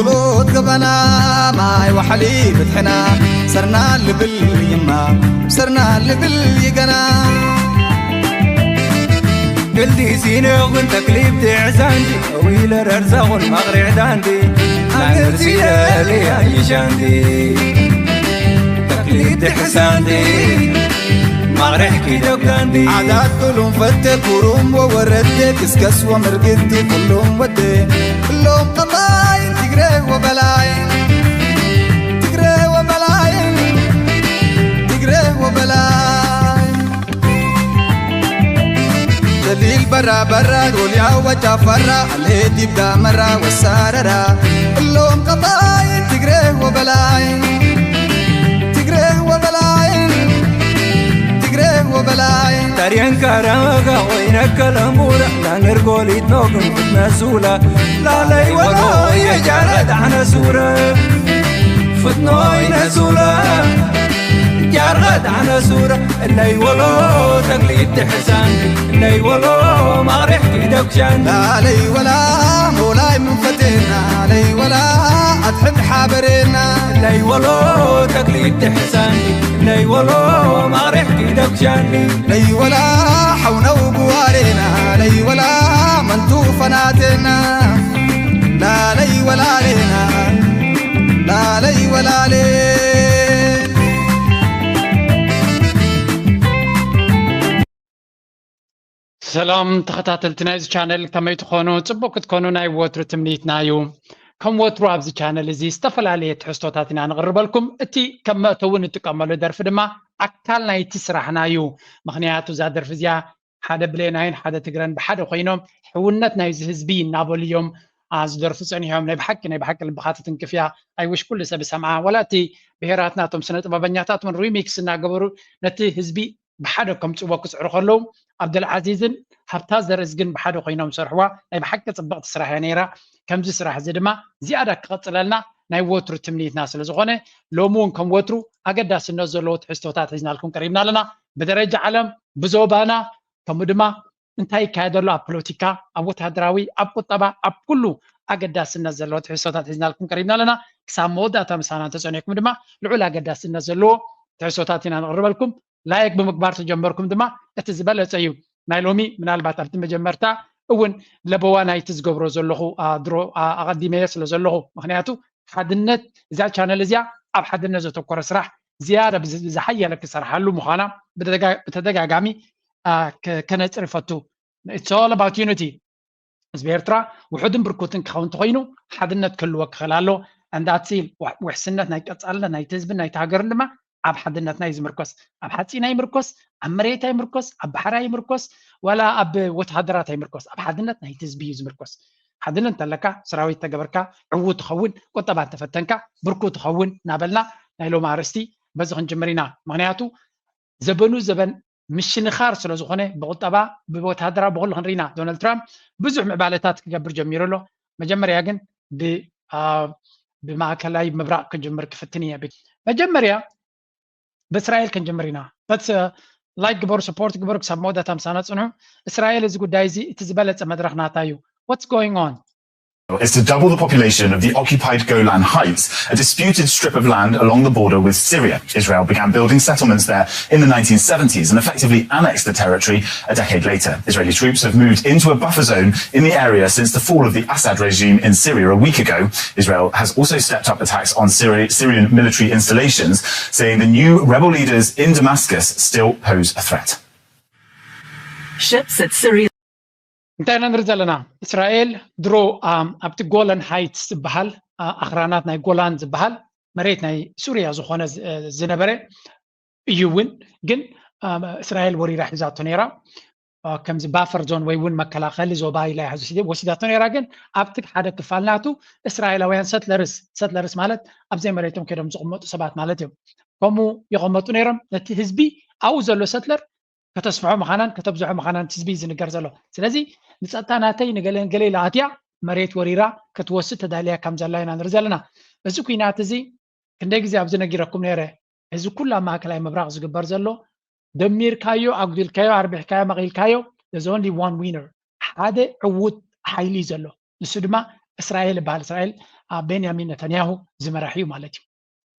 ሎት ገባና ማይ ዋሕሊ ብትሕና ሰርና ልብል ይማ ሰርና ልብል ይገና ግልዲ ሲነ ግን ተክሊብ ትሕዛንዲ ዊለ ረርዛኹን ማቕሪዕ ዳንዲ ናንርሲለ ልያ ይሻንዲ ተክሊብ ትሕዛንዲ ማቕሪሕ ኪደብዳንዲ ዓዳት ኩሉም ፈተ ኩሩም ወወረደ ክስከስ ወምርግቲ ኩሉም ወደ ኩሎም ቀባይ ትግረ ወበላይ ትግረ ወበላይ ትግረ ወበላይ ደሊል በራ በራ ጎልያ ወጫ ፈራ አልሄድ ይብዳ መራ ወሳረራ እሎም ቀባይ ትግረ ወበላይ ትግረ ወበላይ ትግረ ወበላይ ታሪየን ካራጋ ኮይነ ከለሙራ ላንገር ጎሊት ኖግም ፍትነሱላ ላለይ ወሎ የጃረ ዳዕነ ሱረ ፍትኖ ይነሱላ ጃርቐ ዳዕነ ሱረ እነይ ወሎ ተክሊት ትሕሳን እነይ ወሎ ማቕሪሕ ኪደኩሻን ላለይ ወላ ሞላይ ምንፈቴና ለይ ወላ ኣትሕድ ሓበሬና እነይ ወሎ ተክሊት ትሕሳን እነይ ወሎ ማቕሪሕ ኪደኩሻን ለይ ወላ ሓውነው ጉዋሬና ለይ ወላ መንቱ ፈናቴና ላለይ ወላሌና ላለይ ወላሌ ሰላም ተኸታተልቲ ናይዚ ቻነል ከመይ ትኾኑ? ጽቡቅ ክትኮኑ ናይ ወትሩ ትምኒትና እዩ። ከም ወትሩ ኣብዚ ቻነል እዚ ዝተፈላለየ ትሕዝቶታት ኢና ንቕርበልኩም። እቲ ከም መእተዊ ንጥቀመሉ ደርፊ ድማ ኣካል ናይቲ ስራሕና እዩ። ምኽንያቱ እዛ ደርፊ እዚኣ ሓደ ብሌናይን ሓደ ትግረን ብሓደ ኮይኖም ሕውነት ናይዚ ህዝቢ እናበሉ እዮም ዝደርፉ ፀኒሖም። ናይ ብሓቂ ናይ ብሓቂ ልብኻ ትትንክፍ እያ። ኣይውሽ ኩሉ ሰብ ይሰምዓ፣ ወላ እቲ ብሄራትና እቶም ስነ ጥበበኛታት እውን ሪሚክስ እናገበሩ ነቲ ህዝቢ ብሓደ ከምፅዎ ክፅዕሩ ከለዉ ኣብደልዓዚዝን ሃብታ ዘርእዝግን ብሓደ ኮይኖም ዝሰርሕዋ ናይ ብሓቂ ፅብቕቲ ስራሕ እያ ነይራ። ከምዚ ስራሕ እዚ ድማ ዝያዳ ክቐፅለልና ናይ ወትሩ ትምኒትና ስለ ዝኾነ ሎሚ እውን ከም ወትሩ ኣገዳስነት ዘለዎ ትሕዝቶታት ሒዝናልኩም ቀሪብና ኣለና። ብደረጃ ዓለም ብዞባና ከምኡ ድማ እንታይ ይካየድ ኣሎ ኣብ ፖለቲካ ኣብ ወታደራዊ ኣብ ቁጠባ ኣብ ኩሉ ኣገዳስነት ዘለዎ ትሕዝቶታት ሒዝናልኩም ቀሪብና ኣለና። ክሳብ መወዳእታ ምሳና እንተፀኒሕኩም ድማ ልዑል ኣገዳስነት ዘለዎ ትሕዝቶታት ኢና ንቕርበልኩም። ላይክ ብምግባር ተጀመርኩም ድማ እቲ ዝበለፀ እዩ። ናይ ሎሚ ምናልባት ኣብቲ መጀመርታ እውን ለበዋ ናይቲ ዝገብሮ ዘለኹ ድሮ ኣቐዲመየ ስለ ዘለኹ ምክንያቱ ሓድነት እዛ ቻነል እዚኣ ኣብ ሓድነት ዘተኮረ ስራሕ ዝያዳ ዝሓየለ ክሰርሓሉ ምዃና ብተደጋጋሚ ከነፅር ይፈቱ። It's all about unity። ህዝቢ ኤርትራ ውሑድን ብርኩትን ክኸውን እንተኮይኑ ሓድነት ክህልዎ ክኽእል ኣሎ። እንዳትሲል ውሕስነት ናይ ቀፃልነት ናይቲ ህዝብን ናይቲ ሃገርን ድማ ኣብ ሓድነትና እዩ ዝምርኮስ። ኣብ ሓፂን ኣይምርኮስ፣ ኣብ መሬት ኣይምርኮስ፣ ኣብ ባሕሪ ኣይምርኮስ፣ ዋላ ኣብ ወተሃደራት ኣይምርኮስ፣ ኣብ ሓድነት ናይቲ ህዝቢ እዩ ዝምርኮስ። ሓድነት እንተለካ ሰራዊት ተገበርካ ዕዉ ትኸውን፣ ቁጠባ እንተፈተንካ ብርኩ ትኸውን እናበልና ናይ ሎም ኣርእስቲ በዚ ክንጅምር ኢና። ምክንያቱ ዘበኑ ዘበን ምሽንኻር ስለ ዝኾነ ብቁጠባ ብወተሃደራዊ ብኩሉ ክንርኢና ዶናልድ ትራምፕ ብዙሕ ምዕባለታት ክገብር ጀሚሩ ኣሎ። መጀመርያ ግን ብማእከላይ ምብራቕ ክጅምር ክፍትን እየ። መጀመርያ ብእስራኤል ክንጅምር ኢና። በት ላይክ ግበሩ፣ ሰፖርት ግበሩ፣ ክሳብ መወዳእታ ምሳና ጽንሑ። እስራኤል እዚ ጉዳይ እዚ እቲ ዝበለጸ መድረኽ ናታ እዩ። What's going on? Is to double the population of the occupied Golan Heights, a disputed strip of land along the border with Syria. Israel began building settlements there in the nineteen seventies and effectively annexed the territory a decade later. Israeli troops have moved into a buffer zone in the area since the fall of the Assad regime in Syria a week ago. Israel has also stepped up attacks on Syri- Syrian military installations, saying the new rebel leaders in Damascus still pose a threat. Ships at Syria. እንታይ ኢና ንርኢ ዘለና? እስራኤል ድሮ ኣብቲ ጎላን ሃይትስ ዝበሃል ኣኽራናት ናይ ጎላን ዝበሃል መሬት ናይ ሱርያ ዝኾነ ዝነበረ እዩ እውን ግን እስራኤል ወሪራ ሒዛቶ ነይራ። ከምዚ ባፈር ዞን ወይ እውን መከላኸሊ ዞባ ኢላ ወሲዳቶ ነይራ። ግን ኣብቲ ሓደ ክፋል ናቱ እስራኤላውያን ሰትለርስ ሰትለርስ ማለት ኣብዘይ መሬቶም ከይዶም ዝቕመጡ ሰባት ማለት እዮም። ከምኡ ይቐመጡ ነይሮም። ነቲ ህዝቢ ኣብኡ ዘሎ ሰትለር ከተስፍሖ ምዃናን ከተብዝሖ ምዃናን ህዝቢ እዩ ዝንገር ዘሎ። ስለዚ ንፀጥታ ናተይ ንገለ ንገለ ኢላ ኣትያ መሬት ወሪራ ክትወስድ ተዳልያ ከም ዘላ ኢና ንርኢ ዘለና። እዚ ኩናት እዚ ክንደይ ግዜ ኣብዚ ነጊረኩም ነይረ። እዚ ኩሉ ኣብ ማእከላይ ምብራቕ ዝግበር ዘሎ ደሚርካዮ፣ ኣጉዲልካዮ፣ ኣርቢሕካዮ፣ መቒልካዮ there's only one winner ሓደ ዕዉት ሓይሊ እዩ ዘሎ። ንሱ ድማ እስራኤል ይበሃል። እስራኤል ቤንያሚን ነተንያሁ ዝመራሕ እዩ ማለት እዩ።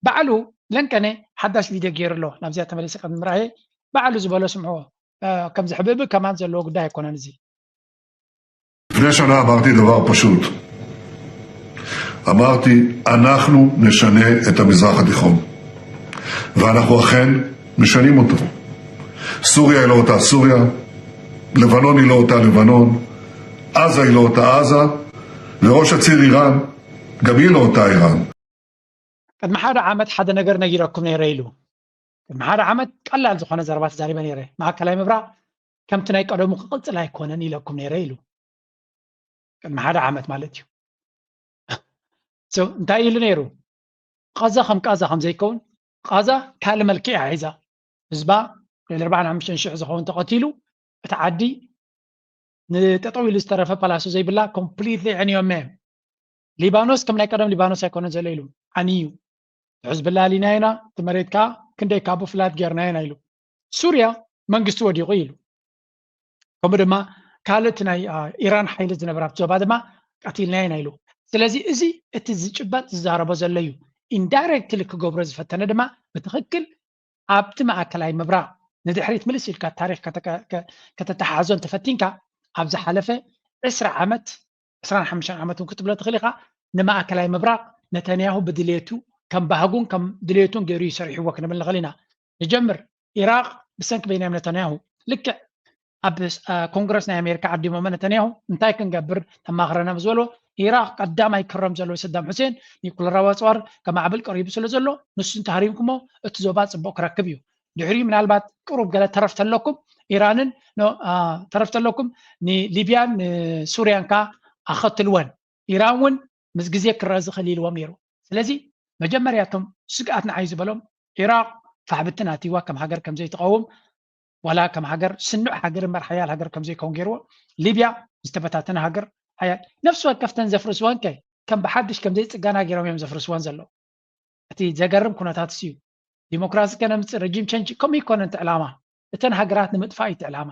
ባዕሉ ለንቀነ ሓዳሽ ቪድዮ ገይሩ ኣሎ። ናብዚኣ ተመሊሰ ከም ምርኣየ ባዕሉ ዝበሎ ስምዕዎ። ከምዚ ሕብእብእ ከማን ዘለዎ ጉዳይ ኣይኮነን እዚ። לפני שנה אמרתי דבר פשוט. אמרתי, אנחנו נשנה את המזרח התיכון. ואנחנו אכן משנים אותו. סוריה היא לא אותה סוריה, לבנון היא לא אותה לבנון, עזה היא לא אותה עזה, וראש הציר איראן, גם היא לא אותה איראן. ቅድሚ ሓደ ዓመት ሓደ ነገር ነጊረኩም ነይረ ኢሉ። ቅድሚ ሓደ ዓመት ቀላል ዝኾነ ዘረባ ተዛሪበ ነይረ። ማእከላይ ምብራቕ ከምቲ ናይ ቀደሙ ክቕጽል ኣይኮነን ኢለኩም ነይረ ኢሉ። ቅድሚ ሓደ ዓመት ማለት እዩ። So እንታይ ኢሉ ነይሩ? ቃዛ ከም ቃዛ ከም ዘይከውን፣ ቃዛ ካልእ መልክዕ እያ ሒዛ። ህዝባ ልዕሊ ኣርባዓን ሓሙሽተን ሽሕ ዝኸውን ተቐቲሉ፣ እቲ ዓዲ ንጠጠው ኢሉ ዝተረፈ ፓላሶ ዘይብላ ኮምፕሊትሊ ዕንዮም እዮም። ሊባኖስ ከም ናይ ቀደም ሊባኖስ ኣይኮነን ዘሎ ኢሉ ዓንዩ። ሕዝብላ ኣሊና ኢና፣ እቲ መሬት ከዓ ክንደይ ካቡ ፍላት ጌርና ኢና ኢሉ። ሱርያ መንግስቲ ወዲቑ ኢሉ። ከምኡ ድማ ካልእ እቲ ናይ ኢራን ሓይሊ ዝነበረ ኣብቲ ዞባ ድማ ቀቲልና ኢና ኢሉ። ስለዚ እዚ እቲ ዝጭበጥ ዝዛረቦ ዘሎ እዩ። ኢንዳይሬክትሊ ክገብሮ ዝፈተነ ድማ ብትኽክል ኣብቲ ማእከላይ ምብራቕ ንድሕሪት ምልስ ኢልካ ታሪኽ ከተተሓሕዞ እንተፈቲንካ ኣብ ዝሓለፈ ዕስራ ዓመት ዕስራን ሓሙሽተን ዓመት እውን ክትብሎ ትኽእል ኢኻ። ንማእከላይ ምብራቕ ነተንያሁ ብድሌቱ ከም ባህጉን ከም ድሌቱን ገይሩ ይሰሪሕዎ ክንብል ንኽእል ኢና። ንጀምር። ኢራቕ ብሰንኪ ቤንያም ነተንያሁ ልክዕ ኣብ ኮንግረስ ናይ ኣሜሪካ ዓዲሞሞ ነተንያሁ እንታይ ክንገብር ተማኽረና ምስ በሎ ኢራቕ ቀዳማይ ክረም ዘለዎ ሰዳም ሑሴን ኒኩለራዊ ኣፅዋር ከማዕብል ቀሪቡ ስለ ዘሎ ንሱ እንተሃሪምኩሞ እቲ ዞባ ፅቡቕ ክረክብ እዩ። ድሕሪኡ ምናልባት ቅሩብ ገለ ተረፍ ተለኩም ኢራንን ተረፍ ተለኩም ንሊብያን ንሱርያን ከኣ ኣኸትልወን። ኢራን እውን ምስ ግዜ ክረአ ዝኽእል ኢልዎም ነይሩ። ስለዚ መጀመርያ እቶም ስግኣት ንዓይ ዝበሎም ኢራቕ ፋሕብትን ኣትይዋ ከም ሃገር ከም ዘይትቐውም ዋላ ከም ሃገር ስኑዕ ሃገር እምበር ሓያል ሃገር ከም ዘይከውን ገይርዎ። ሊብያ ዝተበታተነ ሃገር ሓያል ነፍሲ ወከፍተን ዘፍርስወን ከ ከም ብሓድሽ ከም ዘይፅገና ገይሮም እዮም ዘፍርስወን ዘለዉ። እቲ ዘገርም ኩነታት እዩ። ዲሞክራሲ ከነምፅእ ረጂም ቸንጅ ከምኡ ይኮነ እቲ ዕላማ እተን ሃገራት ንምጥፋእ እዩ እቲ ዕላማ።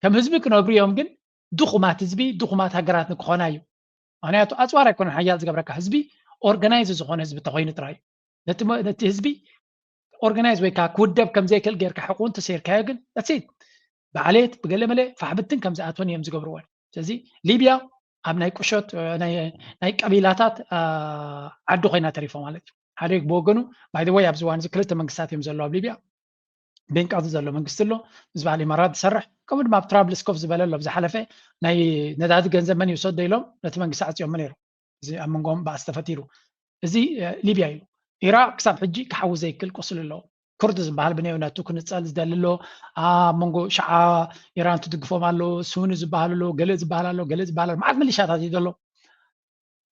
ከም ህዝቢ ክነብሩ እዮም ግን ድኹማት ህዝቢ ድኹማት ሃገራት ንክኾና እዩ። ምክንያቱ ኣፅዋር ኣይኮነን ሓያል ዝገብረካ ህዝቢ ኦርጋናይዝ ዝኾነ ህዝቢ ተኮይኑ ጥራይ ነቲ ህዝቢ ኦርጋናይዝ ወይ ከዓ ክውደብ ከም ዘይክእል ጌርካ ሕቁን ተሰይርካዮ ግን ት ብዓሌት ብገለ መለ ፋሕብትን ከም ዝኣትወን እዮም ዝገብርወን። ስለዚ ሊብያ ኣብ ናይ ቁሸት ናይ ቀቢላታት ዓዲ ኮይና ተሪፎ ማለት እዩ። ሓደ ብወገኑ ባይደወይ ኣብዚ ዋን እዚ ክልተ መንግስታት እዮም ዘለዉ ኣብ ሊብያ። ቤንቃዚ ዘሎ መንግስቲ ኣሎ፣ ምስ በዓል ኢማራት ዝሰርሕ ከምኡ ድማ ኣብ ትራብልስ ኮፍ ዝበለ ኣሎ። ብዝሓለፈ ናይ ነዳዲ ገንዘብ መን ይውሰዶ ኢሎም ነቲ መንግስቲ ዓፅዮሞ ነይሩ። እዚ ኣብ መንጎም ባእሲ ተፈጢሩ። እዚ ሊብያ እዩ። ኢራቅ ክሳብ ሕጂ ክሓዊ ዘይክል ቁስሊ ኣለዎ። ኩርድ ዝበሃል ብንእምነቱ ክንፀል ዝደሊ ኣሎ። ኣብ መንጎ ሸዓ ኢራን ትድግፎም ኣሎ፣ ሱኒ ዝበሃል ኣሎ፣ ገለ ዝበሃል ኣሎ፣ ገለ ዝበሃል ኣሎ። መዓት ሚሊሻታት እዩ ዘሎ።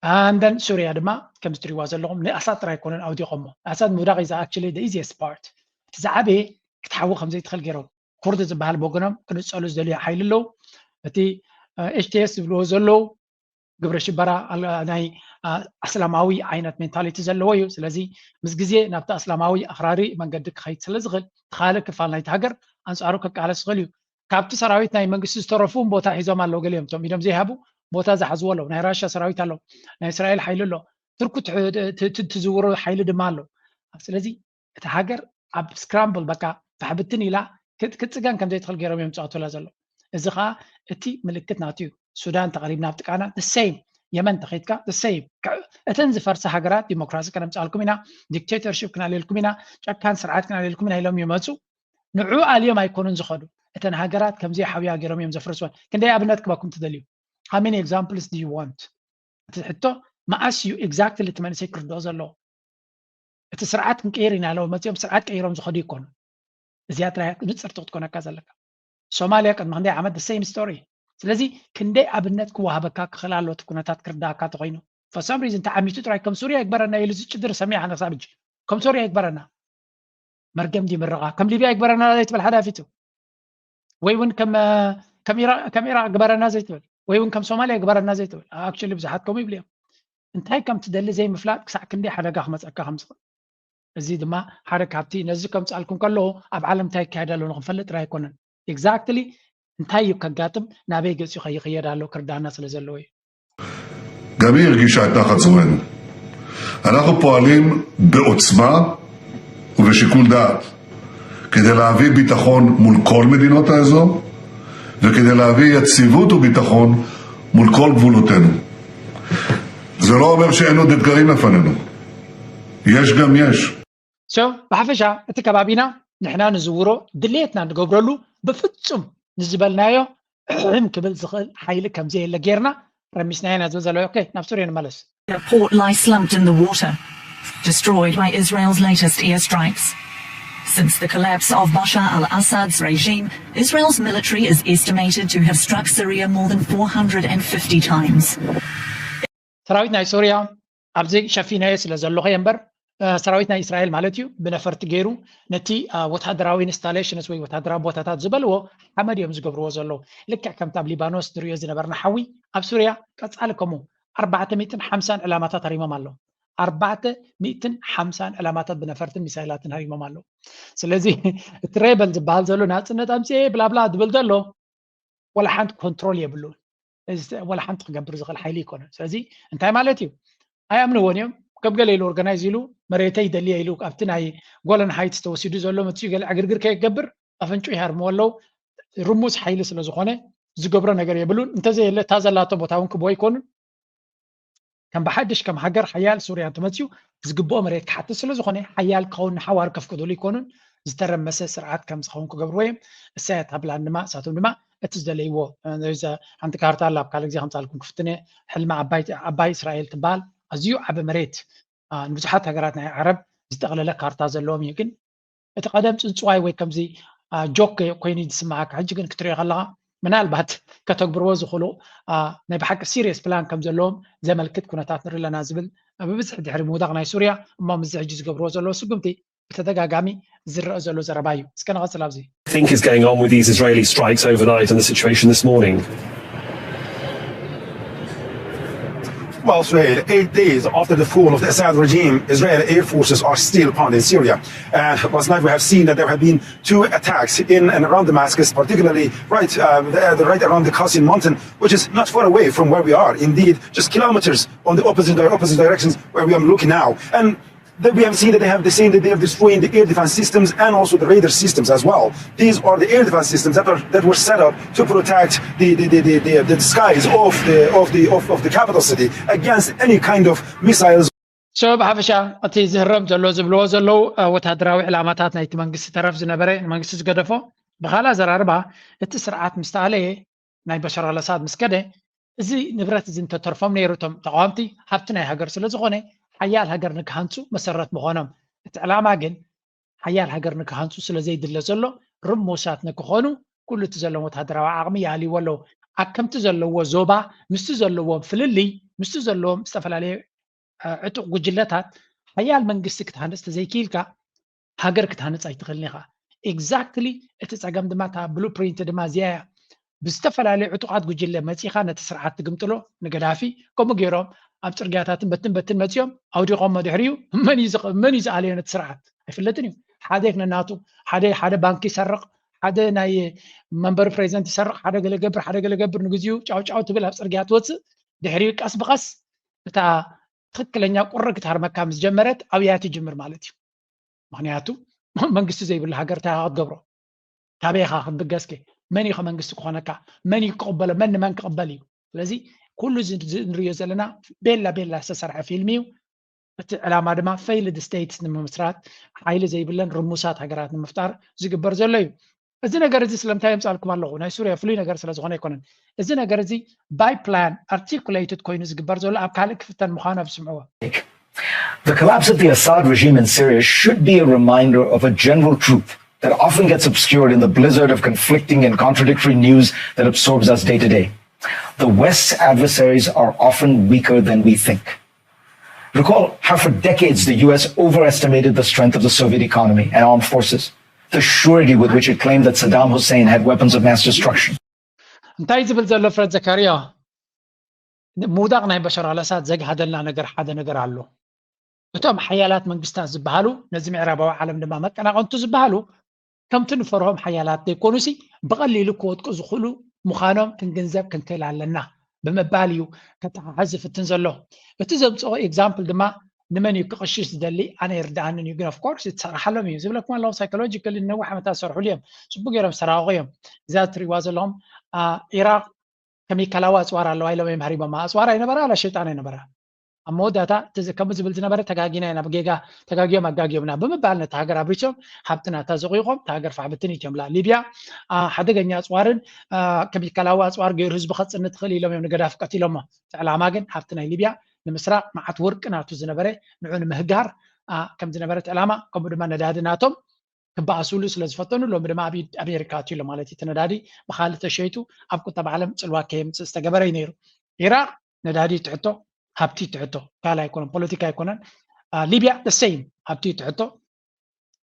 ኣንደን ሱርያ ድማ ከምዚ ትሪዋ ዘለኹም ንኣሳድ ጥራይ ኣይኮነን ኣውዲቖሞ። ኣሳድ ምውዳቕ is actually the easiest part። እቲ ዝዓበየ ክትሓዊ ከም ዘይትኽእል ገይሮም ኩርድ ዝበሃል ብወገኖም ክንፀሉ ዝደልዩ ሓይሊ ኣለዉ። እቲ ኤች ቲ ኤስ ዝብልዎ ዘለዉ ግብረ ሽበራ ናይ ኣስላማዊ ዓይነት ሜንታሊቲ ዘለዎ እዩ። ስለዚ ምስ ግዜ ናብቲ ኣስላማዊ ኣኽራሪ መንገዲ ክኸይድ ስለ ዝኽእል እቲ ካልእ ክፋል ናይቲ ሃገር ኣንፃሩ ክቃለስ ይኽእል እዩ። ካብቲ ሰራዊት ናይ መንግስቲ ዝተረፉ እውን ቦታ ሒዞም ኣለዉ። ገሊኦም እቶም ኢዶም ዘይሃቡ ቦታ ዝሓዝዎ ኣለዉ። ናይ ራሻ ሰራዊት ኣለዉ፣ ናይ እስራኤል ሓይሊ ኣሎ፣ ትርኩ ትዝውሩ ሓይሊ ድማ ኣለዉ። ስለዚ እቲ ሃገር ኣብ ስክራምብል በቃ ፋሕብትን ኢላ ክትፅገን ከም ዘይትኽእል ገይሮም እዮም ዝፃወቱላ ዘለዉ። እዚ ከዓ እቲ ምልክት ናቱ እዩ። ሱዳን ተቐሪብና ኣብቲ ቃና the same፣ የመን ተኸይድካ the same። እተን ዝፈርሳ ሃገራት ዲሞክራሲ ከነምፃልኩም ኢና፣ ዲክቴተርሽፕ ክናልየልኩም ኢና፣ ጨካን ስርዓት ክናልየልኩም ኢና ኢሎም ይመፁ። ንዑ ኣልዮም ኣይኮኑን ዝኸዱ። እተን ሃገራት ከምዘይ ሓውያ ገይሮም እዮም ዘፍርስወን። ክንደይ ኣብነት ክበኩም ትደልዩ? How many examples do you want? እቲ ሕቶ መኣስ እዩ exactly እቲ መንእሰይ ክርድኦ ዘለዎ? እቲ ስርዓት ክንቀይር ኢና ኣለዉ መፂኦም ስርዓት ቀይሮም ዝኸዱ ይኮኑ። እዚኣ ጥራይ ንፅርቲ ክትኮነካ ዘለካ። ሶማልያ ቅድሚ ክንደይ ዓመት the same story። ስለዚ ክንደይ ኣብነት ክወሃበካ ክኽእል ኣሎ እቲ ኩነታት ክርዳእካ ተኮይኑ። For some reason ተዓሚቱ ጥራይ ከም ሱርያ ይግበረና ኢሉ ዝጭድር ሰሚዕ ኣነ ክሳብ ሕጂ። ከም ሱርያ ይግበረና መርገም ድዩ ምርቓ ከም ሊብያ ይግበረና ዘይትብል ሓደ ኣፊቱ ወይ እውን ከም ኢራቅ ግበረና ዘይትብል ወይ እውን ከም ሶማልያ ግበረና ዘይትብል actually ብዙሓት ከምኡ ይብሉ እዮም። እንታይ ከም ትደሊ ዘይምፍላጥ ክሳዕ ክንደይ ሓደጋ ክመፀካ ከም ዝኽእል። እዚ ድማ ሓደ ካብቲ ነዚ ከምፅኣልኩም ከለኹ ኣብ ዓለም እንታይ ይካየድ ኣሎ ንክንፈልጥ ጥራይ ኣይኮነን። Exactly እንታይ እዩ ከጋጥም ናበይ ገፂ ከይኽየድ ኣሎ ክርዳና ስለ ዘለዎ እዩ። גם היא הרגישה את נחת זרוענו. אנחנו פועלים בעוצמה ובשיקול דעת כדי להביא ביטחון מול כל מדינות האזור וכדי להביא יציבות וביטחון מול כל גבולותינו. זה לא אומר שאין עוד אתגרים לפנינו. יש גם יש. So ብሓፈሻ እቲ ከባቢና ንሕና ንዝውሮ ድሌትና ንገብረሉ ብፍጹም ንዝበልናዮ ሕም ክብል ዝኽእል ሓይሊ ከምዘየለ ጌርና ረሚስናዮ ኢና ዝብል ዘሎ። ኦኬ፣ ናብ ሱርያ ንመለስ። A port lies slumped in the water, destroyed by Israel's latest airstrikes. Since the collapse of Bashar al Assad's regime, Israel's military is estimated to have struck Syria more than four hundred and fifty times. ሰራዊት ናይ ሶርያ ኣብዚ ሸፊነየ ስለ ዘለኹ እየ እምበር ሰራዊት ናይ እስራኤል ማለት እዩ ብነፈርቲ ገይሩ ነቲ ወታደራዊ ኢንስታሌሽንስ ወይ ወታደራዊ ቦታታት ዝበልዎ ሓመድ እዮም ዝገብርዎ ዘለዉ። ልክዕ ከምቲ ኣብ ሊባኖስ ንሪኦ ዝነበርና ሓዊ ኣብ ሱርያ ቀፃሊ ከምኡ ኣርባዕተ ሚእትን ሓምሳን ዕላማታት ኣሪሞም ኣለዉ። ኣርባዕተ ሚእትን ሓምሳን ዕላማታት ብነፈርትን ሚሳይላትን ሃሪሞም ኣለዉ። ስለዚ እቲ ሬበል ዝበሃል ዘሎ ናፅነት ኣምፅኤ ብላብላ ዝብል ዘሎ ወላ ሓንቲ ኮንትሮል የብሉን። ወላ ሓንቲ ክገብር ዝኽእል ሓይሊ ይኮነን። ስለዚ እንታይ ማለት እዩ? ኣይኣምንዎን እዮም። ከም ገለ ኢሉ ኦርጋናይዝ ኢሉ መሬተይ ይደልየ ኢሉ ኣብቲ ናይ ጎለን ሃይትስ ተወሲዱ ዘሎ መፅኡ ገለ ዕግርግር ከይገብር ኣፍንጩ ይሃርምዎ ኣለዉ። ርሙስ ሓይሊ ስለ ዝኾነ ዝገብሮ ነገር የብሉን። እንተዘየለ እታ ዘላቶ ቦታ እውን ክቦ ኣይኮኑን። ከም ብሓድሽ ከም ሃገር ሓያል ሱርያ እንተመፅኡ ዝግብኦ መሬት ክሓትት ስለ ዝኾነ ሓያል ክኸውን ንሓዋር ከፍቅዱሉ ኣይኮኑን። ዝተረመሰ ስርዓት ከም ዝኸውን ክገብርዎ እዮም። እሳያት ሃብላን ድማ እሳቶም ድማ እቲ ዝደለይዎ ሓንቲ ካርታ ኣላ ኣብ ካልእ ግዜ ከምፃልኩም ክፍትነ ሕልሚ ዓባይ እስራኤል ትበሃል ኣዝዩ ዓቢ መሬት ንብዙሓት ሃገራት ናይ ዓረብ ዝጠቕለለ ካርታ ዘለዎም እዩ። ግን እቲ ቀደም ፅንፅዋይ ወይ ከምዚ ጆክ ኮይኑ ዝስማዓካ ሕጂ ግን ክትሪኦ ከለካ ምናልባት ከተግብርዎ ዝኽእሉ ናይ ብሓቂ ሲሪየስ ፕላን ከም ዘለዎም ዘመልክት ኩነታት ንርኢ ኣለና ዝብል ብብዝሒ ድሕሪ ምውዳቕ ናይ ሱርያ እሞ ምስዚ ሕጂ ዝገብርዎ ዘለዉ ስጉምቲ ብተደጋጋሚ ዝረአ ዘሎ ዘረባ እዩ። እስከ ንቐፅል ኣብዚ think is going on with these Israeli strikes overnight and the situation this morning. Well, Suhail, eight days after the fall of the Assad regime, Israeli air forces are still pounding Syria. And last night we have seen that there have been two attacks in and around Damascus, particularly right, uh, the, the, right around the Qasim mountain, which is not far away from where we are. Indeed, just kilometers on the opposite, opposite directions where we are looking now. And that we have seen that they have seen that they have destroyed the air defense systems and also the radar systems as well. These are the air defense systems that are that were set up to protect the the, the, the, the skies of the of the of, of the capital city against any kind of missiles. So ብሓፈሻ እቲ ዝህረም ዘሎ ዝብልዎ ዘለዉ ወታደራዊ ዕላማታት ናይቲ መንግስቲ ተረፍ ዝነበረ ንመንግስቲ ዝገደፎ ብካልእ ኣዘራርባ እቲ ስርዓት ምስ ተኣለየ ናይ በሻር ኣልኣሳድ ምስ ከደ እዚ ንብረት እዚ እንተተርፎም ነይሩ እቶም ተቃወምቲ ሃብቲ ናይ ሃገር ስለ ዝኾነ ሓያል ሃገር ንክሃንፁ መሰረት ምኾኖም። እቲ ዕላማ ግን ሓያል ሃገር ንክሃንፁ ስለ ዘይድለ ዘሎ ርሙሳት ንክኾኑ ኩሉ እቲ ዘለዎም ወታደራዊ ዓቕሚ ይኣልይዎ ኣለዉ። ኣከምቲ ዘለዎ ዞባ ምስቲ ዘለዎም ፍልልይ ምስቲ ዘለዎም ዝተፈላለየ ዕጡቕ ጉጅለታት ሓያል መንግስቲ ክትሃንፅ ተዘይክኢልካ ሃገር ክትሃንፅ ኣይትኽእልን ኢኻ። ኤግዛክትሊ እቲ ፀገም ድማ እታ ብሉፕሪንት ድማ እዚኣ እያ። ብዝተፈላለዩ ዕጡቓት ጉጅለ መፂኻ ነቲ ስርዓት ትግምጥሎ ንገዳፊ ከምኡ ገይሮም ኣብ ፅርግያታትን በትን በትን መፂኦም ኣውዲቖሞ ድሕሪኡ መን እዩ ዝኣለዮ ነቲ ስርዓት ኣይፍለጥን እዩ። ሓደ ነናቱ ሓደ ሓደ ባንኪ ይሰርቕ ሓደ ናይ መንበሪ ፕሬዚደንት ይሰርቕ ሓደ ገለ ገብር ሓደ ገለ ገብር ንግዚኡ ጫውጫው ትብል ኣብ ፅርግያ ትወፅእ ድሕሪኡ ቀስ ብቐስ እታ ትኽክለኛ ቁሪ ክትሃርመካ ምስ ጀመረት ኣብያ ትጅምር ማለት እዩ። ምክንያቱ መንግስቲ ዘይብሉ ሃገር እንታይ ክትገብሮ ካበይ ኢኻ ክትብገስከ መን እዩ መንግስቲ ክኾነካ መን እዩ ክቕበሎ መን ንመን ክቕበል እዩ። ስለዚ ኩሉ ንሪዮ ዘለና ቤላ ቤላ ዝተሰርሐ ፊልም እዩ። እቲ ዕላማ ድማ ፌይልድ ስቴትስ ንምምስራት ሓይሊ ዘይብለን ርሙሳት ሃገራት ንምፍጣር ዝግበር ዘሎ እዩ። እዚ ነገር እዚ ስለምንታይ የምፃልኩም ኣለኹ ናይ ሱርያ ፍሉይ ነገር ስለ ዝኾነ ኣይኮነን። እዚ ነገር እዚ ባይ ፕላን ኣርቲኩሌትድ ኮይኑ ዝግበር ዘሎ ኣብ ካልእ ክፍተን ምዃኑ ኣብ ዝስምዕዎ The collapse of the Assad regime in Syria should be a reminder of a general truth that often gets obscured in the blizzard of conflicting and contradictory news that absorbs us day to day. The West's adversaries are often weaker than we think. Recall how for decades the U S overestimated the strength of the Soviet economy and armed forces, the surety with which it claimed that Saddam Hussein had weapons of mass destruction. እንታይ ዝብል ዘሎ ፍረድ ዘካርያ ምውዳቕ ናይ በሻር ኣልኣሳድ ዘግሃደልና ነገር ሓደ ነገር ኣሎ። እቶም ሓያላት መንግስታት ዝበሃሉ ነዚ ምዕራባዊ ዓለም ድማ መቀናቐንቱ ዝበሃሉ ከምቲ ንፈርሆም ሓያላት ዘይኮኑሲ ብቐሊሉ ክወድቁ ዝኽእሉ ምዃኖም ክንግንዘብ ክንክእል ኣለና ብምባል እዩ ከተሓሕዝ ዝፍትን ዘሎ። እቲ ዘምፅኦ ኤግዛምፕል ድማ ንመን እዩ ክቕሽሽ ዝደሊ ኣነ ይርድኣንን እዩ። ግን of course ይትሰራሓሎም እዩ ዝብለኩም ኣለኹ። ሳይኮሎጂካሊ ንነዊሕ ዓመታት ዝሰርሕሉ እዮም። ጽቡቅ ገይሮም ዝተራቀቁ እዮም። እዛ ትሪእዋ ዘለኹም ኢራቅ ከሚካላዊ ኣፅዋር ኣለዋ ኢሎም እዮም ሃሪቦማ። ኣፅዋር ኣይነበራ ኣላ ሸይጣን ኣይነበራ። ኣብ መወዳእታ ከምኡ ዝብል ዝነበረ ተጋጊና ኢና ብጌጋ ተጋጊዮም ኣጋጊዮምና ብምባል ነቲ ሃገር ኣብሪሶም ሃብቲ ናታ ዘቑይቖም እታ ሃገር ፋሕብትን ኢትዮምላ። ሊብያ ሓደገኛ ኣፅዋርን ከሚካላዊ ኣፅዋር ገይሩ ህዝቢ ከፅኒ ትኽእል ኢሎም እዮም ንገዳፊ ቀቲሎሞ። እቲ ዕላማ ግን ሃብቲ ናይ ሊብያ ንምስራቕ መዓት ወርቂ ናቱ ዝነበረ ንዑ ንምህጋር ከም ዝነበረ እቲ ዕላማ፣ ከምኡ ድማ ነዳዲ ናቶም ክበኣስሉ ስለ ዝፈተኑ ሎሚ ድማ ኣብ ኢድ ኣሜሪካ ኣትዩ ኣሎ ማለት እዩ። እቲ ነዳዲ ብካልእ ተሸይጡ ኣብ ቁጠባ ዓለም ጽልዋ ከየምጽእ ዝተገበረ እዩ ነይሩ። ኢራቅ ነዳዲ ትሕቶ፣ ሃብቲ ትሕቶ፣ ካልእ ኣይኮነን፣ ፖለቲካ ኣይኮነን። ሊብያ the same ሃብቲ ትሕቶ፣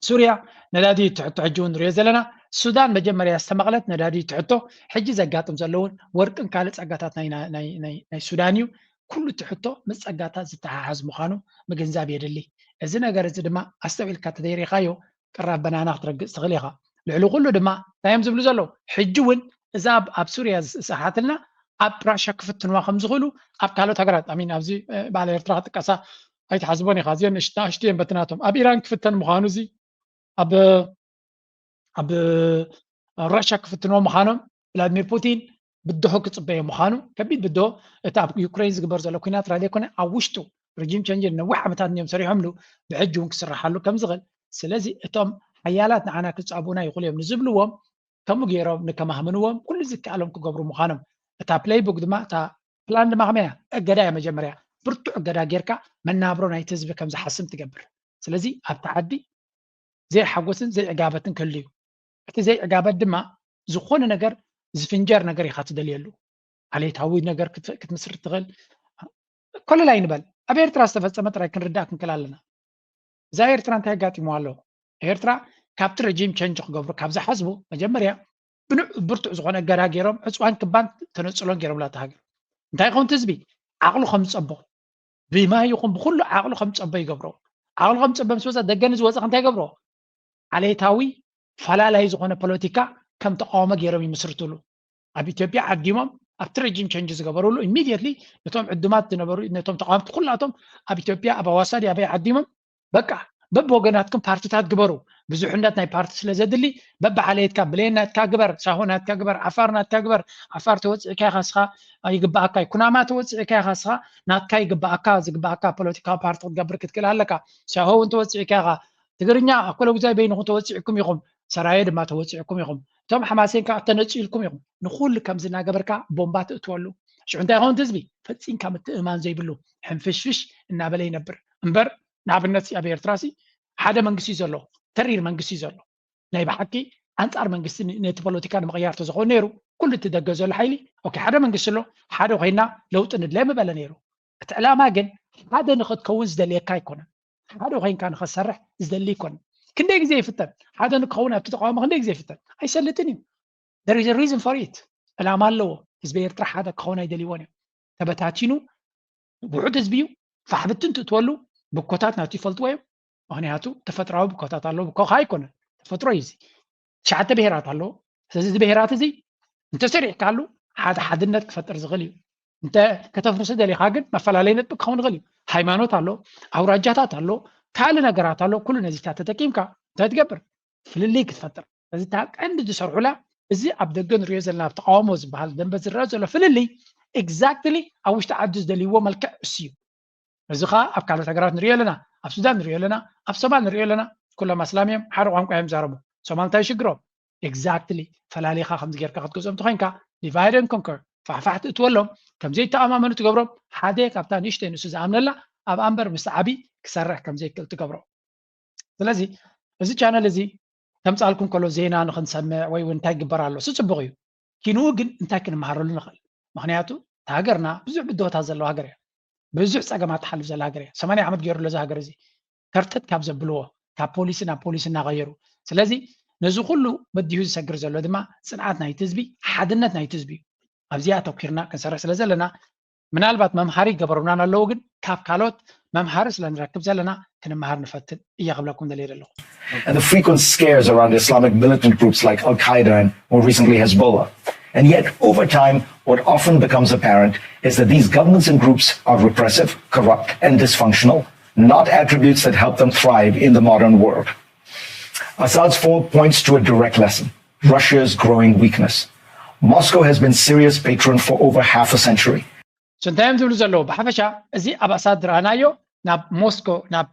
ሱርያ ነዳዲ ትሕቶ፣ ሕጂ እውን ንሪኦ ዘለና። ሱዳን መጀመርያ ዝተመቕለት ነዳዲ ትሕቶ፣ ሕጂ ዘጋጥም ዘለውን ወርቅን ካልእ ጸጋታት ናይ ሱዳን እዩ። ኩሉ ትሕቶ ምስ ጸጋታት ዝተሓሓዝ ምዃኑ ምግንዛብ የድሊ። እዚ ነገር እዚ ድማ ኣስተውዒልካ ተደይሪኻዮ ቅራብ በናና ክትረግጽ ትኽእል ኢኻ። ልዕሊ ኩሉ ድማ እንታይ እዮም ዝብሉ ዘለዉ? ሕጂ እውን እዛ ኣብ ሱርያ ዝሰሓትልና ኣብ ራሻ ክፍትንዋ ከም ዝኽእሉ ኣብ ካልኦት ሃገራት ኣሚን ኣብዚ በዓል ኤርትራ ክጥቀሳ ኣይትሓስቦን ኢኻ። እዚኦ ንእሽተኣሽቱ እዮም በትናቶም ኣብ ኢራን ክፍተን ምዃኑ እዚ ኣብ ኣብ ራሻ ክፍትንዎ ምዃኖም ቭላድሚር ፑቲን ብድሆ ክፅበዮ ምዃኑ ከቢድ ብድሆ እቲ ኣብ ዩክሬን ዝግበር ዘሎ ኩናት ጥራይ ዘይኮነ ኣብ ውሽጡ ሪጂም ቸንጅ ነዊሕ ዓመታት እዮም ሰሪሖምሉ ብሕጂ እውን ክስራሓሉ ከም ዝኽእል። ስለዚ እቶም ሓያላት ንዓና ክፃብኡና ይኽእሉ እዮም ንዝብልዎም ከምኡ ገይሮም ንከማህምንዎም ኩሉ ዝከኣሎም ክገብሩ ምዃኖም እታ ፕሌይቡክ ድማ እታ ፕላን ድማ ከመያ እገዳ እያ መጀመርያ ብርቱዕ እገዳ ጌርካ መናብሮ ናይቲ ህዝቢ ከም ዝሓስም ትገብር። ስለዚ ኣብቲ ዓዲ ዘይሓጎስን ዘይዕጋበትን ክህሉ እዩ። እቲ ዘይዕጋበት ድማ ዝኾነ ነገር ዝፍንጀር ነገር ኢኻ ትደልየሉ። ዓሌታዊ ነገር ክትምስርት ትኽእል። ኮለል ኣይንበል። ኣብ ኤርትራ ዝተፈጸመ ጥራይ ክንርዳእ ክንክእል ኣለና። እዛ ኤርትራ እንታይ ኣጋጢምዋ ኣሎ? ኤርትራ ካብቲ ረጂም ቸንጅ ክገብሩ ካብ ዝሓስቡ መጀመርያ ብርቱዕ ዝኾነ እገዳ ገይሮም ዕፅዋን ክባን ተነፅሎን ገይሮም ላታ ሃገር እንታይ ይኸውን ህዝቢ ዓቕሉ ከም ዝፀቦ ብማይ ይኹን ብኩሉ ዓቕሉ ከም ዝፀቦ ይገብሮ። ዓቕሉ ከም ዝፀበ ምስ ወፃ ደገ ንዝወፀ እንታይ ይገብሮ? ዓሌታዊ ፈላላይ ዝኾነ ፖለቲካ ከም ተቃውሞ ገይሮም ይምስርትሉ። ኣብ ኢትዮጵያ ዓዲሞም ኣብቲ ረጂም ቸንጅ ዝገበሩሉ ኢሚድየትሊ ነቶም ዕዱማት ዝነበሩ ነቶም ተቃወምቲ ኩላቶም ኣብ ኢትዮጵያ ኣብ ኣዋሳዲ ኣበይ ዓዲሞም በቃ በብወገናትኩም ፓርቲታት ግበሩ። ብዙሕነት ናይ ፓርቲ ስለ ዘድሊ በብዓሌትካ ብሌን ናትካ ግበር፣ ሳሆ ናትካ ግበር፣ ዓፋር ናትካ ግበር። ዓፋር ተወፂዕካ ኢኻ ስኻ ይግባኣካ እዩ። ኩናማ ተወፂዕካ ኢኻ ስኻ ናትካ ይግባኣካ ዝግባኣካ ፖለቲካዊ ፓርቲ ክትገብር ክትክእል ኣለካ። ሳሆ እውን ተወፂዕካ ኢኻ ትግርኛ ኣኮለጉዛይ በይንኹም ተወፂዕኩም ኢኹም። ሰራየ ድማ ተወፂዕኩም ኢኹም። እቶም ሓማሴን ከዓ ተነፂልኩም ኢኹም። ንኩሉ ከምዚ እናገበርካ ቦምባ ትእትወሉ። ሽዑ እንታይ ይኸውን ህዝቢ ፈፂምካ ምትእማን ዘይብሉ ሕንፍሽፍሽ እናበለ ይነብር እምበር ንኣብነት ኣብ ኤርትራ ሲ ሓደ መንግስቲ እዩ ዘሎ፣ ተሪር መንግስቲ እዩ ዘሎ። ናይ ብሓቂ ኣንጻር መንግስቲ ነቲ ፖለቲካ ንምቕያር ተዝኸውን ነይሩ ኩሉ እቲ ደገ ዘሎ ሓይሊ ኦኬ ሓደ መንግስቲ ኣሎ ሓደ ኮይና ለውጢ ንድለ ምበለ ነይሩ። እቲ ዕላማ ግን ሓደ ንኽትከውን ዝደልየካ ኣይኮነን። ሓደ ኮይንካ ንኽትሰርሕ ዝደሊ ኣይኮነን። ክንደይ ግዜ ይፍተን ሓደ ንክኸውን ኣብቲ ተቃውሞ ክንደይ ግዜ ይፍተን ኣይሰልጥን እዩ። There is a reason for it። ዕላማ ኣለዎ። ህዝቢ ኤርትራ ሓደ ክኸውን ኣይደልይዎን እዮም። ተበታቲኑ ውሑድ ህዝቢ እዩ። ፋሕብትን ትእትወሉ ብኮታት ናቱ ይፈልጥዎ እዮም። ምክንያቱ ተፈጥራዊ ብኮታት ኣለዎ። ብኮ ከዓ ኣይኮነን ተፈጥሮ እዩ። እዚ ትሽዓተ ብሄራት ኣለዎ። ስለዚ እዚ ብሄራት እዚ እንተሰሪሕካሉ ሓደ ሓድነት ክፈጥር ዝኽእል እዩ። እንተ ከተፍርሱ ደሊኻ ግን መፈላለይ ነጥቢ ክኸውን ይኽእል እዩ። ሃይማኖት ኣሎ፣ ኣውራጃታት ኣሎ፣ ካልእ ነገራት ኣሎ። ኩሉ ነዚታት ተጠቂምካ እንታይ ትገብር? ፍልልይ ክትፈጥር። እዚ እታ ቀንዲ ዝሰርሑላ እዚ ኣብ ደገ ንሪኦ ዘለና ኣብ ተቃውሞ ዝበሃል ደንበ ዝረአ ዘሎ ፍልልይ ኤግዛክትሊ ኣብ ውሽጢ ዓዲ ዝደልይዎ መልክዕ እሱ እዩ። እዚ ከዓ ኣብ ካልኦት ሃገራት ንሪኦ ኣለና፣ ኣብ ሱዳን ንሪኦ ኣለና፣ ኣብ ሶማል ንሪኦ ኣለና። ኩሎም ኣስላም እዮም፣ ሓደ ቋንቋ እዮም ዛረቡ። ሶማል እንታይ ሽግሮም? ኤግዛክትሊ ፈላሊኻ ከምዚ ጌርካ ክትገዝኦም ተኮይንካ ዲቫይድ ን ኮንከር ፋሕፋሕ ትእትወሎም፣ ከምዘይተኣማመኑ ትገብሮም። ሓደ ካብታ ንእሽተይ ንሱ ዝኣምነላ ኣብ ኣንበር ምስ ዓቢ ክሰርሕ ከምዘይክእል ትገብሮ። ስለዚ እዚ ቻነል እዚ ከምፃልኩም ከሎ ዜና ንክንሰምዕ ወይ እውን እንታይ ግበር ኣሎ ሱ ፅቡቅ እዩ። ኪንኡ ግን እንታይ ክንመሃረሉ ንኽእል? ምክንያቱ እቲ ሃገርና ብዙሕ ብድሆታት ዘለዎ ሃገር እያ። ብዙሕ ፀገማት ትሓልፍ ዘላ ሃገር እያ። ሰማንያ ዓመት ገይሩ ኣሎ እዚ ሃገር እዚ ከርተት ካብ ዘብልዎ ካብ ፖሊሲ ናብ ፖሊሲ እናቀየሩ። ስለዚ ነዚ ኩሉ በዲሁ ዝሰግር ዘሎ ድማ ፅንዓት ናይቲ ህዝቢ፣ ሓድነት ናይቲ ህዝቢ እዩ። ኣብዚኣ ኣተኪርና ክንሰርሕ ስለ ዘለና ምናልባት መምሃሪ ይገበሩናን ኣለዉ፣ ግን ካብ ካልኦት መምሃሪ ስለ ንረክብ ዘለና ክንመሃር ንፈትን እየ ክብለኩም ደልየ ዘለኹ። And the frequent scares around Islamic militant groups like Al Qaeda and more recently Hezbollah. And yet, over time, what often becomes apparent is that these governments and groups are repressive, corrupt, and dysfunctional. not attributes that help them thrive in the modern world. Assad's fall points to a direct lesson: Russia's growing weakness. Moscow has been Syria's patron for over half a century. እንታይ እዮም ዝብሉ ዘለዉ? ብሓፈሻ እዚ ኣብ ኣሳድ ዝረኣናዮ ናብ ሞስኮ፣ ናብ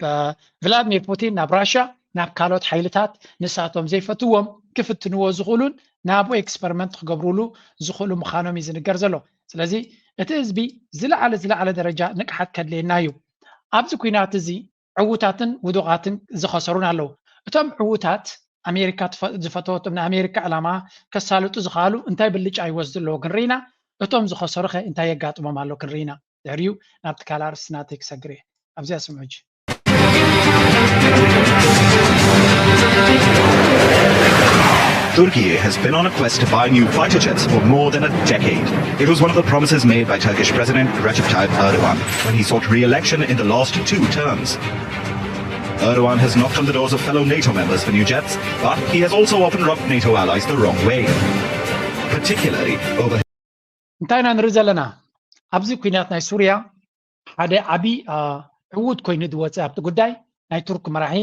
ቭላድሚር ፑቲን፣ ናብ ራሽያ፣ ናብ ካልኦት ሓይልታት ንሳቶም ዘይፈትዎም ክፍትንዎ ዝኽእሉን ናብኡ ኤክስፐሪመንት ክገብሩሉ ዝኽእሉ ምዃኖም እዩ ዝንገር ዘሎ። ስለዚ እቲ ህዝቢ ዝለዓለ ዝለዓለ ደረጃ ንቕሓት ከድልየና እዩ። ኣብዚ ኩናት እዚ ዕዉታትን ውዱቓትን ዝኸሰሩን ኣለዉ። እቶም ዕዉታት ኣሜሪካ ዝፈተወቶም ንኣሜሪካ ዕላማ ከሳልጡ ዝኽኣሉ እንታይ ብልጫ ይወስዱ ኣለዎ ክንርኢና፣ እቶም ዝኸሰሩ ኸ እንታይ የጋጥሞም ኣሎ ክንርኢና። ድሕሪኡ ናብቲ ካልእ ኣርእስቲ ናተይ ክሰግር እየ። ኣብዚኣ ስምዑ ሕጂ። Turkey has been on a quest to buy new fighter jets for more than a decade. It was one of the promises made by Turkish President Recep Tayyip Erdogan when he sought re-election in the last two terms. Erdogan has knocked on the doors of fellow NATO members for new jets, but he has also often rubbed NATO allies the wrong way, particularly over እንታይ ኢና ንርኢ ዘለና? ኣብዚ ኩናት ናይ ሱርያ ሓደ ዓቢ ዕዉት ኮይኑ ዝወፀ ኣብቲ ጉዳይ ናይ ቱርክ መራሒ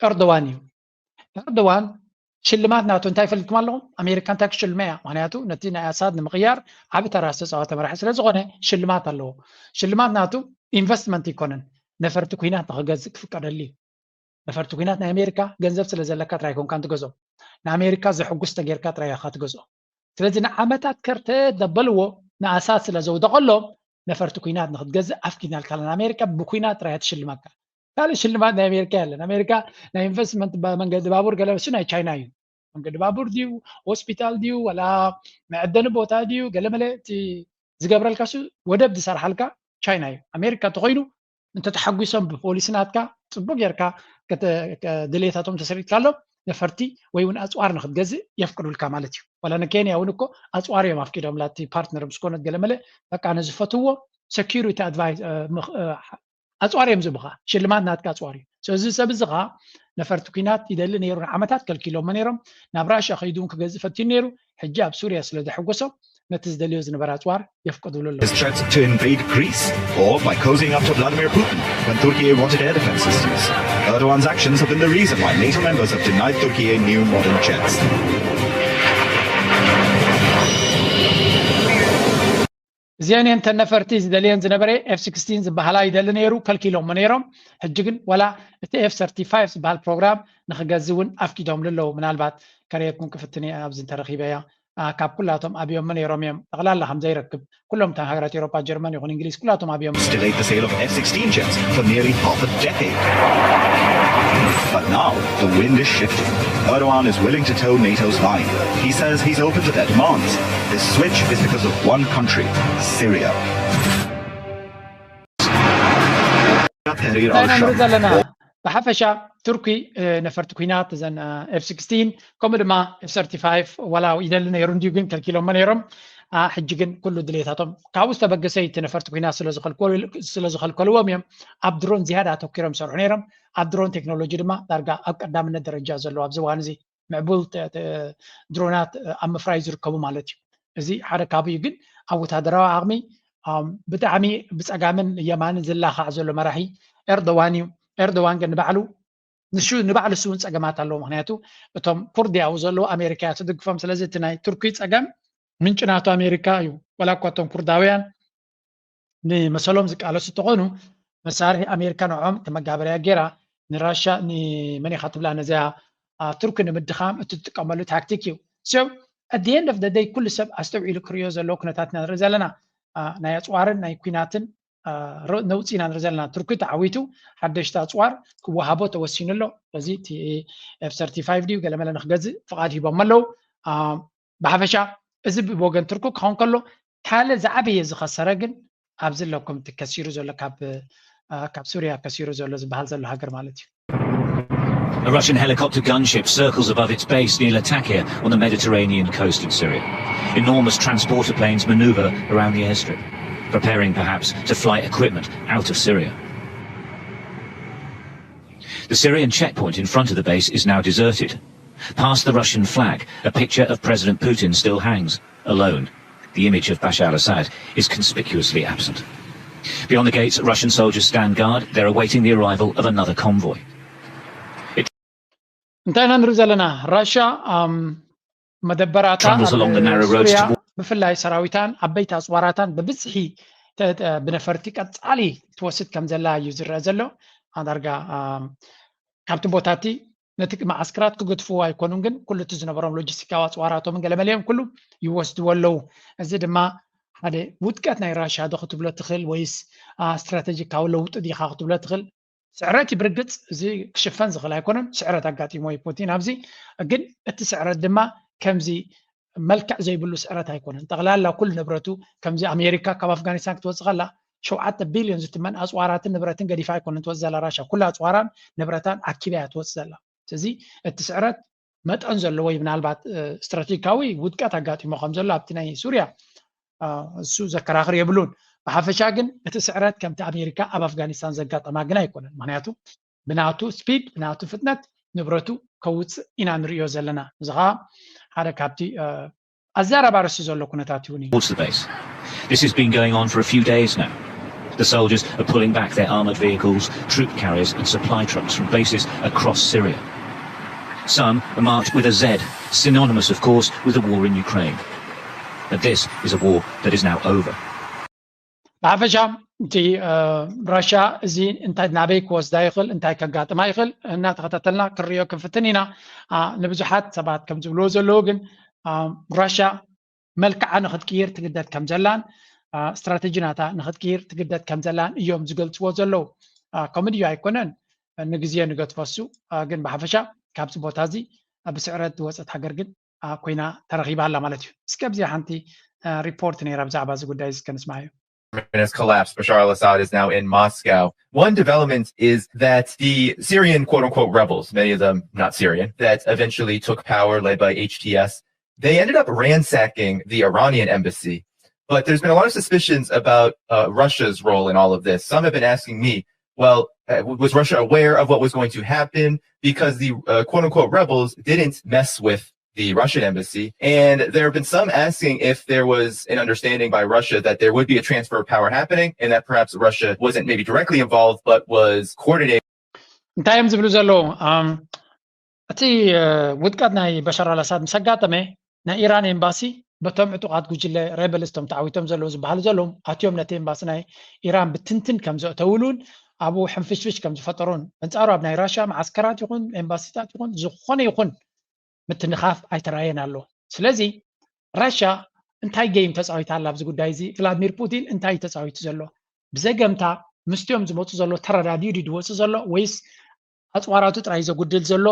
ኤርዶዋን እዩ። ኤርዶዋን ሽልማት ናቱ እንታይ ይፈልጥኩም ኣለኹም? ኣሜሪካ እንታይ ክሽልመ እያ? ምክንያቱ ነቲ ናይ ኣሳድ ንምቕያር ዓቢ ተራ ዝተፃወተ መራሒ ስለዝኾነ ሽልማት ኣለዎ። ሽልማት ናቱ ኢንቨስትመንት ይኮነን፣ ነፈርቲ ኩናት ንክገዝእ ክፍቀደሉ እዩ። ነፈርቲ ኩናት ናይ ኣሜሪካ ገንዘብ ስለ ዘለካ ጥራይ ኮንካ ትገዝኦ። ንኣሜሪካ ዘሕጉስ ተጌርካ ጥራይ ኢኻ ትገዝኦ። ስለዚ ንዓመታት ከርተ ደበልዎ ንኣሳድ ስለ ዘውደቐሎም ነፈርቲ ኩናት ንክትገዝእ ኣፍቂድናልካ ኣለና። ኣሜሪካ ብኩናት ጥራይ ትሽልመካ። ካልእ ሽልማት ናይ ኣሜሪካ የለን። ኣሜሪካ ናይ ኢንቨስትመንት መንገዲ ባቡር ገለ እሱ ናይ ቻይና እዩ። መንገዲ ባቡር ድዩ፣ ሆስፒታል ድዩ፣ ወላ መዐደኒ ቦታ ድዩ፣ ገለመለ እቲ ዝገብረልካ እሱ ወደብ ዝሰርሓልካ ቻይና እዩ። ኣሜሪካ እንተኮይኑ እንተተሓጒሶም ብፖሊሲ ናትካ ፅቡቅ ጌርካ ድሌታቶም ተሰሪትካሎም ነፈርቲ ወይ እውን ኣፅዋር ንክትገዝእ የፍቅዱልካ ማለት እዩ። ዋላ ንኬንያ እውን እኮ ኣፅዋር እዮም ኣፍቂዶም ላቲ ፓርትነር ምስ ኮነት ገለመለ በቃ ነዝፈትዎ ሰኪሪቲ ኣድቫይስ ኣፅዋር እዮም ዝብኻ ሽልማት ናትካ ኣፅዋር እዩ። ስለዚ ሰብ እዚ ኸዓ ነፈርቲ ኩናት ይደሊ ነይሩ ንዓመታት ከልኪሎሞ ነይሮም። ናብ ራሽያ ከይዱ እውን ክገዝእ ፈቲኑ ነይሩ። ሕጂ ኣብ ሱርያ ስለ ዘሐጎሶም ነቲ ዝደልዮ ዝነበረ ኣፅዋር የፍቀዱሉ ኣለዉ። His threats to invade Greece or by cozying up to Vladimir Putin when Turkey wanted air defense systems. Erdogan's actions have been the reason why NATO members have denied Turkey new modern jets. እዚአን እየን ተን ነፈርቲ ዝደልየን ዝነበረ ኤፍ ሲክስቲን ዝበሃላ ይደሊ ነይሩ ከልኪሎሞ ነይሮም። ሕጂ ግን ዋላ እቲ ኤፍ ሰርቲ ፋይቭ ዝበሃል ፕሮግራም ንክገዝ እውን ኣፍቂዶምሉ ኣለዉ። ምናልባት ከርእየኩም ክፍትን እየ ኣብዚ እንተረኺበያ። ካብ ኩላቶም ኣብዮሞ ነይሮም እዮም። ጠቕላላ ከም ዘይረክብ ኩሎም እታ ሃገራት ኤውሮጳ ጀርመን ይኹን እንግሊዝ ኩላቶም ኣብዮም። Delayed the sale of F sixteen jets for nearly half a decade. But now the wind is shifting. Erdogan is willing to toe NATO's line. He says he's open to their demands. This switch is because of one country, Syria. እንታይ ኢና ንርኢ ዘለና? ብሓፈሻ ቱርኪ ነፈርቲ ኩናት እዘን ኤፍ ሲክስቲን ከምኡ ድማ ኤፍ ሰርቲፋይቭ ዋላ ይደሊ ነይሩ እንድዩ ግን ከልኪሎሞ ነይሮም። ሕጂ ግን ኩሉ ድሌታቶም ካብኡ ዝተበገሰ እቲ ነፈርቲ ኩናት ስለዝኸልከልዎም እዮም ኣብ ድሮን ዝያዳ ኣተኪሮም ይሰርሑ ነይሮም። ኣብ ድሮን ቴክኖሎጂ ድማ ዳርጋ ኣብ ቀዳምነት ደረጃ ዘለዎ ኣብዚ እዋን እዚ ምዕቡል ድሮናት ኣብ ምፍራይ ዝርከቡ ማለት እዩ። እዚ ሓደ ካብኡ እዩ። ግን ኣብ ወታደራዊ ዓቕሚ ብጣዕሚ ብፀጋምን የማንን ዝላኻዕ ዘሎ መራሒ ኤርዶዋን እዩ። ኤርዶዋን ግን ንባዕሉ ንሱ ንባዕሉ ንሱ እውን ፀገማት ኣለዎ። ምክንያቱ እቶም ኩርድ ኣብኡ ዘለዉ ኣሜሪካ እያ ትድግፎም። ስለዚ እቲ ናይ ቱርኪ ፀገም ምንጪ ናቱ ኣሜሪካ እዩ። ዋላ እኳ እቶም ኩርዳውያን ንመሰሎም ዝቃለሱ እንተኾኑ መሳርሒ ኣሜሪካ ንዖም ከመጋበርያ ገይራ ንራሻ ንመን ኢኻ ትብላ ነዚያ ቱርኪ ንምድኻም እትጥቀመሉ ታክቲክ እዩ። So at the end of the day ኩሉ ሰብ ኣስተውዒሉ ክርእዮ ዘለዎ ኩነታት ኢና ንርኢ ዘለና። ናይ ኣፅዋርን ናይ ኩናትን ነውፂ ኢና ንርኢ ዘለና። ቱርኪ ተዓዊቱ ሓደሽቲ ኣፅዋር ክወሃቦ ተወሲኑ ኣሎ። በዚ እቲ ኤፍ ሰርቲፋይቭ ድዩ ገለመለ ንክገዝእ ፍቓድ ሂቦም ኣለዉ። ብሓፈሻ እዚ ብወገን ቱርኪ ክኸውን ከሎ ካልእ ዝዓበየ ዝኸሰረ ግን ኣብዚ ኣለኩም እቲ ከሲሩ ዘሎ ካብ ካብ ሱርያ ከሲሩ ዘሎ ዝበሃል ዘሎ ሃገር ማለት እዩ። A Russian helicopter gunship circles above its base near Latakia on the Mediterranean coast of Syria. Enormous transporter planes maneuver around the airstrip, preparing perhaps to fly equipment out of Syria. The Syrian checkpoint in front of the base is now deserted. Past the Russian flag, a picture of President Putin still hangs, alone. The image of Bashar al-Assad is conspicuously absent. Beyond the gates, Russian soldiers stand guard. They're awaiting the arrival of another convoy. እንታይ ኢና ንርኢ ዘለና? ራሻ መደበራታ ብፍላይ ሰራዊታን ዓበይቲ ኣፅዋራታን ብብዝሒ ብነፈርቲ ቀፃሊ ትወስድ ከም ዘላ እዩ ዝረአ ዘሎ። ዳርጋ ካብቲ ቦታቲ ነቲ መዓስከራት ክገድፍዎ ኣይኮኑን፣ ግን ኩሉ እቲ ዝነበሮም ሎጂስቲካዊ ኣፅዋራቶምን ገለመለዮም ኩሉ ይወስድዎ ኣለዉ። እዚ ድማ ሓደ ውድቀት ናይ ራሻ ዶ ክትብሎ ትኽእል ወይስ ስትራቴጂካዊ ለውጢ ዲኻ ክትብሎ ትኽእል? ስዕረት እዩ ብርግፅ፣ እዚ ክሽፈን ዝኽእል ኣይኮነን። ስዕረት ኣጋጢሞ እዩ ፑቲን ኣብዚ። ግን እቲ ስዕረት ድማ ከምዚ መልክዕ ዘይብሉ ስዕረት ኣይኮነን። ጠቕላላ ኩሉ ንብረቱ ከምዚ ኣሜሪካ ካብ ኣፍጋኒስታን ክትወፅእ ከላ ሸውዓተ ቢልዮን ዝትመን ኣፅዋራትን ንብረትን ገዲፋ ኣይኮነን ትወፅእ ዘላ ራሻ። ኩሉ ኣፅዋራን ንብረታን ኣኪባ እያ ትወፅእ ዘላ። ስለዚ እቲ ስዕረት መጠን ዘለዎ እዩ። ምናልባት ስትራቴጂካዊ ውድቀት ኣጋጢሞ ከም ዘሎ ኣብቲ ናይ ሱርያ እሱ ዘከራኽር የብሉን። ብሓፈሻ ግን እቲ ስዕረት ከምቲ ኣሜሪካ ኣብ ኣፍጋኒስታን ዘጋጠማ ግን ኣይኮነን። ምክንያቱ ብናቱ ስፒድ ብናቱ ፍጥነት ንብረቱ ከውፅእ ኢና ንርእዮ ዘለና። እዚ ከዓ ሓደ ካብቲ ኣዘራራቢ ኣርእስቲ ዘሎ ኩነታት እውን እዩ። Towards the base. This has been going on for a few days now. The soldiers are pulling back their armoured vehicles, troop carriers, and supply trucks from bases across Syria. Some are marked with a Z, synonymous, of course, with the war in Ukraine. But this is a war that is now over. ብሓፈሻ እቲ ራሻ እዚ እንታይ ናበይ ክወስዳ ይኽእል፣ እንታይ ከጋጥማ ይኽእል እናተኸታተልና ክንሪኦ ክንፍትን ኢና። ንብዙሓት ሰባት ከም ዝብልዎ ዘለዉ ግን ራሻ መልክዓ ንክትቅይር ትግደድ ከም ዘላን ስትራተጂ ናታ ንክትቅይር ትግደድ ከም ዘላን እዮም ዝገልፅዎ ዘለዉ። ከምኡ ድዩ ኣይኮነን? ንግዜ ንገድፎ እሱ። ግን ብሓፈሻ ካብዚ ቦታ እዚ ብስዕረት ዝወፀት ሃገር ግን ኮይና ተረኺባ ኣላ ማለት እዩ። እስከ ኣብዚኣ ሓንቲ ሪፖርት ነይራ ብዛዕባ እዚ ጉዳይ እዚ ከንስማዕ እዩ። Has collapsed. Bashar al Assad is now in Moscow. One development is that the Syrian quote unquote rebels, many of them not Syrian, that eventually took power led by H T S, they ended up ransacking the Iranian embassy. But there's been a lot of suspicions about uh, Russia's role in all of this. Some have been asking me, well, uh, was Russia aware of what was going to happen? Because the uh, quote unquote rebels didn't mess with the Russian embassy. And there have been some asking if there was an understanding by Russia that there would be a transfer of power happening and that perhaps Russia wasn't maybe directly involved, but was coordinating. እንታይ እዮም ዝብሉ ዘለዉ? እቲ ውድቀት ናይ በሻር ኣልኣሳድ ምስ ኣጋጠመ ናይ ኢራን ኤምባሲ በቶም ዕጡቓት ጉጅለ ሬበልስ ቶም ተዓዊቶም ዘለዉ ዝበሃሉ ዘለዉ ኣትዮም ነቲ ኤምባሲ ናይ ኢራን ብትንትን ከም ዘእተውሉን ኣብኡ ሕንፍሽፍሽ ከም ዝፈጠሩን፣ በንጻሩ ኣብ ናይ ራሽያ መዓስከራት ይኹን ኤምባሲታት ይኹን ዝኾነ ይኹን ምትንኻፍ ኣይተራየን ኣሎ። ስለዚ ራሽያ እንታይ ገይም ተፃዊታ ኣላ ኣብዚ ጉዳይ እዚ? ቭላድሚር ፑቲን እንታይ እዩ ተፃዊቱ ዘሎ? ብዘገምታ ምስቲኦም ዝመፁ ዘሎ ተረዳዲኡ ድዩ ዝወፅእ ዘሎ ወይስ ኣፅዋራቱ ጥራይ ዘጉድል ዘሎ?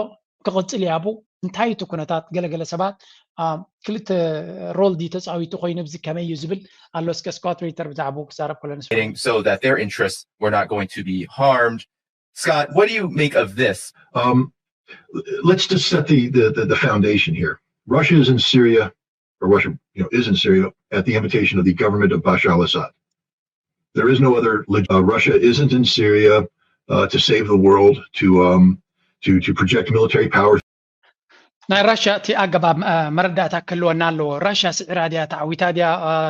ክቕፅል ያቡ እንታይ እቲ ኩነታት? ገለገለ ሰባት ክልተ ሮል ድዩ ተፃዊቱ ኮይኑ ብዚ ከመይ እዩ ዝብል ኣሎ። እስከ ስኮት ሪተር ብዛዕባኡ ክዛረብ ከሎ ንስማ። So that their interests were not going to be harmed. Scott, what do you make of this? Um, let's just set the, the, the, the foundation here. Russia is in Syria, or Russia you know, is in Syria at the invitation of the government of Bashar al-Assad. There is no other. Uh, Russia isn't in Syria uh, to save the world, to um, to to project military power. ናይ ራሽያ እቲ ኣገባብ መረዳእታ ክህልወና ኣለዎ። ራሽያ ስዒራ ድያ ተዓዊታ ድያ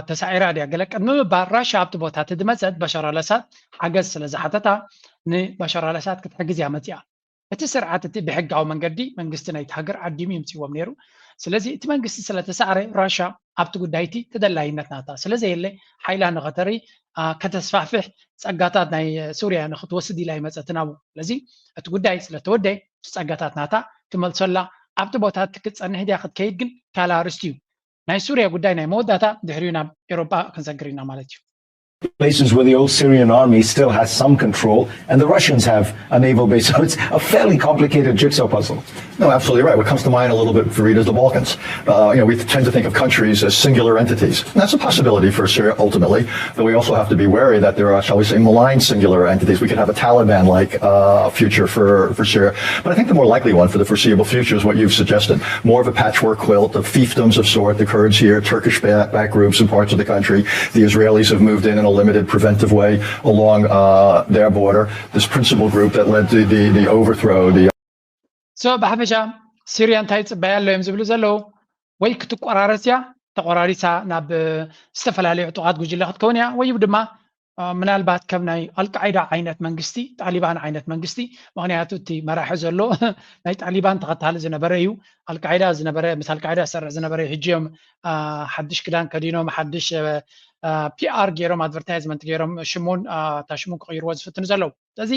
ተሳዒራ ድያ ገለ ቅድሚ ምባል ራሽያ ኣብቲ ቦታ እቲ ዝመፀት በሻር ኣልኣሳድ ሓገዝ ስለ ዝሓተታ ንበሻር ኣልኣሳድ ክትሕግዝ እያ መፂኣ። እቲ ስርዓት እቲ ብሕጋዊ መንገዲ መንግስቲ ናይቲ ሃገር ዓዲሙ ይምፅዎም ነይሩ። ስለዚ እቲ መንግስቲ ስለተሳዕረ ራሻ ኣብቲ ጉዳይ እቲ ተደላይነት ናታ ስለዘየለ ሓይላ ንኸተሪ ከተስፋፍሕ ጸጋታት ናይ ሱርያ ንክትወስድ ኢላ ይመፀትን ኣብኡ። ስለዚ እቲ ጉዳይ ስለተወደ እቲ ጸጋታት ናታ ትመልሶላ ኣብቲ ቦታ እቲ ክትፀንሕ ድያ ክትከይድ ግን ካልእ ኣርእስቲ እዩ። ናይ ሱርያ ጉዳይ ናይ መወዳእታ ድሕሪኡ ናብ ኤሮጳ ክንሰግር ኢና ማለት እዩ። Places where the old Syrian army still has some control, and the Russians have a naval base. So it's a fairly complicated jigsaw puzzle. No, absolutely right. What comes to mind a little bit for Rita is the Balkans. Uh, you know, we tend to think of countries as singular entities. And that's a possibility for Syria ultimately, but we also have to be wary that there are, shall we say, malign singular entities. We could have a Taliban-like uh, future for, for Syria. But I think the more likely one for the foreseeable future is what you've suggested. More of a patchwork quilt of fiefdoms of sort, the Kurds here, Turkish-backed groups in parts of the country. The Israelis have moved in in a limited preventive way along uh, their border. This principal group that led to the, the overthrow, the so ብሓፈሻ ሲርያ እንታይ ይፅበያ ኣሎ እዮም ዝብሉ ዘለዉ? ወይ ክትቆራረስ እያ፣ ተቆራሪሳ ናብ ዝተፈላለዩ ዕጡቓት ጉጅለ ክትከውን እያ፣ ወይ ድማ ምናልባት ከም ናይ ኣልቃይዳ ዓይነት መንግስቲ፣ ጣሊባን ዓይነት መንግስቲ። ምክንያቱ እቲ መራሒ ዘሎ ናይ ጣሊባን ተኸታሊ ዝነበረ እዩ። ኣልቃይዳ ዝነበረ፣ ምስ ኣልቃይዳ ዝሰርሕ ዝነበረ እዩ። ሕጂ እዮም ሓድሽ ክዳን ከዲኖም፣ ሓድሽ ፒኣር ገይሮም፣ ኣድቨርታይዝመንት ገይሮም ሽሙን እታ ሽሙን ክቕይርዎ ዝፍትኑ ዘለዉ። ስለዚ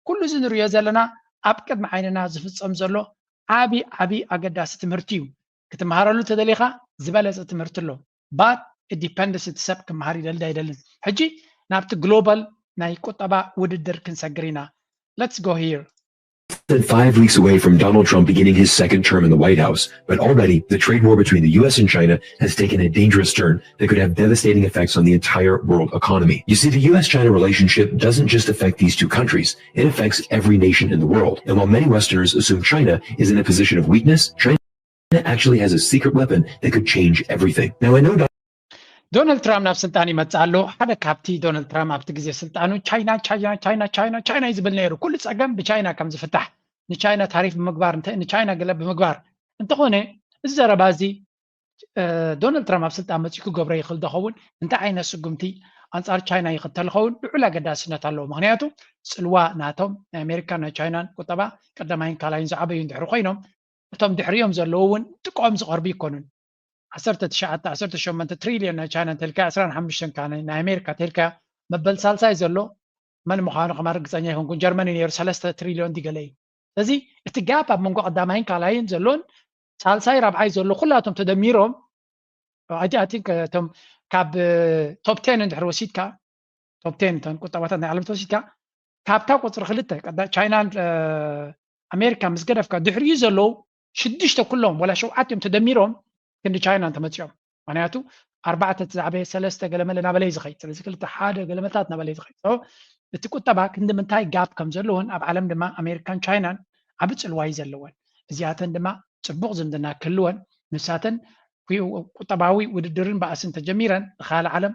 ኩሉ እዚ ንሪኦ ዘለና ኣብ ቅድሚ ዓይንና ዝፍፀም ዘሎ ዓቢ ዓቢ ኣገዳሲ ትምህርቲ እዩ። ክትመሃረሉ ተደሊኻ ዝበለፀ ትምህርቲ ኣሎ። ባት ዲፐንድስ እቲ ሰብ ክመሃር ይደሊ ኣይደልን። ሕጂ ናብቲ ግሎባል ናይ ቁጠባ ውድድር ክንሰግር ኢና። Let's go here. Five weeks away from Donald Trump beginning his second term in the White House, but already the trade war between the U S and China has taken a dangerous turn that could have devastating effects on the entire world economy. You see, the U S China relationship doesn't just affect these two countries, it affects every nation in the world. And while many Westerners assume China is in a position of weakness, China actually has a secret weapon that could change everything. Now, I know ዶናልድ ትራምፕ ናብ ስልጣን ይመጽእ ኣሎ። ሓደ ካብቲ ዶናልድ ትራምፕ ኣብቲ ግዜ ስልጣኑ ቻይና ቻይና ቻይና ቻይና ቻይና እዩ ዝብል ነይሩ። ኩሉ ጸገም ብቻይና ከም ዝፍታሕ፣ ንቻይና ታሪፍ ብምግባር፣ ንቻይና ገለ ብምግባር። እንተኾነ እዚ ዘረባ እዚ ዶናልድ ትራምፕ ኣብ ስልጣን መጺኡ ክገብሮ ይኽእል ዶ ኸውን? እንታይ ዓይነት ስጉምቲ ኣንጻር ቻይና ይኽተል ኸውን? ልዑል ኣገዳስነት ኣለዎ። ምክንያቱ ጽልዋ ናቶም ናይ ኣሜሪካን ናይ ቻይናን ቁጠባ ቀዳማይን ካልኣይን ዝዓበዩ እንድሕሪ ኮይኖም፣ እቶም ድሕሪኦም ዘለዉ እውን ጥቃኦም ዝቐርቡ ይኮኑን። ዓሰርተ ትሽዓተ ዓሰርተ ሸሞንተ ትሪልዮን ናይ ቻይና እንተልካ፣ ዕስራን ሓሙሽተን ናይ ኣሜሪካ እንተልካ፣ መበል ሳልሳይ ዘሎ መን ምዃኑ ከማን ርግፀኛ ይኮንኩን። ጀርመኒ ነይሩ ሰለስተ ትሪልዮን ዲገለ እዩ። ስለዚ እቲ ጋፕ ኣብ መንጎ ቀዳማይን ካልኣይን ዘሎን ሳልሳይ ራብዓይ ዘሎ ኩላቶም ተደሚሮም ኣይ ቲንክ እቶም ካብ ቶፕ ቴን እንድሕር ወሲድካ፣ ቶፕ ቴን እተን ቁጠባታት ናይ ዓለም ተወሲድካ፣ ካብታ ቁፅሪ ክልተ ቻይናን ኣሜሪካ ምስ ገደፍካ፣ ድሕሪኡ ዘለዉ ሽዱሽተ ኩሎም ወላ ሸውዓቲኦም ተደሚሮም ክንዲ ቻይና እንተመፂኦም። ምክንያቱ ኣርባዕተ እቲ ዝዓበየ ሰለስተ ገለመለ ናበለይ ዝኸይድ፣ ስለዚ ክልተ ሓደ ገለመታት ናበለይ ዝኸይድ። እቲ ቁጠባ ክንዲ ምንታይ ጋፕ ከም ዘለዎን ኣብ ዓለም ድማ ኣሜሪካን ቻይናን ዓቢ ፅልዋ እዩ ዘለወን። እዚኣተን ድማ ፅቡቕ ዝምድና ክህልወን፣ ንሳተን ቁጠባዊ ውድድርን ባእስን ተጀሚረን ንኻልእ ዓለም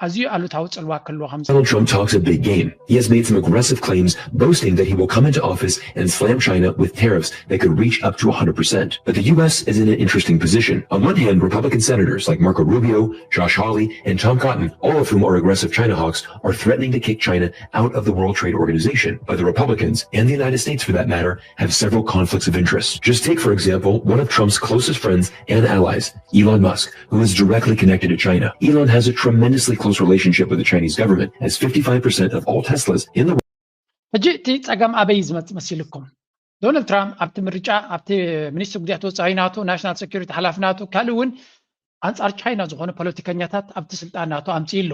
ኣዝዩ ኣሉታዊ ጽልዋ ክህልዎ ከም Donald Trump talks a big game. He has made some aggressive claims, boasting that he will come into office and slam China with tariffs that could reach up to one hundred percent. But the U S is in an interesting position. On one hand, Republican senators like Marco Rubio, Josh Hawley, and Tom Cotton, all of whom are aggressive China hawks, are threatening to kick China out of the World Trade Organization. But the Republicans, and the United States for that matter, have several conflicts of interest. Just take, for example, one of Trump's closest friends and allies, Elon Musk, who is directly connected to China. Elon has a tremendously close relationship with the Chinese government, as fifty-five percent of all Teslas in the ሕጂ እቲ ጸገም ኣበይ ዝመጽእ መሲልኩም? ዶናልድ ትራምፕ ኣብቲ ምርጫ፣ ኣብቲ ሚኒስትር ጉዳያት ወጻኢ ናቱ፣ ናሽናል ሴኩሪቲ ሓላፊ ናቱ፣ ካልእ እውን ኣንጻር ቻይና ዝኾነ ፖለቲከኛታት ኣብቲ ስልጣን ናቱ ኣምጽኡ ኣሎ።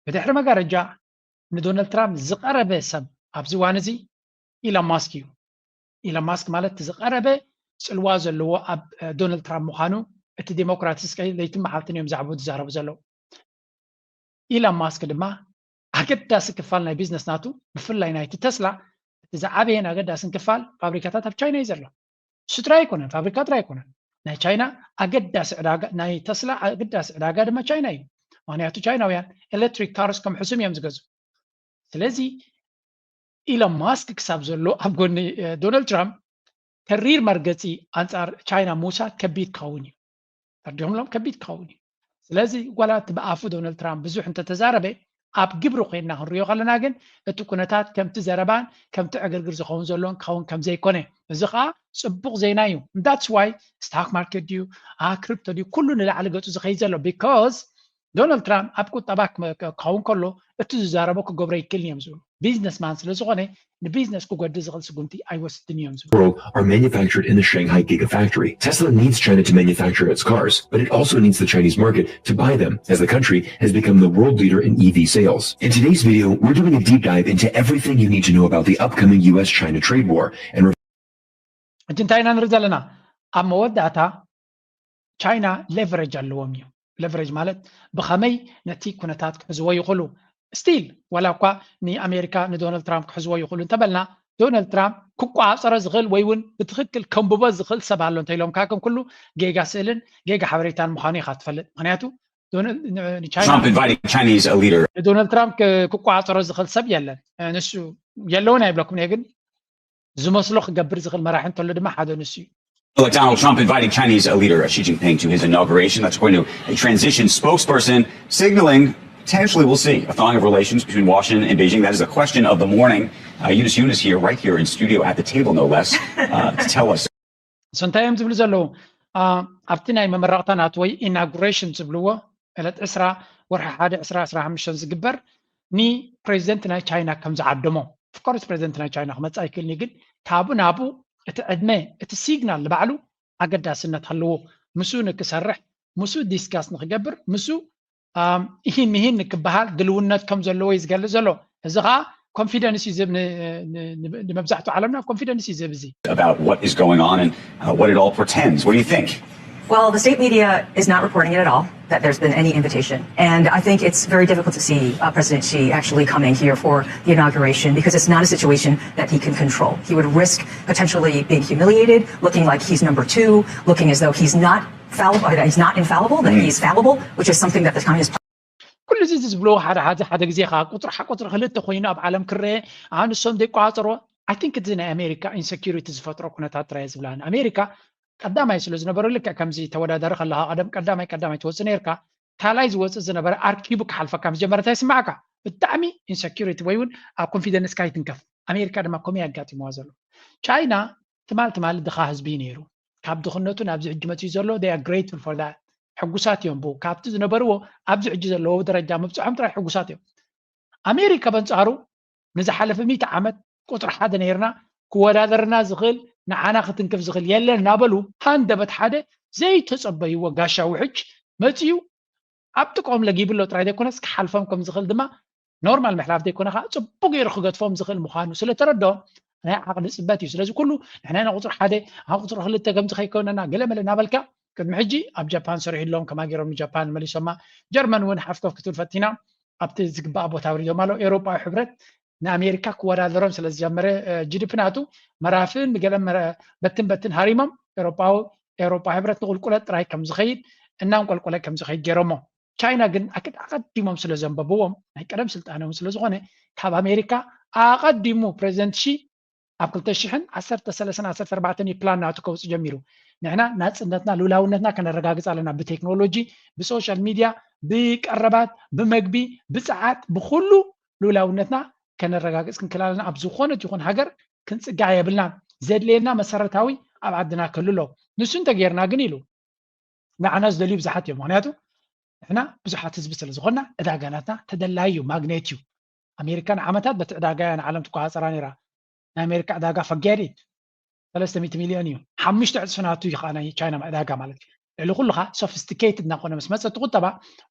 ብድሕሪ መጋረጃ ንዶናልድ ትራምፕ ዝቐረበ ሰብ ኣብዚ እዋን እዚ ኢሎን ማስክ እዩ። ኢሎን ማስክ ማለት እቲ ዝቐረበ ጽልዋ ዘለዎ ኣብ ዶናልድ ትራምፕ ምዃኑ እቲ ዴሞክራትስ ለይትን መዓልትን እዮም ዛዕባኡ ዝዛረቡ ዘለዉ። ኢሎን ማስክ ድማ ኣገዳሲ ክፋል ናይ ቢዝነስ ናቱ፣ ብፍላይ ናይቲ ተስላ፣ እቲ ዝዓበየን ኣገዳስን ክፋል ፋብሪካታት ኣብ ቻይና እዩ ዘሎ። እሱ ጥራይ ኣይኮነን፣ ፋብሪካ ጥራይ ኣይኮነን። ናይ ቻይና ኣገዳሲ ዕዳጋ፣ ናይ ተስላ ኣገዳሲ ዕዳጋ ድማ ቻይና እዩ። ምክንያቱ ቻይናውያን ኤሌክትሪክ ካርስ ከም ሕሱም እዮም ዝገዝኡ። ስለዚ ኢሎን ማስክ ክሳብ ዘሎ ኣብ ጎኒ ዶናልድ ትራምፕ ተሪር መርገፂ ኣንፃር ቻይና ምውሳድ ከቢድ ክኸውን እዩ። ተርዲኦምሎም ከቢድ ክኸውን እዩ። ስለዚ ዋላ እቲ ብኣፉ ዶናልድ ትራምፕ ብዙሕ እንተተዛረበ ኣብ ግብሪ ኮይንና ክንሪኦ ከለና ግን እቲ ኩነታት ከምቲ ዘረባን ከምቲ ዕግርግር ዝኸውን ዘሎን ክኸውን ከም ዘይኮነ፣ እዚ ከዓ ፅቡቅ ዜና እዩ። That's why ስታክ ማርኬት ድዩ ክሪፕቶ ድዩ ኩሉ ንላዕሊ ገፁ ዝኸይድ ዘሎ፣ because ዶናልድ ትራምፕ ኣብ ቁጠባ ክኸውን ከሎ እቲ ዝዛረቦ ክገብሮ ይክእል እዮም ዝብሉ ቢዝነስማን ስለ ዝኾነ ንቢዝነስ ክጎድእ ዝኽእል ስጉምቲ ኣይወስድን እዮም ዝብሉ። World are manufactured in the Shanghai Gigafactory. Tesla needs China to manufacture its cars, but it also needs the Chinese market to buy them, as the country has become the world leader in E V sales. In today's video, we're doing a deep dive into everything you need to know about the upcoming U S China trade war and ሕጂ እንታይ ኢና ንርኢ ዘለና? ኣብ መወዳእታ ቻይና ሌቨሬጅ ኣለዎም እዩ። ሌቨሬጅ ማለት ብኸመይ ነቲ ኩነታት ክሕዝዎ ይኽእሉ። ስቲል ዋላ እኳ ንኣሜሪካ ንዶናልድ ትራምፕ ክሕዝዎ ይኽእሉ እንተበልና፣ ዶናልድ ትራምፕ ክቆፃፀሮ ዝኽእል ወይ እውን ብትኽክል ከንብቦ ዝኽእል ሰብ ኣሎ እንተኢሎም፣ ካክን ኩሉ ጌጋ ስእልን ጌጋ ሓበሬታን ምዃኑ ኢኻ ትፈልጥ። ምክንያቱ ንዶናልድ ትራምፕ ክቆፃፀሮ ዝኽእል ሰብ የለን። ንሱ የለውን ኣይብለኩም እየ፣ ግን ዝመስሎ ክገብር ዝኽእል መራሒ እንተሎ ድማ ሓደ ንሱ እዩ። Donald Trump inviting Chinese leader Xi Jinping to his inauguration. That's according to a transition spokesperson signaling Potentially, we'll see a thawing of relations between Washington and Beijing. That is the question of the morning. Uh, Eunice Eunice here, right here in studio at the table, no less, uh, to tell us. So እንታይ እዮም ዝብሉ ዘለዉ? ኣብቲ ናይ መመረቕታ ናቱ ወይ ኢናጉሬሽን ዝብልዎ ዕለት ዕስራ ወርሒ ሓደ ዕስራ ዕስራ ሓሙሽተ ዝግበር ንፕሬዚደንት ናይ ቻይና ከም ዝዓደሞ። ኦፍኮርስ ፕሬዚደንት ናይ ቻይና ክመፅእ ኣይክእልን እዩ፣ ግን ካብኡ ናብኡ እቲ ዕድመ፣ እቲ ሲግናል ንባዕሉ ኣገዳስነት ኣለዎ። ምስኡ ንክሰርሕ፣ ምስኡ ዲስካስ ንክገብር፣ ምስኡ ኢሂን ምሂን ንክበሃል ድልውነት ከም ዘለዎ እዩ ዝገልፅ ዘሎ። እዚ ከዓ ኮንፊደንስ እዩ ዝህብ፣ ንመብዛሕትኡ ዓለምና ኮንፊደንስ እዩ ዝህብ። እዚ about what is going on and uh, what it all portends. What do you think? Well, the state media is not reporting it at all, that there's been any invitation. And I think it's very difficult to see uh, President Xi actually coming here for the inauguration because it's not a situation that he can control. He would risk potentially being humiliated, looking like he's number two, looking as though he's not fallible, that he's not infallible, that he's fallible, which is something that the Chinese ኩሉ እዚ ዝብልዎ ሓደ ሓደ ሓደ ግዜ ከዓ ቁፅሪ ቁፅሪ ክልተ ኮይኑ ኣብ ዓለም ክረአ ኣንሶም ዘይቋፀሮ። I think እዚ ናይ ኣሜሪካ ኢንሰኪሪቲ ዝፈጥሮ ኩነታት ጥራይ ዝብላ ኣሜሪካ ቀዳማይ ስለ ዝነበሩ ልክዕ ከምዚ ተወዳዳሪ ከለካ ቀደም ቀዳማይ ቀዳማይ ትወፅእ ነርካ። ካልኣይ ዝወፅእ ዝነበረ ኣርኪቡ ክሓልፈካ ምስ ጀመረ እንታይ ይስማዓካ? ብጣዕሚ ኢንሰኪሪቲ ወይ እውን ኣብ ኮንፊደንስካ ይትንከፍ። ኣሜሪካ ድማ ከምኡ ኣጋጢምዋ ዘሎ። ቻይና ትማል ትማል ድኻ ህዝቢ እዩ ነይሩ። ካብ ድኽነቱ ናብዚ ሕጂ መፅኡ ዘሎ they are grateful for that። ሕጉሳት እዮም ብኡ ካብቲ ዝነበርዎ ኣብዚ ሕጂ ዘለዎ ደረጃ ምብፅሖም ጥራይ ሕጉሳት እዮም። ኣሜሪካ በንፃሩ ንዝሓለፈ ሚእቲ ዓመት ቁፅሪ ሓደ ነይርና፣ ክወዳደርና ዝኽእል ንዓና ክትንክፍ ዝኽእል የለን እናበሉ ሃንደበት ሓደ ዘይተፀበይዎ ጋሻ ውሕጅ መፅኡ ኣብ ጥቅኦም ለጊብሎ ጥራይ ዘይኮነስ ክሓልፎም ከም ዝኽእል ድማ ኖርማል ምሕላፍ ዘይኮነ ከዓ ፅቡቅ ገይሩ ክገድፎም ዝኽእል ምዃኑ ስለተረድኦም ናይ ዓቕሊ ፅበት እዩ። ስለዚ ኩሉ ንሕና ኢና ቁፅሪ ሓደ፣ ንሕና ቁፅሪ ክልተ ከምዚ ከይኮነና ገለመለ እናበልካ ቅድሚ ሕጂ ኣብ ጃፓን ሰሪሕሎም ከማ ገይሮም ንጃፓን መሊሶማ። ጀርመን እውን ሓፍኮፍ ክትብል ፈቲና ኣብቲ ዝግባእ ቦታ ኣውሪዶም ኣሎ። ኤውሮጳዊ ሕብረት ንኣሜሪካ ክወዳደሮም ስለ ዝጀመረ ጂዲፒ ናቱ መራፍን ብገለ በትን በትን ሃሪሞም ኤውሮጳዊ ኤውሮጳ ሕብረት ንቁልቁለት ጥራይ ከም ዝኸይድ እናንቆልቆለ ከም ዝኸይድ ገይሮሞ። ቻይና ግን ኣቀዲሞም ስለ ዘንበብዎም ናይ ቀደም ስልጣነ እውን ስለ ዝኾነ ካብ ኣሜሪካ ኣቐዲሙ ፕሬዚደንት ሺ ኣብ ክልተ ሽሕን ዓሰርተ ሰለስተን ዓሰርተ ኣርባዕተን እዩ ፕላን ናቱ ከውፅእ ጀሚሩ። ንሕና ናፅነትና ልኡላውነትና ከነረጋግፅ ኣለና፣ ብቴክኖሎጂ፣ ብሶሻል ሚድያ፣ ብቀረባት፣ ብመግቢ፣ ብፀዓት፣ ብኩሉ ልኡላውነትና ከነረጋግፅ ክንክእል ኣለና። ኣብ ዝኾነት ይኹን ሃገር ክንፅጋዕ የብልናን። ዘድልየና መሰረታዊ ኣብ ዓድና ክህሉ ኣለዎ። ንሱ እንተገይርና ግን ኢሉ ንዓና ዝደልዩ ብዙሓት እዮም። ምክንያቱ ንሕና ብዙሓት ህዝቢ ስለ ዝኾንና ዕዳጋ ናትና ተደላዪ እዩ፣ ማግኔት እዩ። ኣሜሪካ ንዓመታት በቲ ዕዳጋ እያ ንዓለም ትቆፃፀራ ነይራ። ናይ ኣሜሪካ ዕዳጋ ፈገሪት ሰለስተ ሚእቲ ሚልዮን እዩ። ሓሙሽተ ዕፅፊ ናቱ እዩ ከዓ ናይ ቻይና ዕዳጋ ማለት እዩ። ልዕሊ ኩሉ ከዓ ሶፊስቲኬትድ እናኾነ ምስ መፀ እቲ ቁጠባ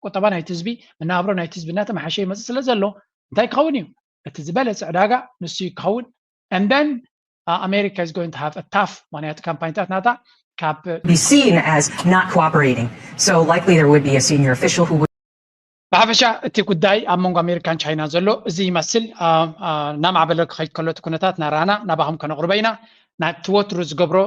ቁጠባ ናይቲ ህዝቢ መናብሮ ናይቲ ህዝቢ እናተመሓሸ ይመፅእ ስለ ዘሎ እንታይ ክኸውን እዩ? እቲ ዝበለፀ ዕዳጋ ንሱ እዩ ክኸውን። And then uh, America is going to have a tough ምክንያቱ ካምፓኒታት ናታ ካብ be seen as not cooperating. So likely there would be a senior official who would ብሓፈሻ እቲ ጉዳይ ኣብ መንጎ ኣሜሪካን ቻይና ዘሎ እዚ ይመስል። እናማዕበለ ክኸይድ ከሎ እቲ ኩነታት ናራና ናባኹም ከነቕርቦ ኢና። ናብቲ ወትሩ ዝገብሮ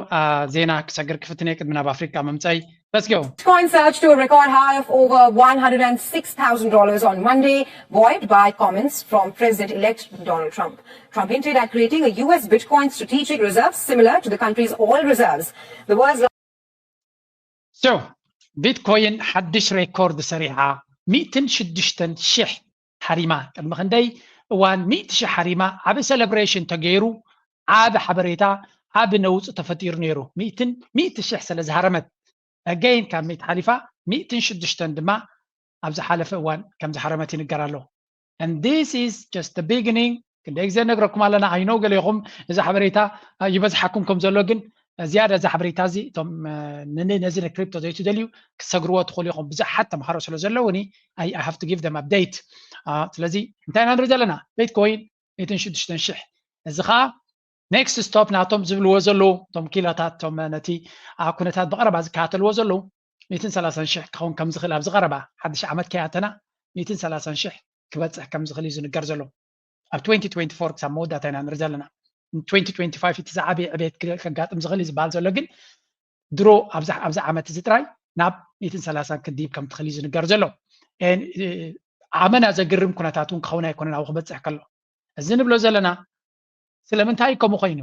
ዜና ክሰግር ክፍትን እየ ቅድሚ ናብ ኣፍሪቃ ምምፀይ። Let's go. Bitcoin surged to a record high of over one hundred and six thousand dollars on Monday, buoyed by comments from President-elect Donald Trump. Trump hinted at creating a U S Bitcoin strategic reserve similar to the country's oil reserves. The world's So ቢትኮይን ሓድሽ ሬኮርድ ሰሪሓ ሚእትን ሽዱሽተን ሽሕ ሓሪማ። ቅድሚ ክንደይ እዋን ሚእቲ ሽሕ ሓሪማ ዓቢ ሴሌብሬሽን ተገይሩ ዓቢ ሓበሬታ ዓቢ ነውፂ ተፈጢሩ ነይሩ። ሚእትን ሚእቲ ሽሕ ስለ ዝሃረመት ኣገይን ካብ ሚእቲ ሓሊፋ ሚእትን ሽዱሽተን ድማ ኣብ ዝሓለፈ እዋን ከም ዝሃረመት ይንገር ኣሎ። And this is just the beginning። ክንደይ ግዜ ነግረኩም ኣለና ኣይኖ ገሌኹም እዚ ሓበሬታ ይበዝሓኩም ከም ዘሎ ግን ዝያዳ እዚ ሓበሬታ እዚ እቶም ነዚ ንክሪፕቶ ዘይትደልዩ ክሰግርዎ ትኽእሉ ኢኹም። ብዙሓት ተምሃሮ ስለ ዘለውኒ I have to give them update። ስለዚ እንታይ ኢና ንርኢ ዘለና? ቢትኮይን ሚእትን ሽዱሽተን ሽሕ። እዚ ከዓ ኔክስት ስቶፕ ናቶም ዝብልዎ ዘለዉ እቶም ኪሎታት እቶም ነቲ ኩነታት ብቐረባ ዝከታተልዎ ዘለዉ ሚእትን ሰላሳን ሽሕ ክኸውን ከም ዝኽእል ኣብዚ ቀረባ ሓድሽ ዓመት ከይኣተና ሚእትን ሰላሳን ሽሕ ክበፅሕ ከም ዝኽእል እዩ ዝንገር ዘሎ። ኣብ twenty twenty-four ክሳብ መወዳእታ ኢና ንርኢ ዘለና። Twenty twenty-five እቲ ዝዓበየ ዕቤት ከጋጥም ዝኽእል እዩ ዝበሃል ዘሎ ግን ድሮ ኣብዚ ዓመት እዚ ጥራይ ናብ ሚእትን ሰላሳን ክድይብ ከም ትኽእል እዩ ዝንገር ዘሎ። ኣመና ዘግርም ኩነታት እውን ክኸውን ኣይኮነን ኣብኡ ክበፅሕ ከሎ። እዚ ንብሎ ዘለና ስለምንታይ እዩ ከምኡ ኮይኑ?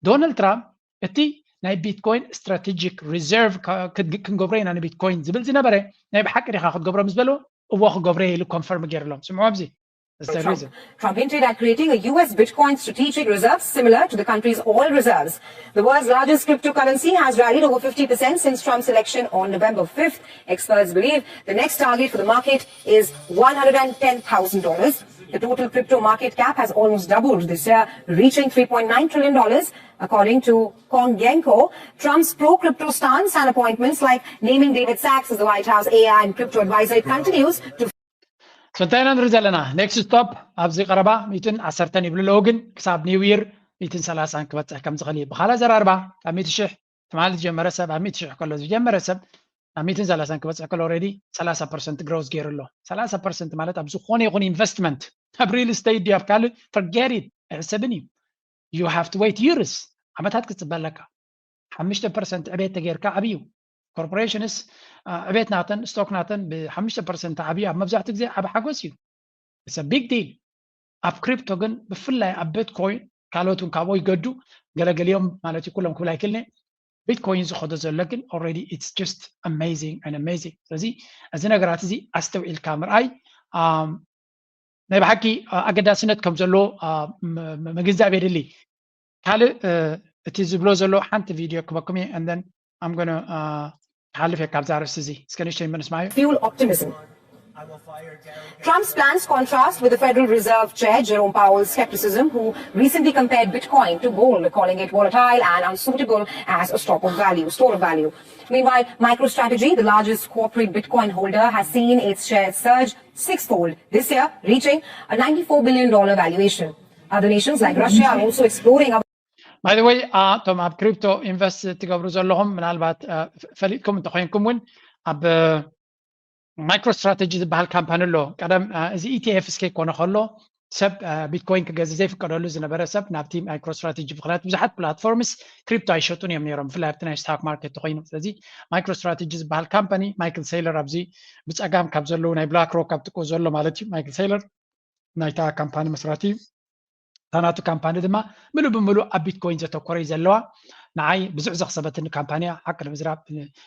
ዶናልድ ትራምፕ እቲ ናይ ቢትኮይን ስትራቴጂክ ሪዘርቭ ክንገብሮ ኢና ንቢትኮይን ዝብል ዝነበረ ናይ ብሓቂ ዲኻ ክትገብሮ ምስ በልዎ እዎ ክገብሮ ኢሉ ኮንፈርም ገይርሎም። ስምዑ ኣብዚ። That's the Trump. Reason. Trump hinted at creating a U S Bitcoin strategic reserve similar to the country's oil reserves. The world's largest cryptocurrency has rallied over fifty percent since Trump's election on November fifth. Experts believe the next target for the market is one hundred ten thousand dollars. The total crypto market cap has almost doubled this year, reaching three point nine trillion dollars. According to Kong Genko, Trump's pro crypto stance and appointments like naming David Sacks as the White House A I and crypto advisor continues to So እንታይ ኢና ንርኢ ዘለና? Next stop ኣብዚ ቀረባ ሚእትን ዓሰርተን ይብሉ ኣለዉ፣ ግን ክሳብ ኒው ይር ሚእትን ሰላሳን ክበፅሕ ከም ዝኽእል እዩ። ብኻልእ ኣዘራርባ ካብ ሚእቲ ሽሕ ትማሊ ዝጀመረ ሰብ፣ ኣብ ሚእቲ ሽሕ ከሎ ዝጀመረ ሰብ ናብ ሚእትን ሰላሳን ክበፅሕ ከሎ already ሰላሳ ፐርሰንት ግሮዝ ገይሩ ኣሎ። ሰላሳ ፐርሰንት ማለት ኣብ ዝኾነ ይኹን ኢንቨስትመንት፣ ኣብ ሪል ስቴት ድዩ ኣብ ካልእ፣ forget it፣ ኣይሕሰብን እዩ። You have to wait years፣ ዓመታት ክትፅበ ኣለካ። ሓሙሽተ ፐርሰንት ዕቤት ተገይርካ ዓብዩ። ኮርፖሬሽንስ ዕቤት ናተን፣ ስቶክ ናተን ብሓሙሽተ ፐርሰንት ዓብዩ ኣብ መብዛሕትኡ ግዜ ዓቢ ሓጎስ እዩ። It's a big deal። ኣብ ክሪፕቶ ግን ብፍላይ ኣብ ቢትኮይን፣ ካልኦት እውን ካብኡ ይገዱ፣ ገለገሊኦም ማለት እዩ፣ ኩሎም ክብል ኣይክእልን እየ። ቢትኮይን ዝኸዶ ዘሎ ግን already it's just amazing and amazing። ስለዚ እዚ ነገራት እዚ ኣስተውዒልካ ምርኣይ፣ ኣም፣ ናይ ብሓቂ፣ አ፣ ኣገዳስነት ከም ዘለዎ፣ አ፣ ም-፣ ም-፣ ምግንዛብ የድሊ። ካልእ፣ እ፣ እቲ ዝብሎ ዘሎ ሓንቲ ቪድዮ ክበኩም እየ፣ and then I'm gonna፣ አ፣ ክሓልፍ እየ ካብዛ ኣርእስቲ እዚ። እስከ ንእሽተይ ምንስማዮ። fuel optimism. Trump's plans contrast with the Federal Reserve Chair Jerome Powell's skepticism, who recently compared Bitcoin to gold, calling it volatile and unsuitable as a stock of value, store of value. Meanwhile, MicroStrategy, the largest corporate Bitcoin holder, has seen its share surge sixfold this year, reaching a ninety-four billion dollar valuation. Other nations like Russia are also exploring By the way፣ አ፣ እቶም ኣብ ክሪፕቶ ኢንቨስት ትገብሩ ዘለኹም፣ ምናልባት፣ አ፣ ፈ-፣ ፈሊጥኩም እንተኾይንኩም እውን፣ ኣብ ማይክሮ ስትራቴጂ ዝበሃል ካምፓኒ ኣሎ። ቀደም፣ አ፣ እዚ ኢቲኤፍ እስከ ይኮነ ከሎ፣ ሰብ፣ አ፣ ቢትኮይን ክገዝእ ዘይፍቀደሉ ዝነበረ ሰብ ናብቲ ማይክሮ ስትራቴጂ፣ ምክንያቱ ብዙሓት ፕላትፎርምስ ክሪፕቶ ኣይሸጡን እዮም ነይሮም፣ ብፍላይ ኣብቲ ናይ ስታክ ማርኬት ተኮይኑ። ስለዚ ማይክሮ ስትራቴጂ ዝበሃል ካምፓኒ፣ ማይክል ሴይለር ኣብዚ ብጸጋም ካብ ዘለዉ ናይ ብላክ ሮክ ኣብ ጥቅኡ ዘሎ ማለት እዩ፣ ማይክል ሴይለር ናይታ ካምፓኒ መስራቲ እዩ። እታ ናቱ ካምፓኒ ድማ ምሉእ ብምሉእ ኣብ ቢትኮይን ዘተኮረ እዩ ዘለዋ። ንዓይ ብዙሕ ዘኽሰበትኒ ካምፓኒ እያ። ሓቂ ንምዝራብ፣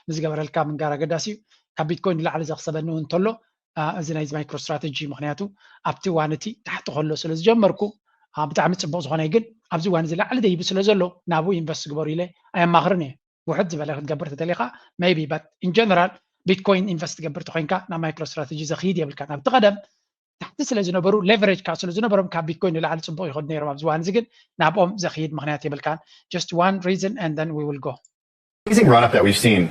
ንዝገበረልካ ምንጋር ኣገዳሲ እዩ። ካብ ቢትኮይን ንላዕሊ ዘኽሰበኒ እውን እንተሎ፣ አ፣ እዚ ናይዚ ማይክሮ ስትራቴጂ፣ ምክንያቱ ኣብቲ እዋን እቲ ታሕቲ ከሎ ስለ ዝጀመርኩ፣ አ፣ ብጣዕሚ ጽቡቕ ዝኾነ እዩ። ግን ኣብዚ እዋን እዚ ላዕሊ ደይቡ ስለ ዘሎ ናብኡ ኢንቨስት ግበሩ ኢለ ኣየማኽርን እየ። ውሕድ ዝበለ ክትገብር ተደሊኻ፣ maybe፣ but in general ቢትኮይን ኢንቨስት ትገብር ተኮይንካ ናብ ማይክሮ ስትራቴጂ ዘኽይድ የብልካን። ኣብቲ ቀደም ታሕቲ ስለ ዝነበሩ፣ ሌቨሬጅ ከዓ ስለ ዝነበሮም ካብ ቢትኮይን ንላዕሊ ጽቡቕ ይኸዱ ነይሮም። ኣብዚ እዋን እዚ ግን ናብኦም ዘኽይድ ምክንያት የብልካን። Just one reason and then we will go. Amazing run up that we've seen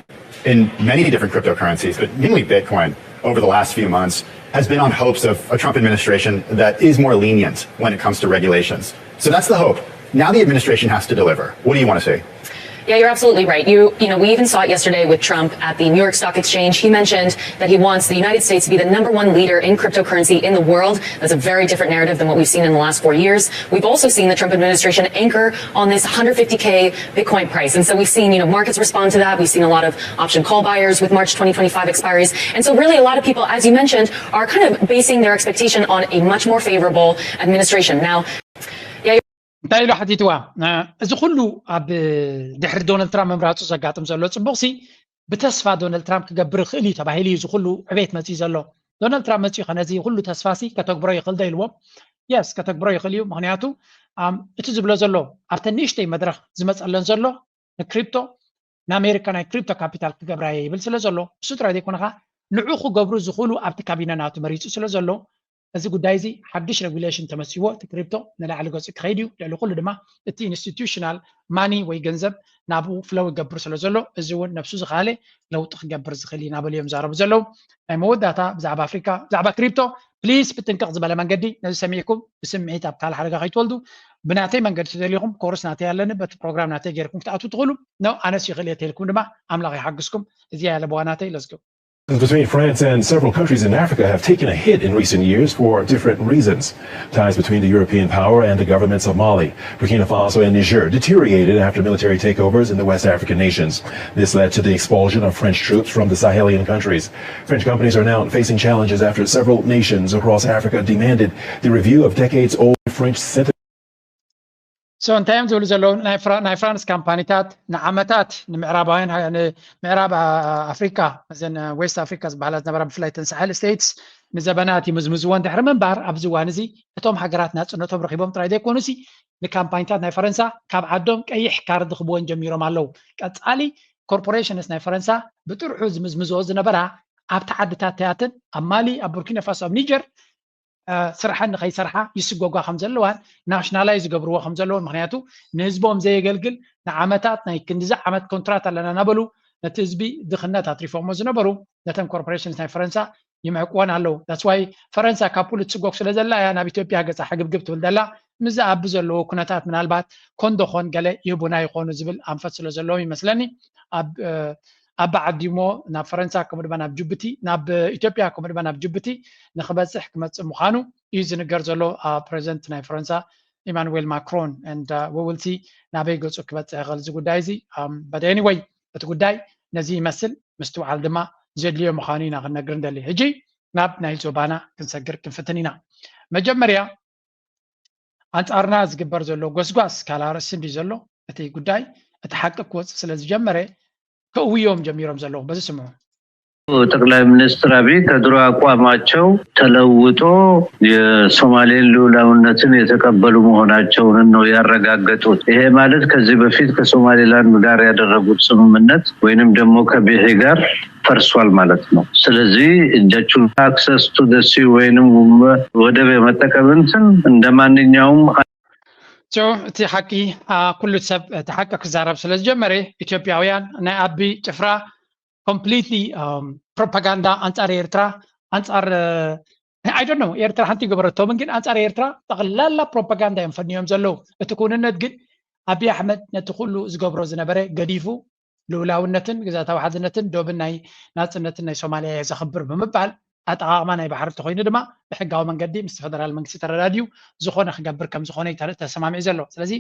in many different cryptocurrencies, but mainly Bitcoin over the last few months has been on hopes of a Trump administration that is more lenient when it comes to regulations. So that's the hope. Now the administration has to deliver. What do you want to say? Yeah, you're absolutely right. You, you know, we even saw it yesterday with Trump at the New York Stock Exchange. He mentioned that he wants the United States to be the number one leader in cryptocurrency in the world. That's a very different narrative than what we've seen in the last four years. We've also seen the Trump administration anchor on this one hundred fifty K Bitcoin price. And so we've seen, you know, markets respond to that. We've seen a lot of option call buyers with March twenty twenty-five expiries. And so really a lot of people, as you mentioned, are kind of basing their expectation on a much more favorable administration. Now, yeah, እንታይ ኢሉ ሓቲትዋ? እ፣ እዚ ኩሉ ኣብ ድሕሪ ዶናልድ ትራምፕ ምምራፁ ዘጋጥም ዘሎ ፅቡቕሲ ብተስፋ ዶናልድ ትራምፕ ክገብር ይኽእል እዩ ተባሂሉ እዩ እዚ ኩሉ ዕቤት መፂኡ ዘሎ። ዶናልድ ትራምፕ መፂኡ ከ ነዚ ኩሉ ተስፋሲ ከተግብሮ ይኽእል ዶ ኢልዎም? የስ፣ ከተግብሮ ይኽእል እዩ። ምክንያቱ፣ ኣም፣ እቲ ዝብሎ ዘሎ ኣብተን ንእሽተይ መድረኽ ዝመፀለን ዘሎ ንክሪፕቶ፣ ንኣሜሪካ ናይ ክሪፕቶ ካፒታል ክገብራ እየ ይብል ስለ ዘሎ፣ እሱ ጥራይ ዘይኮነ ኸዓ ንዑ ክገብሩ ዝኽእሉ ኣብቲ ካቢነ ናቱ መሪፁ ስለ ዘሎ፣ እዚ ጉዳይ እዚ ሓድሽ ሬጉሌሽን ተመሲዎ እቲ ክሪፕቶ ንላዕሊ ገፁ ክኸይድ እዩ። ልዕሊ ኩሉ ድማ እቲ ኢንስቲቱሽናል ማኒ ወይ ገንዘብ ናብኡ ፍለው ይገብር ስለ ዘሎ፣ እዚ እውን ነብሱ ዝኸኣለ ለውጢ ክገብር ዝኽእል እዩ እናበሉ እዮም ዝዛረቡ ዘለዉ። ናይ መወዳእታ ብዛዕባ ኣፍሪካ፣ ብዛዕባ ክሪፕቶ ፕሊስ ብጥንቅቕ ዝበለ መንገዲ ነዚ ሰሚዕኩም ብስምዒት ኣብ ካልእ ሓደጋ ከይትወልዱ። ብናተይ መንገዲ ተደሊኹም ኮርስ ናተይ ኣለኒ፣ በቲ ፕሮግራም ናተይ ገይርኩም ክትኣትዉ ትኽእሉ። ኖ፣ ኣነስ ይኽእል እየ ተልኩም ድማ ኣምላኽ ይሓግዝኩም። እዚ ያለ በዋናተይ ለዝገቡ Between France and several countries in Africa have taken a hit in recent years for different reasons. Ties between the European power and the governments of Mali, Burkina Faso, and Niger deteriorated after military takeovers in the West African nations. This led to the expulsion of French troops from the Sahelian countries. French companies are now facing challenges after several nations across Africa demanded the review of decades old French sentiment. So እንታይ እዮም ዝብሉ ዘለዉ? ናይ ፍራ- ናይ ፍራንስ ካምፓኒታት ንዓመታት ንምዕራባውያን ሃ- ንምዕራብ ኣ- ኣፍሪካ፣ እዘን ዌስት ኣፍሪካ ዝበሃላ ዝነበራ፣ ብፍላይ ተን ሳሕል ስቴትስ፣ ንዘበናት ይምዝምዝወን ድሕሪ ምንባር፣ ኣብዚ እዋን እዚ እቶም ሃገራት ናፅነቶም ረኪቦም ጥራይ ዘይኮኑሲ፣ ንካምፓኒታት ናይ ፈረንሳ ካብ ዓዶም ቀይሕ ካርድ ክህብወን ጀሚሮም ኣለዉ። ቀፃሊ ኮርፖሬሽንስ ናይ ፈረንሳ ብጥርሑ ዝምዝምዝኦ ዝነበራ ኣብቲ ዓድታት ተያትን ኣብ ማሊ፣ ኣብ ቡርኪና ፋሶ፣ ኣብ ኒጀር ስራሐን ንኸይሰርሓ ይስጎጓ ከም ዘለዋን ናሽናላይዝ ዝገብርዎ ከም ዘለውን፣ ምክንያቱ ንህዝቦም ዘየገልግል ንዓመታት፣ ናይ ክንዲዚ ዓመት ኮንትራት ኣለና እናበሉ ነቲ ህዝቢ ድኽነት ኣትሪፎሞ ዝነበሩ ነተን ኮርፖሬሽንስ ናይ ፈረንሳ ይምሕቅወን ኣለዉ። That's why ፈረንሳ ካብ ኩሉ ትስጎግ ስለ ዘላ እያ ናብ ኢትዮጵያ ገጻ ሕግብግብ ትብል ዘላ። ምስዚ ኣብ ዘለዎ ኩነታት ምናልባት ኮንዶኾን ገለ ይህቡና ይኾኑ ዝብል ኣንፈት ስለ ዘለዎም ይመስለኒ። ኣብ ኣብ ዓዲሞ ናብ ፈረንሳ ከምኡ ድማ ናብ ጅቡቲ፣ ናብ ኢትዮጵያ ከምኡ ድማ ናብ ጅቡቲ ንክበፅሕ ክመፅእ ምዃኑ እዩ ዝንገር ዘሎ። ፕረዚደንት ናይ ፈረንሳ ኢማኑዌል ማክሮን። And we will see ናበይ ገፁ ክበፅሕ ይኽእል እዚ ጉዳይ እዚ። But anyway፣ እቲ ጉዳይ ነዚ ይመስል። ምስትውዓል ድማ ዘድልዮ ምዃኑ ኢና ክንነግር እንደሊ። ሕጂ ናብ ናይ ዞባና ክንሰግር ክንፍትን ኢና። መጀመርያ ኣንጻርና ዝግበር ዘሎ ጎስጓስ ካልእ ኣርእስቲ እንድዩ ዘሎ። እቲ ጉዳይ፣ እቲ ሓቂ ክወጽእ ስለ ዝጀመረ ከእውዮም ጀሚሮም ዘለዉ። በዚ ስምዑ። ጠቅላይ ሚኒስትር አብይ ከድሮ አቋማቸው ተለውጦ የሶማሌን ልዑላውነትን የተቀበሉ መሆናቸውን ነው ያረጋገጡት። ይሄ ማለት ከዚህ በፊት ከሶማሌላንድ ጋር ያደረጉት ስምምነት ወይንም ደግሞ ከቢሒ ጋር ፈርሷል ማለት ነው። ስለዚህ እጃችሁን access to the sea ወይንም ወደብ የመጠቀም እንትን እንደ ማንኛውም እቲ ሓቂ ኩሉ ሰብ እቲ ሓቂ ክዛረብ ስለ ዝጀመረ ኢትዮጵያውያን ናይ ኣቢ ጭፍራ ኮምፕሊትሊ ፕሮፓጋንዳ ኣንፃር ኤርትራ ኣንፃር I don't know ኤርትራ ሓንቲ ገበረቶምን ግን ኣንፃር ኤርትራ ጠቕላላ ፕሮፓጋንዳ እዮም ፈንዮም ዘለዉ። እቲ ክውንነት ግን ኣቢ ኣሕመድ ነቲ ኩሉ ዝገብሮ ዝነበረ ገዲፉ ልኡላውነትን ግዛታዊ ሓድነትን ዶብን ናይ ናፅነትን ናይ ሶማልያ እየ ዘኽብር ብምባል ኣጠቓቕማ ናይ ባሕሪ እንተኮይኑ ድማ ብሕጋዊ መንገዲ ምስ ፈደራል መንግስቲ ተረዳድዩ ዝኾነ ክገብር ከም ዝኾነ እዩ ተሰማሚዑ ዘሎ። ስለዚ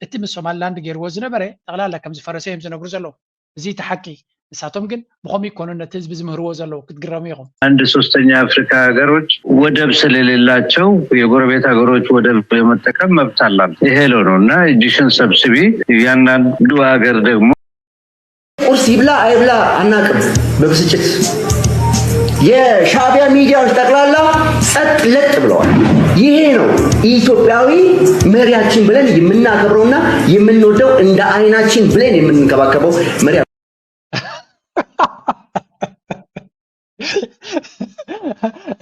እቲ ምስ ሶማሊላንድ ገይርዎ ዝነበረ ጠቕላላ ከም ዝፈረሰ እዮም ዝነግሩ ዘለዉ። እዚ እቲ ሓቂ። ንሳቶም ግን ብኸምኡ ይኮኑ ነቲ ህዝቢ ዝምህርዎ ዘለዉ። ክትግረሙ ኢኹም። አንድ ሶስተኛ የአፍሪካ ሀገሮች ወደብ ስለሌላቸው የጎረቤት ሀገሮች ወደብ የመጠቀም መብት አላቸው። ይሄ ነው ነው እና እጅሽን ሰብስቢ። እያንዳንዱ ሀገር ደግሞ ቁርስ ይብላ አይብላ አናቅም። በብስጭት የሻዕቢያ ሚዲያዎች ጠቅላላ ጸጥ ለጥ ብለዋል። ይሄ ነው ኢትዮጵያዊ መሪያችን ብለን የምናከብረውና የምንወደው እንደ አይናችን ብሌን የምንንከባከበው መሪ።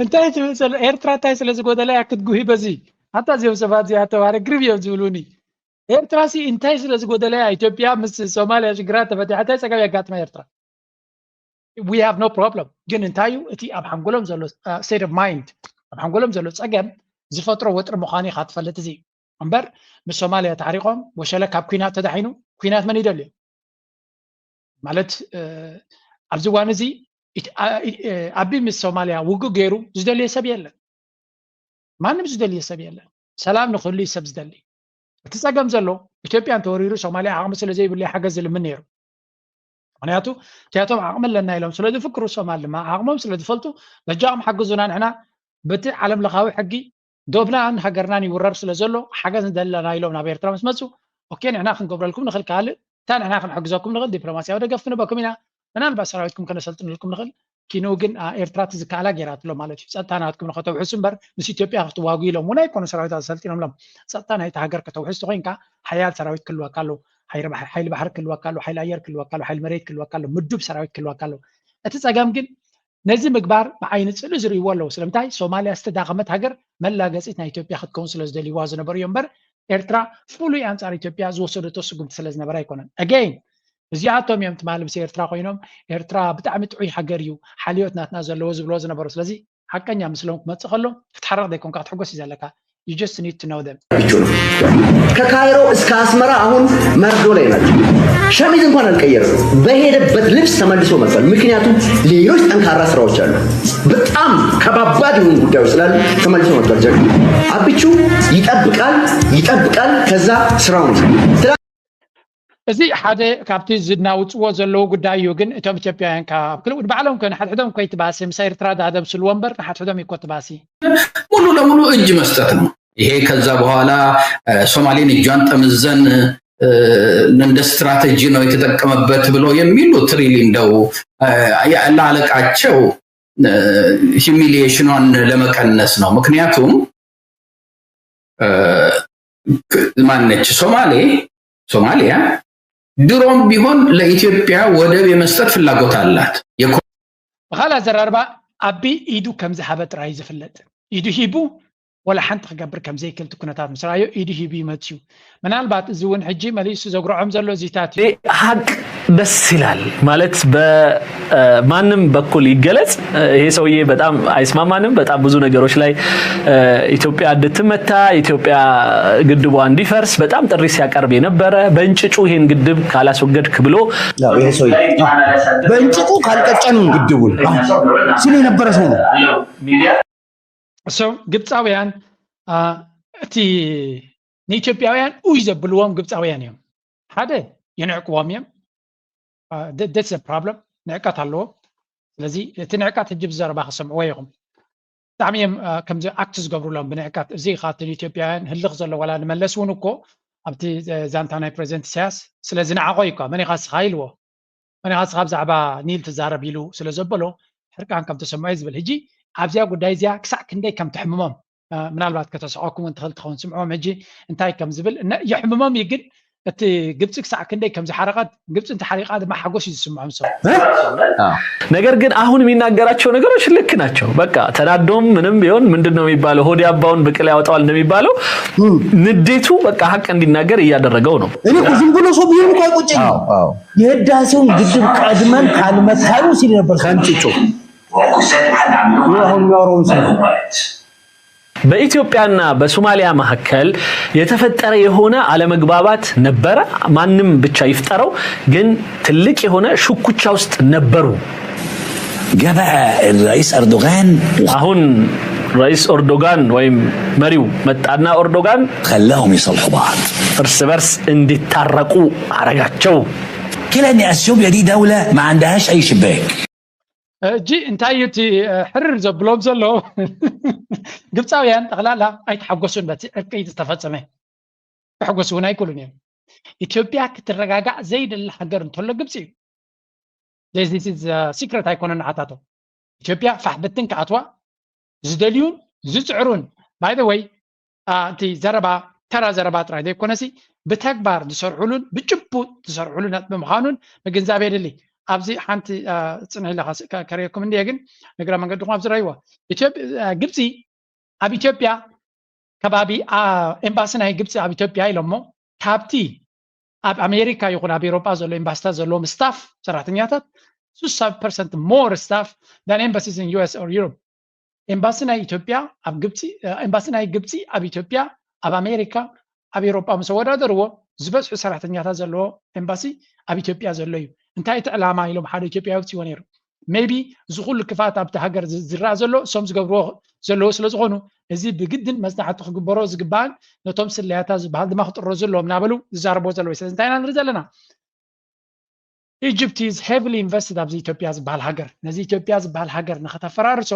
እንታይ ትብል ዘሎ? ኤርትራ እንታይ ስለ ዝጎደላ እያ ክትጉሂ በዚ? ኣታ እዚኦም ሰባት እዚኣቶም ኣረ ግርም እዮም ዝብሉኒ። ኤርትራ ሲ እንታይ ስለ ዝጎደላ እያ ኢትዮጵያ ምስ ሶማልያ ሽግራት ተፈቲሓ እንታይ ጸገም የጋጥማ ኤርትራ? We have no problem። ግን እንታይ እዩ እቲ ኣብ ሓንጎሎም ዘሎ state of mind፣ ኣብ ሓንጎሎም ዘሎ ጸገም ዝፈጥሮ ወጥሪ ምዃኑ ኢኻ ትፈልጥ። እዚ እምበር ምስ ሶማልያ ተዓሪቖም ወሸለ ካብ ኩናት ተዳሒኑ ኩናት መን ይደልዮ? ማለት ኣብዚ እዋን እዚ ኣቢ ምስ ሶማልያ ውግእ ገይሩ ዝደልዮ ሰብ የለን። ማንም ዝደልዮ ሰብ የለን። ሰላም ንክህሉ እዩ ሰብ ዝደሊ። እቲ ጸገም ዘሎ ኢትዮጵያ እንተወሪሩ ሶማልያ ዓቕሚ ስለ ዘይብሉ ሓገዝ ዝልምን ነይሩ። ምክንያቱ እቲኣቶም ዓቕሚ ኣለና ኢሎም ስለ ዝፍክሩ ሶማል ድማ ዓቕሞም ስለ ዝፈልጡ በጃኹም ሓግዙና ንሕና በቲ ዓለም ለኻዊ ሕጊ ዶብናን ሃገርናን ይውረር ስለ ዘሎ ሓገዝ ንደሊ ኣለና ኢሎም ናብ ኤርትራ ምስ መፁ ኦኬ ንሕና ክንገብረልኩም ንኽእል ካልእ እታ ንሕና ክንሕግዘኩም ንኽእል ዲፕሎማስያዊ ደገፍ ክንበኩም ኢና ምናልባት ሰራዊትኩም ከነሰልጥነልኩም ንኽእል ኪንኡ ግን ኤርትራ እቲ ዝከኣላ ገይራትሎ ማለት እዩ ጸጥታ ናትኩም ንኸተውሕሱ እምበር ምስ ኢትዮጵያ ክትዋጉ ኢሎም እውን ኣይኮኑ ሰራዊት ኣሰልጢኖምሎም ጸጥታ ናይቲ ሃገር ከተውሕስ ተኮይንካ ሓያል ሰራዊት ክህልወካ ኣለዎ ሓይሊ ባሕሪ ክህልወካ ኣለዎ ሓይሊ ኣየር ክህልወካ ኣለዎ ሓይሊ መሬት ክህልወካ ኣለዎ ምዱብ ሰራዊት ክህልወካ ኣለዎ እቲ ጸገም ግን ነዚ ምግባር ብዓይኒ ጽልኢ ዝርእይዎ ኣለዉ ስለምንታይ ሶማልያ ዝተዳኸመት ሃገር መላገጺት ናይ ኢትዮጵያ ክትከውን ስለ ዝደልይዋ ዝነበሩ እዮም እምበር ኤርትራ ፍሉይ ኣንጻር ኢትዮጵያ ዝወሰደቶ ስጉምቲ ስለ ዝነበረ ኣይኮነን again እዚኣቶም እዮም ትማሊ ምስ ኤርትራ ኮይኖም ኤርትራ ብጣዕሚ ጥዑይ ሃገር እዩ ሓልዮት ናትና ዘለዎ ዝብልዎ ዝነበሩ ስለዚ ሓቀኛ ምስሎም ክመጽእ ከሎ ክትሓርቕ ዘይኮንካ ክትሕጎስ እዩ ዘለካ you just need to know them ብቹ ነው ከካይሮ እስከ አስመራ አሁን መርዶ ላይ ናቸው ሸሚዝ እንኳን አልቀየርም በሄደበት ልብስ ተመልሶ መጥቷል ምክንያቱም ሌሎች ጠንካራ ስራዎች አሉ በጣም ከባባድ የሆኑ ጉዳዮች ስላሉ ተመልሶ መጥቷል ጀግና አብቹ ይጠብቃል ይጠብቃል ከዛ ስራውን ይሰራል እዚ ሓደ ካብቲ ዝናውፅዎ ዘለዉ ጉዳይ እዩ ግን እቶም ኢትዮጵያውያን ካብ ክልኡ ንባዕሎም ከ ንሓድሕዶም እኮ ይትባሲ ምስ ኤርትራ ዳደብስልዎ እምበር ንሓድሕዶም እኮ ትባሲ ሙሉ ለሙሉ እጅ መስጠት ነው ይሄ ከዛ በኋላ ሶማሌን እጇን ጠምዘን እንደ ስትራቴጂ ነው የተጠቀመበት ብሎ የሚሉት really እንደው ያለአለቃቸው humiliation ኗን ለመቀነስ ነው። ምክንያቱም ማነች ሶማሌ ሶማሊያ ድሮም ቢሆን ለኢትዮጵያ ወደብ የመስጠት ፍላጎት አላት። ብኻልእ ኣዘራርባ ኣቢ ኢዱ ከም ዝሃበ ጥራይ ዝፍለጥ ኢዱ ሂቡ ወላ ሓንቲ ክገብር ከም ዘይክእል እቲ ኩነታት ምስ ረኣዮ ኢዱ ሂቡ ይመጽዩ። ምናልባት እዚ እውን ሕጂ መሊሱ ዘጉርዖም ዘሎ እዚታት እዩ። ሀቅ ደስ ይላል ማለት በማንም በኩል ይገለጽ። ይሄ ሰውዬ በጣም አይስማማንም። በጣም ብዙ ነገሮች ላይ ኢትዮጵያ እንድትመታ ኢትዮጵያ ግድቧ እንዲፈርስ በጣም ጥሪ ሲያቀርብ የነበረ በእንጭጩ ይሄን ግድብ ካላስወገድክ ብሎ ይሄ ሰው በእንጭቱ ካልቀጨኑ ግድቡን ሲል የነበረ ሰው ነው። ሰው ግብፃውያን እቲ ንኢትዮጵያውያን ኡይ ዘብልዎም ግብፃውያን እዮም። ሓደ የንዕቅዎም እዮም። That's problem። ንዕቀት ኣለዎም። ስለዚ እቲ ንዕቀት ሕጂ ብዘረባ ክሰምዕዎ ይኹም ብጣዕሚ እዮም ከምዚ ኣክት ዝገብሩሎም ብንዕቀት። እዚ ካብቲ ንኢትዮጵያውያን ህልኽ ዘሎ ዋላ ንመለስ እውን እኮ ኣብቲ ዛንታ ናይ ፕሬዚደንት ኢሳያስ ስለ ዝነዓቆ እዩ እኳ መን ኢኻ ስኻ ኢልዎ። መን ኢኻ ስኻ ብዛዕባ ኒል ትዛረብ ኢሉ ስለ ዘበሎ ሕርቃን ከም ተሰምዖ እዩ ዝብል። ሕጂ ኣብዚኣ ጉዳይ እዚኣ ክሳዕ ክንደይ ከም ትሕምሞም ምናልባት ከተስዖኩም እንትኽእል ትኸውን ስምዖም ሕጂ እንታይ ከም ዝብል የሕምሞም እዩ። ግን እቲ ግብፂ ክሳዕ ክንደይ ከም ዝሓረቐት ግብፂ እንተሓሪቓ ድማ ሓጎስ እዩ ዝስምዖም ሰብ። ነገር ግን አሁን የሚናገራቸው ነገሮች ልክ ናቸው። በቃ ተናዶም ምንም ቢሆን ምንድን ነው የሚባለው ሆድ ያባውን ብቅል ያወጣዋል እንደሚባለው ንዴቱ በቃ ሀቅ እንዲናገር እያደረገው ነው። እኔ እኮ ዝም ብሎ ሰው ቢሆን እኮ አይቆጨኝም። የህዳሴውን ግድብ ቀድመን ካልመታሉ ሲል ነበር ከንጭጩ አሁን የሚያወራውን ሰው በኢትዮጵያና በሶማሊያ መካከል የተፈጠረ የሆነ አለመግባባት ነበረ። ማንም ብቻ ይፍጠረው ግን ትልቅ የሆነ ሽኩቻ ውስጥ ነበሩ። جاء الرئيس أردوغان አሁን ራይስ ኦርዶጋን ወይም መሪው መጣና ኦርዶጋን خلاهم يصلحوا بعض እርስ በርስ እንዲታረቁ አረጋቸው። كلا ان اثيوبيا دي دوله ما عندهاش اي شباك. እጂ እንታይ እዩ እቲ ሕርር ዘብሎም ዘሎ? ግብፃውያን ጠቕላላ ኣይተሓጎሱን በቲ ዕርቂ ዝተፈፀመ። ክሕጎሱ እውን ኣይክእሉን እዮም። ኢትዮጵያ ክትረጋጋዕ ዘይደሊ ሃገር እንተሎ ግብፂ እዩ። ሲክሬት ኣይኮነን ንዓታቶም። ኢትዮጵያ ፋሕ ብትን ክኣትዋ ዝደልዩን ዝፅዕሩን ባይ ወይ እቲ ዘረባ ተራ ዘረባ ጥራይ ዘይኮነሲ ብተግባር ዝሰርሑሉን ብጭቡጥ ዝሰርሑሉ ነጥቢ ምዃኑን ምግንዛብ የድሊ። ኣብዚ ሓንቲ ፅንሕ ኢለ ከርእየኩም እንድየ ግን እግረ መንገድኩም ኣብ ዝረእይዎ ግብፂ ኣብ ኢትዮጵያ ከባቢ ኤምባሲ ናይ ግብፂ ኣብ ኢትዮጵያ ኢሎሞ ካብቲ ኣብ ኣሜሪካ ይኹን ኣብ ኤሮጳ ዘሎ ኤምባሲታት ዘለዎም ስታፍ ሰራሕተኛታት ስሳ ፐርሰንት more staff than embassies in U S or Europe. ኤምባሲ ናይ ኢትዮጵያ ኣብ ግብፂ ኤምባሲ ናይ ግብፂ ኣብ ኢትዮጵያ ኣብ ኣሜሪካ ኣብ ኤሮጳ ምስ ኣወዳደርዎ ዝበዝሑ ሰራሕተኛታት ዘለዎ ኤምባሲ ኣብ ኢትዮጵያ ዘሎ እዩ። እንታይ እቲ ዕላማ ኢሎም ሓደ ኢትዮጵያ ውፅዎ ነይሩ። ሜቢ እዚ ኩሉ ክፍኣት ኣብቲ ሃገር ዝረኣ ዘሎ እሶም ዝገብርዎ ዘለዉ ስለ ዝኾኑ እዚ ብግድን መፅናዕቲ ክግበሮ ዝግባእን ነቶም ስለያታት ዝበሃል ድማ ክጥረዙ ኣለዎም እናበሉ ዝዛረብዎ ዘለዉ። ስለዚ እንታይ ኢና ንርኢ ዘለና? Egypt is heavily invested ኣብዚ ኢትዮጵያ ዝበሃል ሃገር። ነዚ ኢትዮጵያ ዝበሃል ሃገር ንኸተፈራርሶ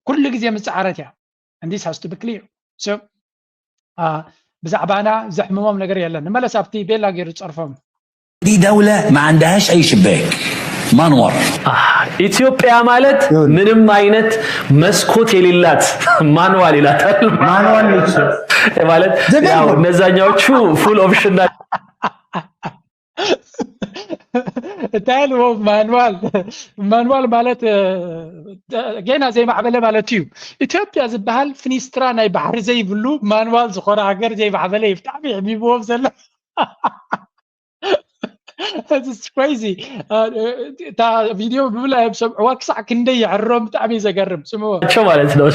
ኩሉ ግዜ ምፅዓረት እያ። And this has to be clear. So ብዛዕባና ዘሕምሞም ነገር የለን። ንመለስ ኣብቲ ቤላ ገይሩ ዝፀርፎም دي دولة ما عندهاش أي شباك. ማንዋል ኢትዮጵያ ማለት ምንም አይነት መስኮት የሌላት ማንዋል ይላታል። ማንዋል ነች። ማለት ያው እነዛኛዎቹ ፉል ኦፕሽን ናቸው። እንታይ ኢልዎ ማንዋል ማንዋል ማለት ጌና ዘይማዕበለ ማለት እዩ። ኢትዮጵያ ዝበሃል ፍኒስትራ ናይ ባሕሪ ዘይብሉ ማንዋል ዝኾነ ሃገር ዘይማዕበለ እዩ። ብጣዕሚ ሕሚምዎም ዘሎ It's crazy. እታ ቪድዮ ብብላ እዮም ሰምዕዋ ክሳዕ ክንደይ የዕሮም ብጣዕሚ እዩ ዘገርም ስምዎ። ማለት ነው።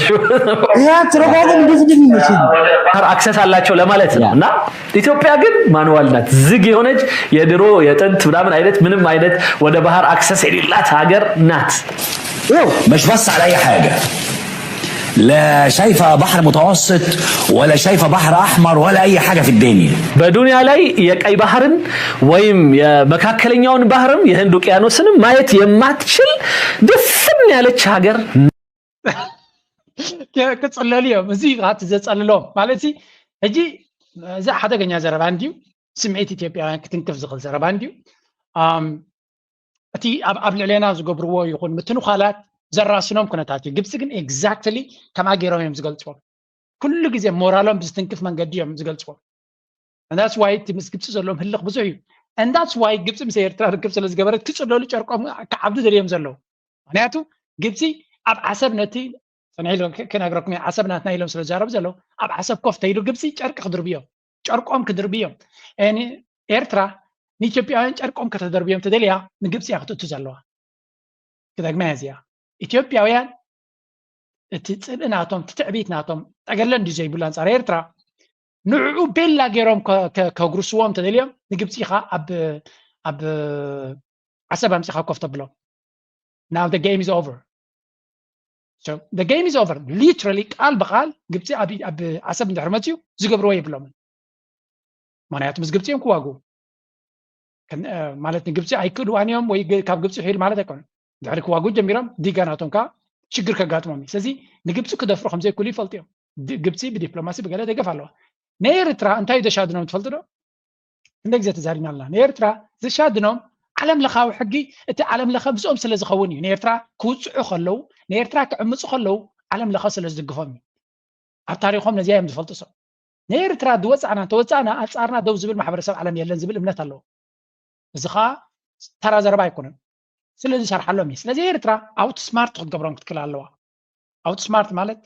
ያ ትረጓጉም እንደዚህ ይመስል ባህር አክሰስ አላቸው ለማለት ነው። እና ኢትዮጵያ ግን ማንዋል ናት፣ ዝግ የሆነች የድሮ የጥንት ምናምን አይነት ምንም አይነት ወደ ባህር አክሰስ የሌላት ሀገር ናት። مش بص على أي حاجة. لا شايفة بحر متوسط ولا شايفة بحر أحمر ولا أي حاجة في الدنيا. በዱንያ ላይ የቀይ ባህርን ወይም የመካከለኛውን ባህርም የህንድ ውቅያኖስንም ማየት የማትችል ድፍን ያለች ሀገር። ክፅለሉ እዮም። እዚ ኻቲ ዘፀልሎም ማለት ሕጂ እዚ ሓደገኛ ዘረባ እንድዩ። ስምዒት ኢትዮጵያውያን ክትንክፍ ዝኽእል ዘረባ እንድዩ። እቲ ኣብ ልዕሌና ዝገብርዎ ይኹን ምትንዃላት ዘራስኖም ኩነታት እዩ። ግብፂ ግን exactly ከምኣ ገይሮም እዮም ዝገልፅዎም። ኩሉ ግዜ ሞራሎም ብዝትንክፍ መንገዲ እዮም ዝገልፅዎም። That's why እቲ ምስ ግብፂ ዘለዎም ህልኽ ብዙሕ እዩ። And that's why ግብፂ ምስ ኤርትራ ርክብ ስለ ዝገበረት ክፅለሉ ጨርቆም ክዓብዱ ደልዮም ዘለዉ። ምክንያቱ ግብፂ ኣብ ዓሰብ ነቲ ክነግረኩም ዓሰብ ናትና ኢሎም ስለ ዝዛረቡ ዘለዉ ኣብ ዓሰብ ኮፍ ተይሉ ግብፂ ጨርቂ ክድርብዮም ጨርቆም ክድርብዮም ኤርትራ ንኢትዮጵያውያን ጨርቆም ከተደርብዮም ተደልያ ንግብፂ እያ ክትእቱ ዘለዋ። ክደግማ እዚኣ ኢትዮጵያውያን እቲ ፅልኢ ናቶም እቲ ትዕቢት ናቶም ጠገለ እንዲ ዘይብሉ ኣንፃር ኤርትራ ንዕኡ ቤላ ገይሮም ከጉርስዎም ተደልዮም ንግብፂ ኢኻ ኣብ ዓሰብ ኣምፂኻ ኮፍ ተብሎም። Now the game is over. So the game is over. Literally ቃል ብቃል ግብፂ ኣብ ዓሰብ እንድሕር መፅዩ ዝገብርዎ የብሎምን። ምክንያቱ ምስ ግብፂ እዮም ክዋግኡ ማለት ንግብፂ ኣይክእልዋን እዮም ወይ ካብ ግብፂ ሒድ ማለት ኣይኮነን። ድሕሪ ክዋግኡ ጀሚሮም ዲጋ ናቶም ከዓ ሽግር ከጋጥሞም እዩ። ስለዚ ንግብፂ ክደፍሩ ከምዘይክእሉ ይፈልጡ እዮም። ግብፂ ብዲፕሎማሲ ብገለ ደገፍ ኣለዋ። ንኤርትራ እንታይ ዘሻድኖም ትፈልጡ ዶ? እንደ ግዜ ተዛሪና ኣለና። ንኤርትራ ዘሻድኖም ዓለም ለኻዊ ሕጊ እቲ ዓለም ለኸ ምስኦም ስለ ዝኸውን እዩ። ንኤርትራ ክውፅዑ ከለዉ ንኤርትራ ክዕምፁ ከለዉ ዓለም ለኸ ስለ ዝድግፎም እዩ። ኣብ ታሪኾም ነዚኣ እዮም ዝፈልጡ ሰብ። ንኤርትራ ዝወፃዕና እንተወፃእና ኣፃርና ደው ዝብል ማሕበረሰብ ዓለም የለን ዝብል እምነት ኣለዎ። እዚ ከዓ ተራ ዘረባ ኣይኮነን። ስለዚ ዝሰርሓሎም እዩ። ስለዚ ኤርትራ ኣውት ስማርት ክትገብሮም ክትክል ኣለዋ። ኣውት ስማርት ማለት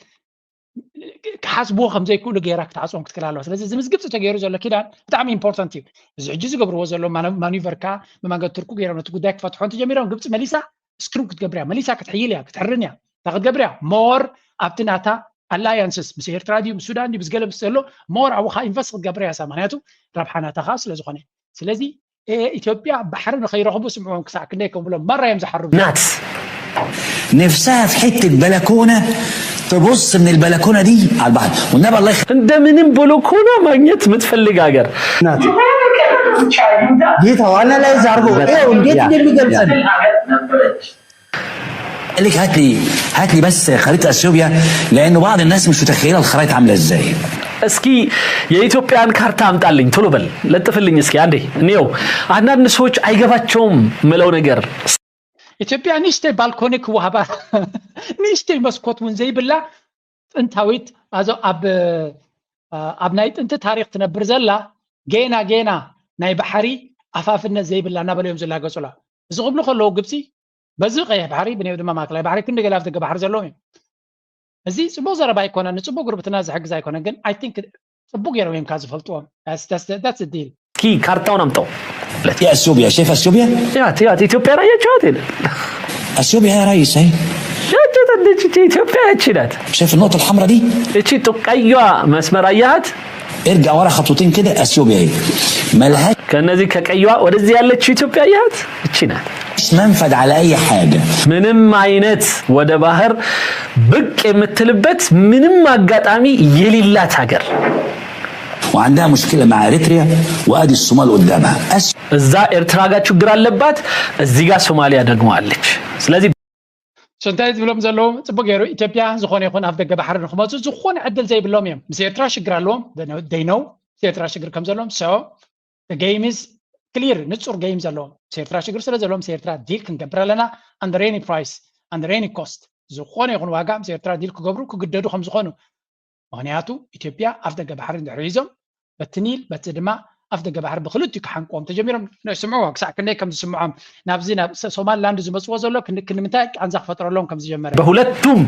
ክሓስብዎ ከም ዘይክእሉ ገይራ ክትዓፅዎም ክትክል ኣለዋ። ስለዚ እዚ ምስ ግብፂ ተገይሩ ዘሎ ኪዳን ብጣዕሚ ኢምፖርታንት እዩ። እዚ ሕጂ ዝገብርዎ ዘሎ ማኒቨር ከዓ ብመንገዲ ቱርኩ ገይሮም ነቲ ጉዳይ ክፈትሖ እንተጀሚሮም ግብፂ መሊሳ ስክሪው ክትገብር እያ፣ መሊሳ ክትሕይል እያ፣ ክትሕርን እያ። እንታይ ክትገብር እያ? ሞር ኣብቲ ናታ ኣላያንስስ ምስ ኤርትራ ድዩ ምስ ሱዳን ድዩ ምስ ገለ ምስ ዘሎ ሞር ኣብኡ ከዓ ኢንቨስት ክትገብር እያ። ምክንያቱ ረብሓ ናታ ከዓ ስለ ዝኾነ። ስለዚ ኢትዮጵያ ባሕሪ ንኸይረኽቡ ስምዕዎም ክሳዕ ክንደይ ከም ብሎም ማራ እዮም ዝሓርቡ። ናት ነፍሳ في حته بلكونه تبص من البلكونه دي على البحر والنبي الله يخليك እንደምንም በለኮና ማግኘት የምትፈልግ ሀገር ናት። ጌታ ዋና ላይ ዛርጎ ይኸው እንዴት እንደሚገልጸን لك هات لي هات لي بس خريطه اثيوبيا لانه بعض الناس مش متخيله الخرائط عامله ازاي. እስኪ የኢትዮጵያን ካርታ አምጣልኝ ቶሎ በል ለጥፍልኝ እስኪ አንዴ እንየው። አንዳንድ ሰዎች አይገባቸውም ምለው ነገር ኢትዮጵያ ንእሽተይ ባልኮኒ ክወሃባ ንእሽተይ መስኮት እውን ዘይብላ ጥንታዊት ኣብ ኣብ ናይ ጥንቲ ታሪኽ ትነብር ዘላ ጌና ጌና ናይ ባሕሪ ኣፋፍነት ዘይብላ እናበለ እዮም ዝላገጹላ። እዚ ክብሉ ከለዉ ግብፂ በዚ ቀይሕ ባሕሪ ብንየው ድማ ማእከላይ ባሕሪ ክንዲ ገለ ኣፍደገ ባሕሪ ዘለዎም እዮም። እዚ ፅቡቅ ዘረባ ኣይኮነን፣ ንፅቡቅ ጉርብትና ዝሕግዝ ኣይኮነን። ግን I think ፅቡቅ ገይሮም እዮም ካብ ዝፈልጥዎም። That's- that's the- that's the deal. እስኪ ካርታውን አምጣው። يا اثيوبيا شايف اثيوبيا؟ ያት ያት ኢትዮጵያ ራያቸዋት ሄደ اثيوبيا يا ريس اهي. ያቸተለች ኢትዮጵያ ያቺ ናት። شايف النقطه الحمراء دي؟ እቺ ጥቀያ መስመር አያት ارجع ورا خطوتين كده، اثيوبيا اهي. ملهاش ከነዚህ ከቀይዋ ወደዚህ ያለችው ኢትዮጵያ አያት እቺ ናት። منفذ على اي حاجه. ምንም አይነት ወደ ባህር ብቅ የምትልበት ምንም አጋጣሚ የሌላት ሀገር وعندها مشكله مع اريتريا، وادي الصومال قدامها. أس- እዛ ኤርትራ ጋር ችግር አለባት፣ እዚህ ጋር ሶማሊያ ደግሞ አለች። ስለዚህ So እንታይ ዝብሎም ዘለዉ ፅቡቅ ገይሩ ኢትዮጵያ ዝኾነ ይኹን ኣፍ ደገ ባሕሪ ንክመፁ ዝኾነ ዕድል ዘይብሎም እዮም። ምስ ኤርትራ ሽግር ኣለዎም። They know ምስ ኤርትራ ሽግር ከም ዘለዎም። So game is clear፣ ንፁር game ዘለዎም። ምስ ኤርትራ ሽግር ስለ ዘለዎም ምስ ኤርትራ ዲል ክንገብር ኣለና። Under any price, under any cost፣ ዝኾነ ይኹን ዋጋ ምስ ኤርትራ ዲል ክገብሩ ክግደዱ ከም ዝኾኑ። ምክንያቱ ኢትዮጵያ ኣፍ ደገ ባሕሪ እንድሕር ሒዞም በቲ ኒል በቲ ድማ ኣፍ ደገ ባሕሪ ብክልቲኡ ክሓንቆም ተጀሚሮም። ስምዕዎ ክሳዕ ክንደይ ከም ዝስምዖም ናብዚ ናብ ሶማልላንድ ዝመፅዎ ዘሎ ክንምንታይ ቃንዛ ክፈጥረሎም ከም ዝጀመረ። በሁለቱም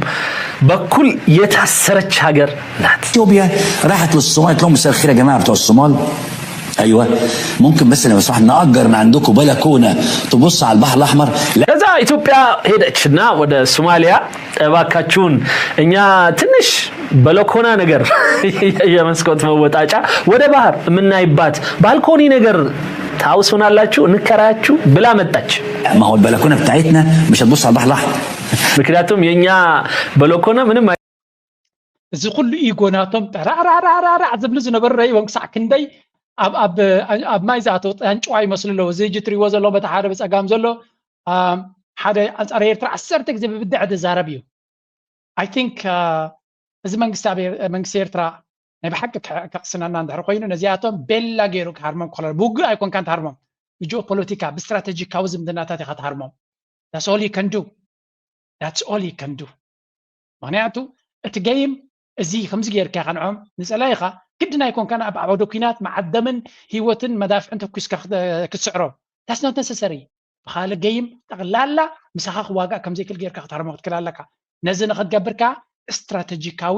በኩል የታሰረች ሀገር ናት። اثيوبيا راحت للصومال قالت لهم مساء الخير يا جماعه بتوع الصومال. ايوه، ممكن بس لو سمحت نأجر من عندكم بلكونه تبص على البحر الاحمر؟ لا. ከዛ ኢትዮጵያ ሄደች እና ወደ ሶማሊያ እባካችሁን እኛ ትንሽ በለኮና ነገር የመስኮት መወጣጫ ወደ ባህር የምናይባት ባልኮኒ ነገር ታውሱናላችሁ እንከራያችሁ ብላ መጣች። ما هو البلكونه بتاعتنا مش هتبص على البحر الاحمر. ምክንያቱም የኛ በለኮና ምንም እዚ ኩሉ ኢጎ ናቶም ጠራዕራዕራዕራዕ ዝብሉ ዝነበሩ ረእይዎም ክሳዕ ክንደይ ኣብ ኣብ ኣብ ማይ ዝኣተው ጠንጭዋ ይመስሉ ኣለዉ። እዚ ሕጂ ትሪእዎ ዘለኹም በቲ ሓደ ብፀጋም ዘሎ ሓደ ኣንፃር ኤርትራ ዓሰርተ ግዜ ብብድዐ ዝዛረብ እዩ። I think እዚ መንግስቲ ኣብ ኤር- መንግስቲ ኤርትራ ናይ ብሓቂ ከ- ከቕስነና እንድሕር ኮይኑ ነዚኣቶም ቤላ ገይሩ ክሃርሞም ክኽእል። ብውግእ ኣይኮንካን ትሃርሞም፣ ብጂኦ ፖለቲካ ብስትራቴጂካዊ ዝምድናታት ኢኻ ትሃርሞም። That's all you can do. That's all you can do. ምክንያቱ እቲ ገይም እዚ ከምዚ ጌርካ ከንዖም ንጸላኢኻ ግድን ኣይኮንካን ኣብ ዓወደ ኩናት መዓደምን ህይወትን መዳፍዕን ተኩስካ ክት- ክትስዕሮም። That's not necessary. ብካልእ ገይም ጠቕላላ ምሳኻ ክዋጋእ ከምዘይክእል ጌርካ ክትሃርሞ ክትክእል ኣለካ። ነዚ ንክትገብር ከኣ ስትራተጂካዊ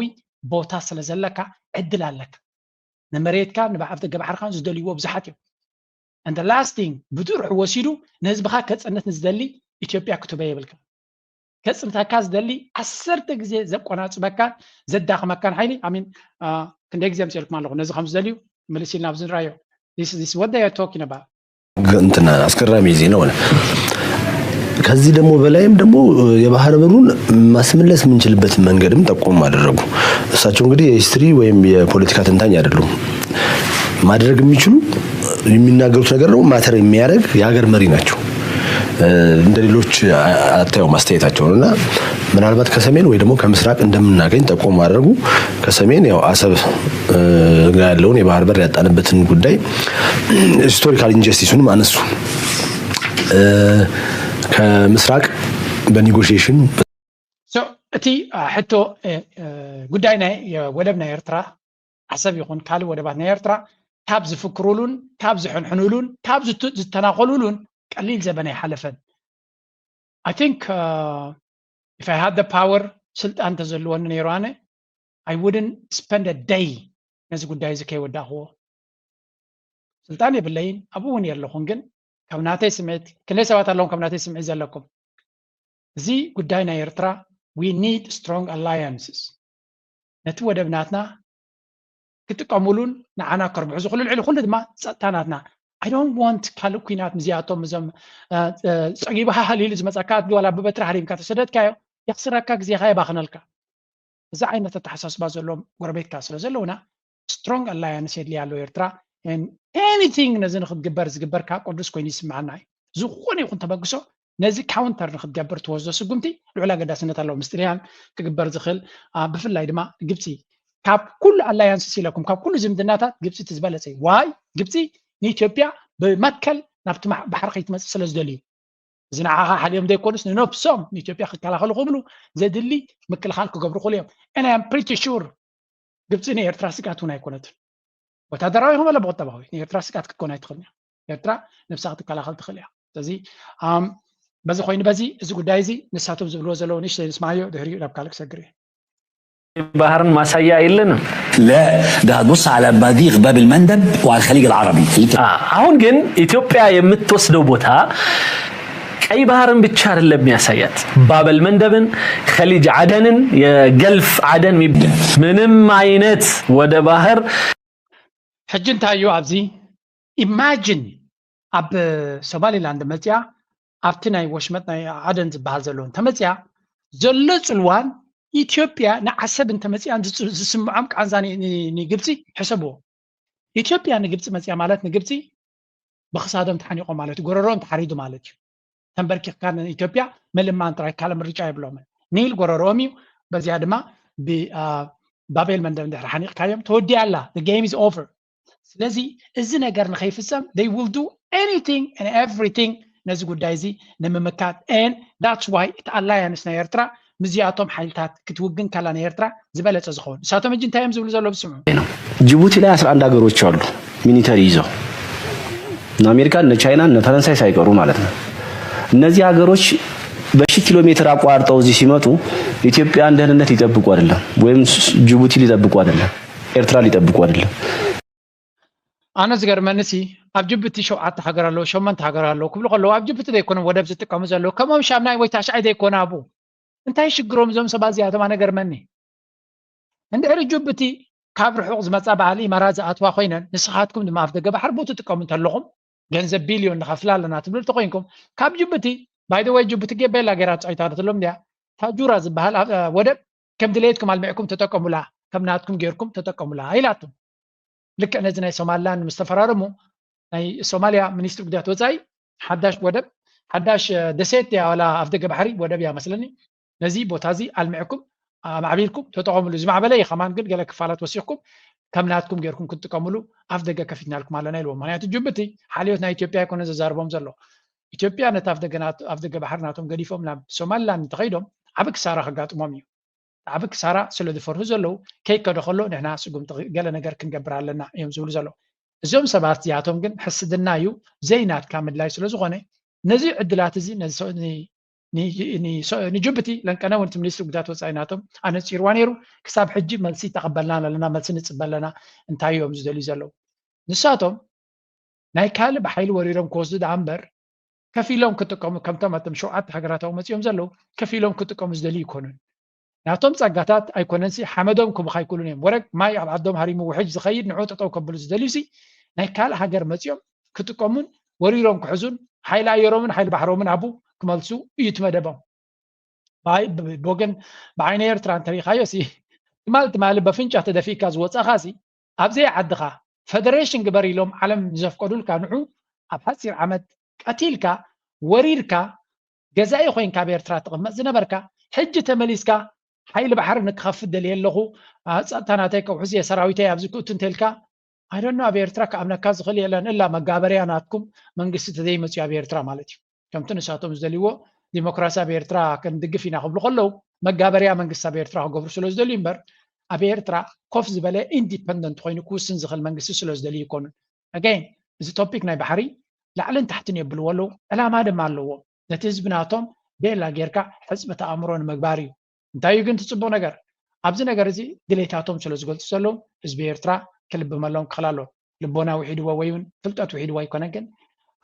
ቦታ ስለ ዘለካ ዕድል ኣለካ። ንመሬትካ ንኣፍደገ ባሕርኻን ዝደልይዎ ብዙሓት እዮም። And the last thing ብድርሑ ወሲዱ ንህዝብኻ ከጽንት ንዝደሊ ኢትዮጵያ ክትበ የብልካ። ከጽንተካ ዝደሊ ዓሰርተ ግዜ ዘቆናጽበካን ዘዳኽመካን ሓይሊ ኣሚን ክንደይ ግዜ ምፅልኩም ኣለኹ ነዚ ከም ዝደልዩ ምልስ ኢልና ኣብዚ ንራዮ this what they are talking about እንትና አስገራሚ ዜና ሆነ። ከዚህ ደግሞ በላይም ደግሞ የባህር በሩን ማስመለስ የምንችልበት መንገድም ጠቆም አደረጉ። እሳቸው እንግዲህ የሂስትሪ ወይም የፖለቲካ ተንታኝ አይደሉም። ማድረግ የሚችሉ የሚናገሩት ነገር ደግሞ ማተር የሚያደርግ የሀገር መሪ ናቸው። እንደ ሌሎች አታየውም አስተያየታቸውን እና ምናልባት ከሰሜን ወይ ደግሞ ከምስራቅ እንደምናገኝ ጠቆም አደረጉ። ከሰሜን ያው አሰብ ጋር ያለውን የባህር በር ያጣንበትን ጉዳይ historical injustice ኡንም አነሱ። ከምስራቅ በ negotiation እቲ ሕቶ ጉዳይ ናይ ወደብ ናይ ኤርትራ ዓሰብ ይኹን ካልእ ወደባት ናይ ኤርትራ ካብ ዝፍክሩሉን ካብ ዝሕንሕኑሉን ካብ ዝተናኸሉሉን ቀሊል ዘበን ኣይሓለፈን። I think if I had the power ስልጣን ተዘልወኒ ነይሩ ኣነ I wouldn't spend a day ነዚ ጉዳይ እዚ ከይወዳእክዎ። ስልጣን የብለይን ኣብኡ እውን የለኹን ግን ካብ ናተይ ስምዒት ክንደይ ሰባት ኣለኹም ካብ ናተይ ስምዒት ዘለኩም እዚ ጉዳይ ናይ ኤርትራ we need strong alliances ነቲ ወደብ ናትና ክጥቀሙሉን ንዓና ከርብሑ ዝኽእሉ ልዕሊ ኩሉ ድማ ጸጥታ ናትና I don't want ካልእ ኩናት ምዚኣቶም እዞም ጸጊቡ ሃህል ኢሉ ዝመጻካ ኣድጊ ዋላ ብበትሪ ሃሪምካ ተሰደድካዮ የኽስረካ ግዜኻ የባኽነልካ እዚ ዓይነት ኣተሓሳስባ ዘለዎም ጎረቤትካ ስለ ዘለውና strong alliance የድልያ ኣሎ ኤርትራ anything ነዚ ንክትግበር ዝግበር ካብ ቅዱስ ኮይኑ ይስምዓና እዩ ዝኾነ ይኹን ተበግሶ ነዚ counter ንክትገብር ትወስዶ ስጉምቲ ልዑል ኣገዳስነት ኣለዎ ምስ ጥልያን ክግበር ዝኽእል ብፍላይ ድማ ግብፂ ካብ ኩሉ alliances ኢለኩም ካብ ኩሉ ዝምድናታት ግብፂ እቲ ዝበለፀ እዩ why ግብፂ ንኢትዮጵያ ብመትከል ናብቲ ባሕሪ ከይትመፅእ ስለ ዝደልዩ እዚ ንዓኻ ሓልዮም ዘይኮኑስ ንነብሶም ንኢትዮጵያ ክከላኸሉ ክብሉ ዘድሊ ምክልኻል ክገብሩ ክእሉ እዮም and I am pretty sure ግብፂ ንኤርትራ ስግኣት እውን ኣይኮነትን ወታደራዊ ይኹን ወላ ብቁጠባዊ ንኤርትራ ስግኣት ክትኮን ኣይትኽእልን እያ ኤርትራ ነብሳ ክትከላኸል ትኽእል እያ ስለዚ በዚ ኮይኑ በዚ እዚ ጉዳይ እዚ ንሳቶም ዝብልዎ ዘለዉ ንእሽተይ ንስማዮ ድሕሪኡ ናብ ካልእ ክሰግር እየ ባህርን ማሳያ የለንም። لا، ده هتبص على مضيق باب المندب وعلى الخليج العربي. አሁን ግን ኢትዮጵያ የምትወስደው ቦታ ቀይ ባህርን ብቻ አይደለም የሚያሳያት፣ ባበል መንደብን፣ ከሊጅ አደንን፣ የገልፍ አደን ምንም አይነት ወደ ባህር ሕጂ እንታይ እዩ ኣብዚ imagine ኣብ ሶማሊላንድ መፅያ ኣብቲ ናይ ወሽመጥ ናይ ዓደን ዝበሃል ዘሎ እንተመፅያ ዘሎ ፅልዋን ኢትዮጵያ ንዓሰብ እንተመፅያን ዝስምዖም ቃንዛ ንግብፂ ሕሰብዎ ኢትዮጵያ ንግብፂ መፅያ ማለት ንግብፂ ብክሳዶም ተሓኒቆም ማለት እዩ ጎረሮም ተሓሪዱ ማለት እዩ ተንበርኪኽካ ንኢትዮጵያ ምልማን ጥራይ ካልእ ምርጫ የብሎምን ኒል ጎረሮኦም እዩ በዚኣ ድማ ብባቤል መንደብ እንድሕር ሓኒቕካዮም ተወዲኣ ኣላ game is over ስለዚ እዚ ነገር ንኸይፍፀም they will do anything and everything ነዚ ጉዳይ እዚ ንምምካት and that's why እቲ alliance ናይ ኤርትራ ምስዚኣቶም ሓይልታት ክትውግን ከላ ናይ ኤርትራ ዝበለፀ ዝኸውን ንሳቶም እጂ እንታይ እዮም ዝብሉ ዘለዉ ብስምዑ ጅቡቲ ላይ አስራ አንድ ሀገሮች አሉ ሚሊተሪ ይዘው እነ አሜሪካ እነ ቻይና እነ ፈረንሳይ ሳይቀሩ ማለት ነው። እነዚህ ሀገሮች በሺ ኪሎ ሜትር አቋርጠው እዚህ ሲመጡ ኢትዮጵያን ደህንነት ሊጠብቁ አይደለም፣ ወይም ጅቡቲ ሊጠብቁ አይደለም፣ ኤርትራ ሊጠብቁ አይደለም። ኣነ ዝገርመኒ ሲ ኣብ ጅቡቲ ሸውዓተ ሃገር ኣለዉ ሸመንተ ሃገር ኣለዉ ክብሉ ከለዉ ኣብ ጅቡቲ ዘይኮነ ወደብ ዝጥቀሙ ዘለዉ ከምኦም ሻምናይ ወይ ታሽዓይ ዘይኮነ ኣብኡ እንታይ ሽግሮም እዞም ሰባት እዚኣቶም ኣነ ገርመኒ እንድሕሪ ጅቡቲ ካብ ርሑቕ ዝመፃ በዓል ኢማራት ዝኣትዋ ኮይነን ንስኻትኩም ድማ ኣፍ ደገ ባሕሪ ቦ ትጥቀሙ እንተለኹም ገንዘብ ቢልዮን ንኸፍላ ኣለና ትብሉ እንተኮይንኩም ካብ ጅቡቲ by the way ጅቡቲ ጌቤላ ገይራ ፀይታ ትሎም እንዲያ ታጁራ ዝበሃል ወደብ ከም ድሌትኩም ኣልሚዕኩም ተጠቀሙላ ከም ናትኩም ጌርኩም ተጠቀሙላ ኢላቶም ልክዕ ነዚ ናይ ሶማልላንድ ምስ ተፈራረሙ ናይ ሶማልያ ሚኒስትሪ ጉዳያት ወፃኢ ሓዳሽ ወደብ ሓዳሽ ደሴት እያ ዋላ ኣፍ ደገ ባሕሪ ወደብ እያ መስለኒ ነዚ ቦታ እዚ ኣልሚዕኩም ኣማዕቢልኩም ተጠቐምሉ። ዝማዕበለ እዩ ከማን፣ ግን ገለ ክፋላት ወሲኽኩም ከም ናትኩም ጌርኩም ክትጥቀምሉ ኣፍ ደገ ከፊትናልኩም ኣለና ኢልዎም። ምክንያቱ ጅቡቲ ሓልዮት ናይ ኢትዮጵያ ኣይኮነ ዘዛርቦም ዘሎ። ኢትዮጵያ ነቲ ኣፍ ደገ ናት-፣ ኣፍ ደገ ባሕሪ ናቶም ገዲፎም ናብ ሶማሊላንድ እንተኸይዶም ዓቢ ክሳራ ከጋጥሞም እዩ። ዓቢ ክሳራ ስለ ዝፈርሁ ዘለዉ፣ ከይከደ ከሎ ንሕና ስጉምቲ ገለ ነገር ክንገብር ኣለና እዮም ዝብሉ ዘለዉ። እዚኦም ሰባት እዚኣቶም ግን ሕስድና እዩ፣ ዘይናትካ ምድላይ ስለ ዝኾነ ነዚ ዕድላት እዚ ነዚ ሰ-፣ ኒ-፣ ኒ-፣ ኒ-፣ ሰ-፣ ንጅቡቲ ለንቀነ እውን እቲ ሚኒስትሪ ጉዳያት ወጻኢ ናቶም ኣነጺርዋ ነይሩ። ክሳብ ሕጂ መልሲ ተቐበልና ኣለና፣ መልሲ ንጽበ ኣለና። እንታይ እዮም ዝደልዩ ዘለዉ? ንሳቶም ናይ ካልእ ብሓይሊ ወሪሮም ክወስዱ ደኣ እምበር፣ ከፊሎም ክጥቀሙ፣ ከምቶም ኣቶም ሸውዓተ ሃገራት ኣብኡ መጺኦም ዘለዉ፣ ከፊሎም ክጥቀሙ ዝደልዩ ኣይኮኑን። ናቶም ጸጋታት ኣይኮነንሲ ሓመዶም ክቡኽ ኣይክእሉን እዮም። ወረግ ማይ ኣብ ዓዶም ሃሪሙ ውሕጅ ዝኸይድ ንዑ ጠጠው ከብሉ ዝደልዩሲ፣ ናይ ካልእ ሃገር መጺኦም ክጥቀሙን ወሪሮም ክሕዙን፣ ሓይሊ ኣየሮምን ሓይሊ ባሕሮምን ኣብኡ ክመልሱ እዩ እቲ መደቦም። ብኣይ-፣ ብ-፣ ብወገን ብዓይኒ ኤርትራ እንተሪኢኻዮ ሲ፣ ትማል ትማሊ በፍንጫ ተደፊእካ ዝወጻኻ ሲ፣ ኣብ ዘይ ዓድኻ ፈደሬሽን ግበር ኢሎም ዓለም ዘፍቀዱልካ ንዑ ኣብ ሓጺር ዓመት ቀቲልካ፣ ወሪርካ፣ ገዛኢ ኮይንካ ኣብ ኤርትራ ትቕመጥ ዝነበርካ፣ ሕጂ ተመሊስካ ሓይሊ ባሕሪ ንክኸፍት ደልየ ኣለኹ፣ አ፣ ጸጥታ ናተይ ከውሕስ እየ፣ ሰራዊተይ ኣብዚ ክእቱ እንተልካ፣ I don't know፣ ኣብ ኤርትራ ክኣምነካ ዝኽእል የለን። እላ መጋበርያ ናትኩም መንግስቲ ተዘይመጽዩ ኣብ ኤርትራ ማለት እዩ። ከምቲ ንሳቶም ዝደልይዎ ዲሞክራሲ ኣብ ኤርትራ ክንድግፍ ኢና ክብሉ ከለዉ፣ መጋበርያ መንግስቲ ኣብ ኤርትራ ክገብሩ ስለ ዝደልዩ እምበር፣ ኣብ ኤርትራ ኮፍ ዝበለ ኢንዲፐንደንት ኮይኑ ክውስን ዝኽእል መንግስቲ ስለ ዝደልዩ ይኮኑን። ኣገይን፣ እዚ ቶፒክ ናይ ባሕሪ ላዕልን ታሕትን የብልዎ ኣለዉ፣ ዕላማ ድማ ኣለዎም። ነቲ ህዝቢ ናቶም ቤላ ጌርካ ሕጽበት ኣእምሮ ንምግባር እዩ። እንታይ እዩ ግን እቲ ጽቡቕ ነገር? ኣብዚ ነገር እዚ ድሌታቶም ስለ ዝገልጹ ዘለዉ፣ ህዝቢ ኤርትራ ክልብመሎም ክኽእል ኣለዎ። ልቦና ውሒድዎ ወይ እውን ፍልጠት ውሒድዎ ኣይኮነን፣ ግን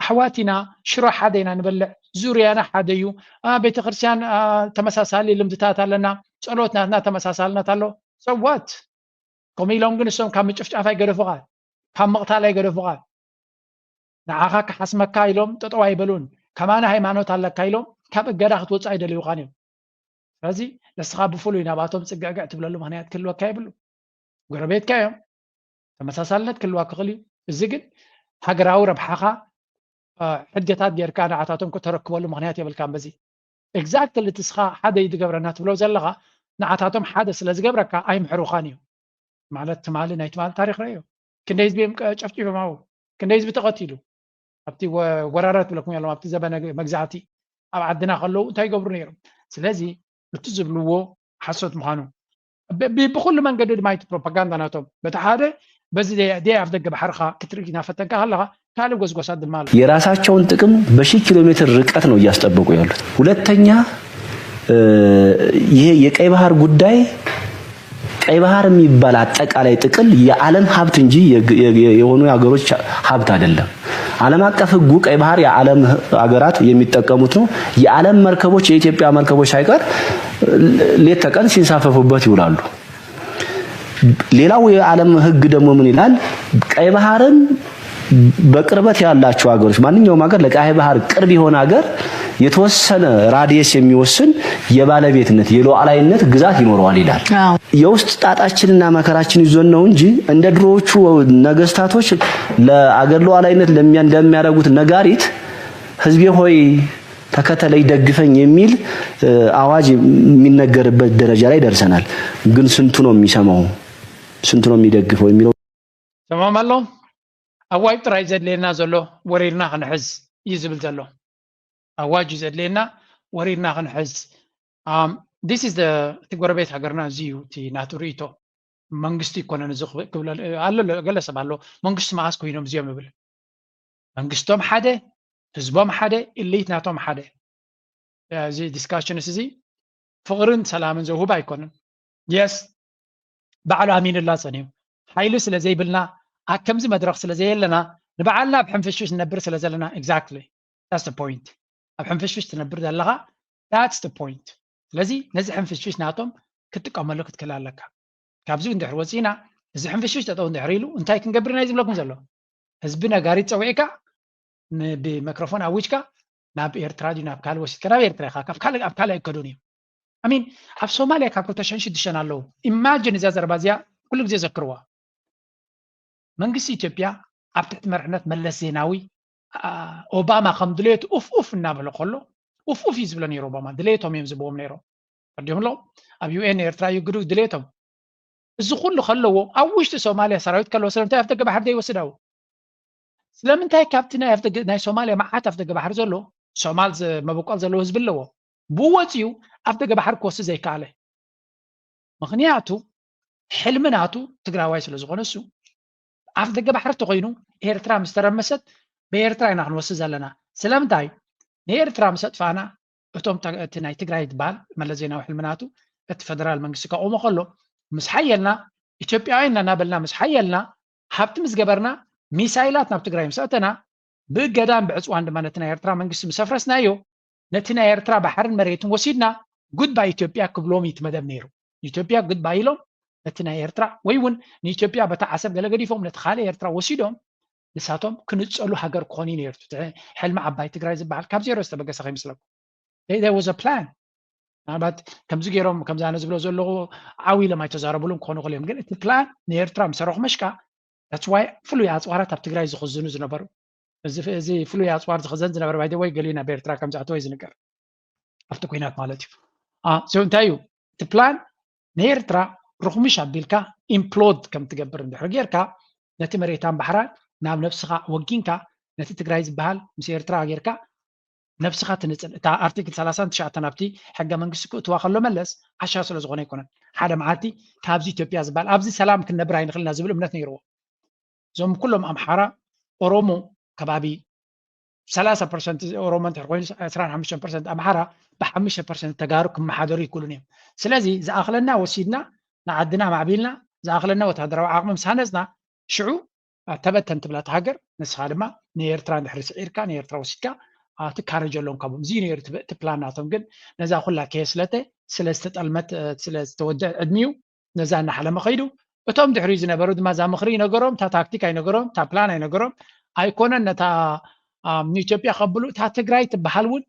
ኣሕዋት ኢና፣ ሽሮ ሓደ ኢና ንበልዕ፣ ዙርያና ሓደ እዩ፣ አ፣ ቤተክርስትያን፣ አ፣ ተመሳሳሊ ልምድታት ኣለና፣ ጸሎት ናትና ተመሳሳልነት ኣሎ። So what? ከምኡ ኢሎም ግን እሶም ካብ ምጭፍጫፍ ኣይገደፉኻ፣ ካብ ምቕታል ኣይገደፉኻ። ንዓኻ ክሓስመካ ኢሎም ጠጠው ኣይበሉን። ከማና ሃይማኖት ኣለካ ኢሎም ካብ እገዳ ክትወጽእ ኣይደልዩኻን እዮም። ስለዚ ንስኻ ብፍሉይ ናባቶም ጽግዕግዕ ትብለሉ ምኽንያት ክህልወካ የብሉ። ጎረቤትካ እዮም። ተመሳሳልነት ክህልዋ ክኽእል እዩ። እዚ ግን ሃገራዊ ረብሓኻ፣ አ፣ ሕገታት ጌርካ ንዓታቶም ከተረክበሉ ምኽንያት የብልካን። በዚ ኤግዛክትሊ እቲ ንስኻ ሓደ እዩ ዝገብረና ትብሎ ዘለኻ፣ ንዓታቶም ሓደ ስለ ዝገብረካ ኣይምሕሩኻን እዮም። ማለት ትማሊ፣ ናይ ትማሊ ታሪኽ ረእዮ። ክንደይ ህዝቢ እዮም ቀ-፣ ጨፍጪፎም ኣብኡ? ክንደይ ህዝቢ ተቐቲሉ? ኣብቲ ወ-፣ ወራራት ብለኩም ኣለኹ፣ ኣብቲ ዘበነ መግዛእቲ ኣብ ዓድና ከለዉ እንታይ ይገብሩ ነይሮም? ስለዚ እቲ ዝብልዎ ሓሶት ምዃኑ ብ-፣ ብ-፣ ብኹሉ መንገዲ ድማ እቲ ፕሮፓጋንዳ ናቶም በቲ ሓደ በዚ ደይ-፣ ደይ ኣፍ ደገ ባሕርኻ ክትርኢ እናፈተንካ ከለኻ ካልእ ጎስጓሳት ድማ ኣሎ። የራሳቸውን ጥቅም በሺህ ኪሎ ሜትር ርቀት ነው እያስጠበቁ ያሉት። ሁለተኛ፣ እ፣ ይሄ የቀይ ባህር ጉዳይ፣ ቀይ ባህር የሚባል አጠቃላይ ጥቅል የዓለም ሀብት እንጂ የግ-፣ የ-፣ የ-፣ የሆኑ የሀገሮች ሀብት አይደለም። ዓለም አቀፍ ህጉ ቀይ ባህር የዓለም ህ-፣ ሀገራት የሚጠቀሙት ነው። የዓለም መርከቦች፣ የኢትዮጵያ መርከቦች ሳይቀር ሌት ተቀን ሲንሳፈፉበት ይውላሉ። ሌላው የዓለም ህግ ደግሞ ምን ይላል? ቀይ ባህርን በቅርበት ያላቸው ሀገሮች፣ ማንኛውም ሀገር ለቀይ ባህር ቅርብ የሆነ ሀገር የተወሰነ ራዲየስ የሚወስን የባለቤትነት፣ የሉዓላዊነት ግዛት ይኖረዋል ይላል። አዎ። የውስጥ ጣጣችንና መከራችን ይዞን ነው እንጂ እንደ ድሮዎቹ ነገስታቶች ለአገር ሉዓላዊነት ለሚያ-፣ እንደሚያደርጉት ነጋሪት «ህዝቤ ሆይ ተከተለኝ፣ ደግፈኝ» የሚል፣ እ፣ አዋጅ የሚነገርበት ደረጃ ላይ ደርሰናል። ግን ስንቱ ነው የሚሰማው? ስንቱ ነው የሚደግፈው የሚለው ሰማም ኣሎ። ኣዋጅ ጥራይ ዘድልየና ዘሎ ወሪርና ክንሕዝ እዩ ዝብል ዘሎ። ኣዋጅ እዩ ዘድልየና፣ ወሪርና ክንሕዝ። Um, this is the፣ እቲ ጎረቤት ሃገርና እዚ እዩ፣ እቲ ናቱ ርእይቶ። መንግስቲ ይኮነን እዚ ክብ-፣ ክብል ኣሎ፣ ገለ ሰብ ኣሎ፣ መንግስቲ መዓስ ኮይኖም እዚኦም ይብል። መንግስቶም ሓደ፣ ህዝቦም ሓደ፣ ኢሊት ናቶም ሓደ። እዚ ዲስካሽንስ እዚ ፍቕርን ሰላምን ዘውህብ ኣይኮነን። የስ፣ ባዕሉ ኣሚንላ ጸኒሑ። ሓይሊ ስለ ዘይብልና፣ ኣብ ከምዚ መድረኽ ስለ ዘየለና፣ ንባዕልና ኣብ ሕንፍሽፍሽ ንነብር ስለ ዘለና፣ ኤግዛክትሊ። That's the point። ኣብ ሕንፍሽፍሽ ትነብር ዘለኻ፣ that's the point። ስለዚ ነዚ ሕንፍሽፍሽ ናቶም ክትጥቀመሉ ክትክእል ኣለካ። ካብዚ እንድሕር ወጺእና፣ እዚ ሕንፍሽፍሽ ጠጠው እንድሕር ኢሉ፣ እንታይ ክንገብር ኢና እዩ ዝብለኩም ዘሎ? ህዝቢ ነጋሪት ጸዊዕካ፣ ን-፣ ብማይክሮፎን ኣዊጅካ፣ ናብ ኤርትራ ድዩ፣ ናብ ካልእ ወሲድካ፣ ናብ ኤርትራ ኢኻ፣ ካብ ካልእ፣ ኣብ ካልእ ኣይከዱን እዮም። I mean፣ ኣብ ሶማልያ ካብ ክልተ ሽሕን ሽዱሽተን ኣለዉ። ኢማጂን እዚኣ ዘረባ እዚኣ ኩሉ ግዜ ዘክርዋ። መንግስቲ ኢትዮጵያ ኣብ ትሕቲ መርሕነት መለስ ዜናዊ፣ ኣ-፣ ኦባማ ከም ድሌቱ ኡፍ ኡፍ እናበለ ከሎ፣ ኡፍ ኡፍ እዩ ዝብሎ ነይሩ ኦባማ። ድሌቶም እዮም ዝብዎም ነይሮም። ፈርዲዮም ኣለዉ። ኣብ ዩ ኤን ኤርትራ ይግዱ ድሌቶም። እዚ ኩሉ ከለዎ ኣብ ውሽጢ ሶማልያ ሰራዊት ከለዎ ስለምንታይ ኣብ ደገ ባሕሪ ዘይወስድ? ስለምንታይ ካብቲ ናይ ኣብ ደገ ናይ ሶማልያ መዓት ኣብ ደገ ባሕሪ ዘሎ ሶማል መበቆል ዘለዎ ህዝቢ ኣለዎ ብወፂኡ ኣብ ደገ ባሕሪ ክወስድ ዘይከኣለ? ምክንያቱ ሕልሚ ናቱ ትግራዋይ ስለ ዝኾነ እሱ ኣብ ደገ ባሕሪ ተኮይኑ ኤርትራ ምስ ተረመሰት ብኤርትራ ኢና ክንወስድ ዘለና። ስለምንታይ ንኤርትራ ምስ ኣጥፋእና እቶም እቲ ናይ ትግራይ ዝበሃል መለስ ዜናዊ ሕልሚ ናቱ እቲ ፈደራል መንግስቲ ከቆሞ ከሎ ምስ ሓየልና ኢትዮጵያውያን እናናበልና ምስ ሓየልና ሃብቲ ምስ ገበርና ሚሳይላት ናብ ትግራይ ምስ ኣእተና ብእገዳን ብዕፅዋን ድማ ነቲ ናይ ኤርትራ መንግስቲ ምስ ኣፍረስናዮ ነቲ ናይ ኤርትራ ባሕርን መሬትን ወሲድና ጉድባይ ኢትዮጵያ ክብሎም እዩ እቲ መደብ ነይሩ። ኢትዮጵያ ጉድባይ ኢሎም ነቲ ናይ ኤርትራ ወይ እውን ንኢትዮጵያ በታ ዓሰብ ገለ ገዲፎም ነቲ ካልእ ኤርትራ ወሲዶም ንሳቶም ክንፀሉ ሃገር ክኾኑ እዩ ነይሩ። ሕልሚ ዓባይ ትግራይ ዝበሃል ካብ ዜሮ ዝተበገሰ ከይመስለኩም። There was a plan። ምናልባት ከምዚ ገይሮም ከምዚ ኣነ ዝብሎ ዘለኹ ዓው ኢሎም ኣይተዛረቡሉን ክኾኑ ክእል እዮም። ግን እቲ ፕላን ንኤርትራ ምስ ኣረኹመሽካ that's why ፍሉይ ኣፅዋራት ኣብ ትግራይ ዝኽዝኑ ዝነበሩ እዚ ፍሉይ ኣፅዋር ዝኽዘን ዝነበረ ባይደወይ ገሊኡ ናብ ኤርትራ ከም ዝኣተወ እዩ ዝንገር ኣብቲ ኩናት ማለት እዩ። So እንታይ እዩ እቲ ፕላን ንኤርትራ ርኹምሽ ኣቢልካ ኢምፕሎድ ከም ትገብር እንድሕር ጌርካ ነቲ መሬታን ባሕራን ናብ ነብስኻ ወጊንካ ነቲ ትግራይ ዝበሃል ምስ ኤርትራ ጌርካ ነብስኻ ትንፅል እታ ኣርቲክል ሰላሳን ትሽዓተን ኣብቲ ሕገ መንግስቲ ክእትዋ ከሎ መለስ ዓሻ ስለ ዝኾነ ኣይኮነን ሓደ መዓልቲ ካብዚ ኢትዮጵያ ዝበሃል ኣብዚ ሰላም ክንነብር ኣይንኽልና ዝብል እምነት ነይርዎ። እዞም ኩሎም ኣምሓራ ኦሮሞ ከባቢ ሰላሳ ፐርሰንት ኦሮሞ እንተ ኮይኑ ዕስራን ሓሙሽተን ፐርሰንት ኣምሓራ ብሓሙሽተ ፐርሰንት ተጋሩ ክመሓደሩ ይክእሉን እዮም። ስለዚ ዝኣኽለና ወሲድና ንዓድና ማዕቢልና ዝኣኽለና ወታደራዊ ዓቕሚ ምስ ሃነፅና ሽዑ ተበተን ትብላ እቲ ሃገር ንስኻ ድማ ንኤርትራ እንድሕሪ ስዒርካ ንኤርትራ ወሲድካ ትካረጀሎም ካብኦም እዚ ነይሩ እቲ ፕላን ናቶም ግን ነዛ ኩላ ከየስለተ ስለ ዝተጠልመት ስለ ዝተወደአ ዕድሚኡ ነዛ እናሓለመ ከይዱ እቶም ድሕሪኡ ዝነበሩ ድማ እዛ ምኽሪ ኣይነገሮም እታ ታክቲክ ኣይነገሮም እታ ፕላን ኣይነገሮም ኣይኮነን ነታ ንኢትዮጵያ ከብሉ እታ ትግራይ ትበሃል እውን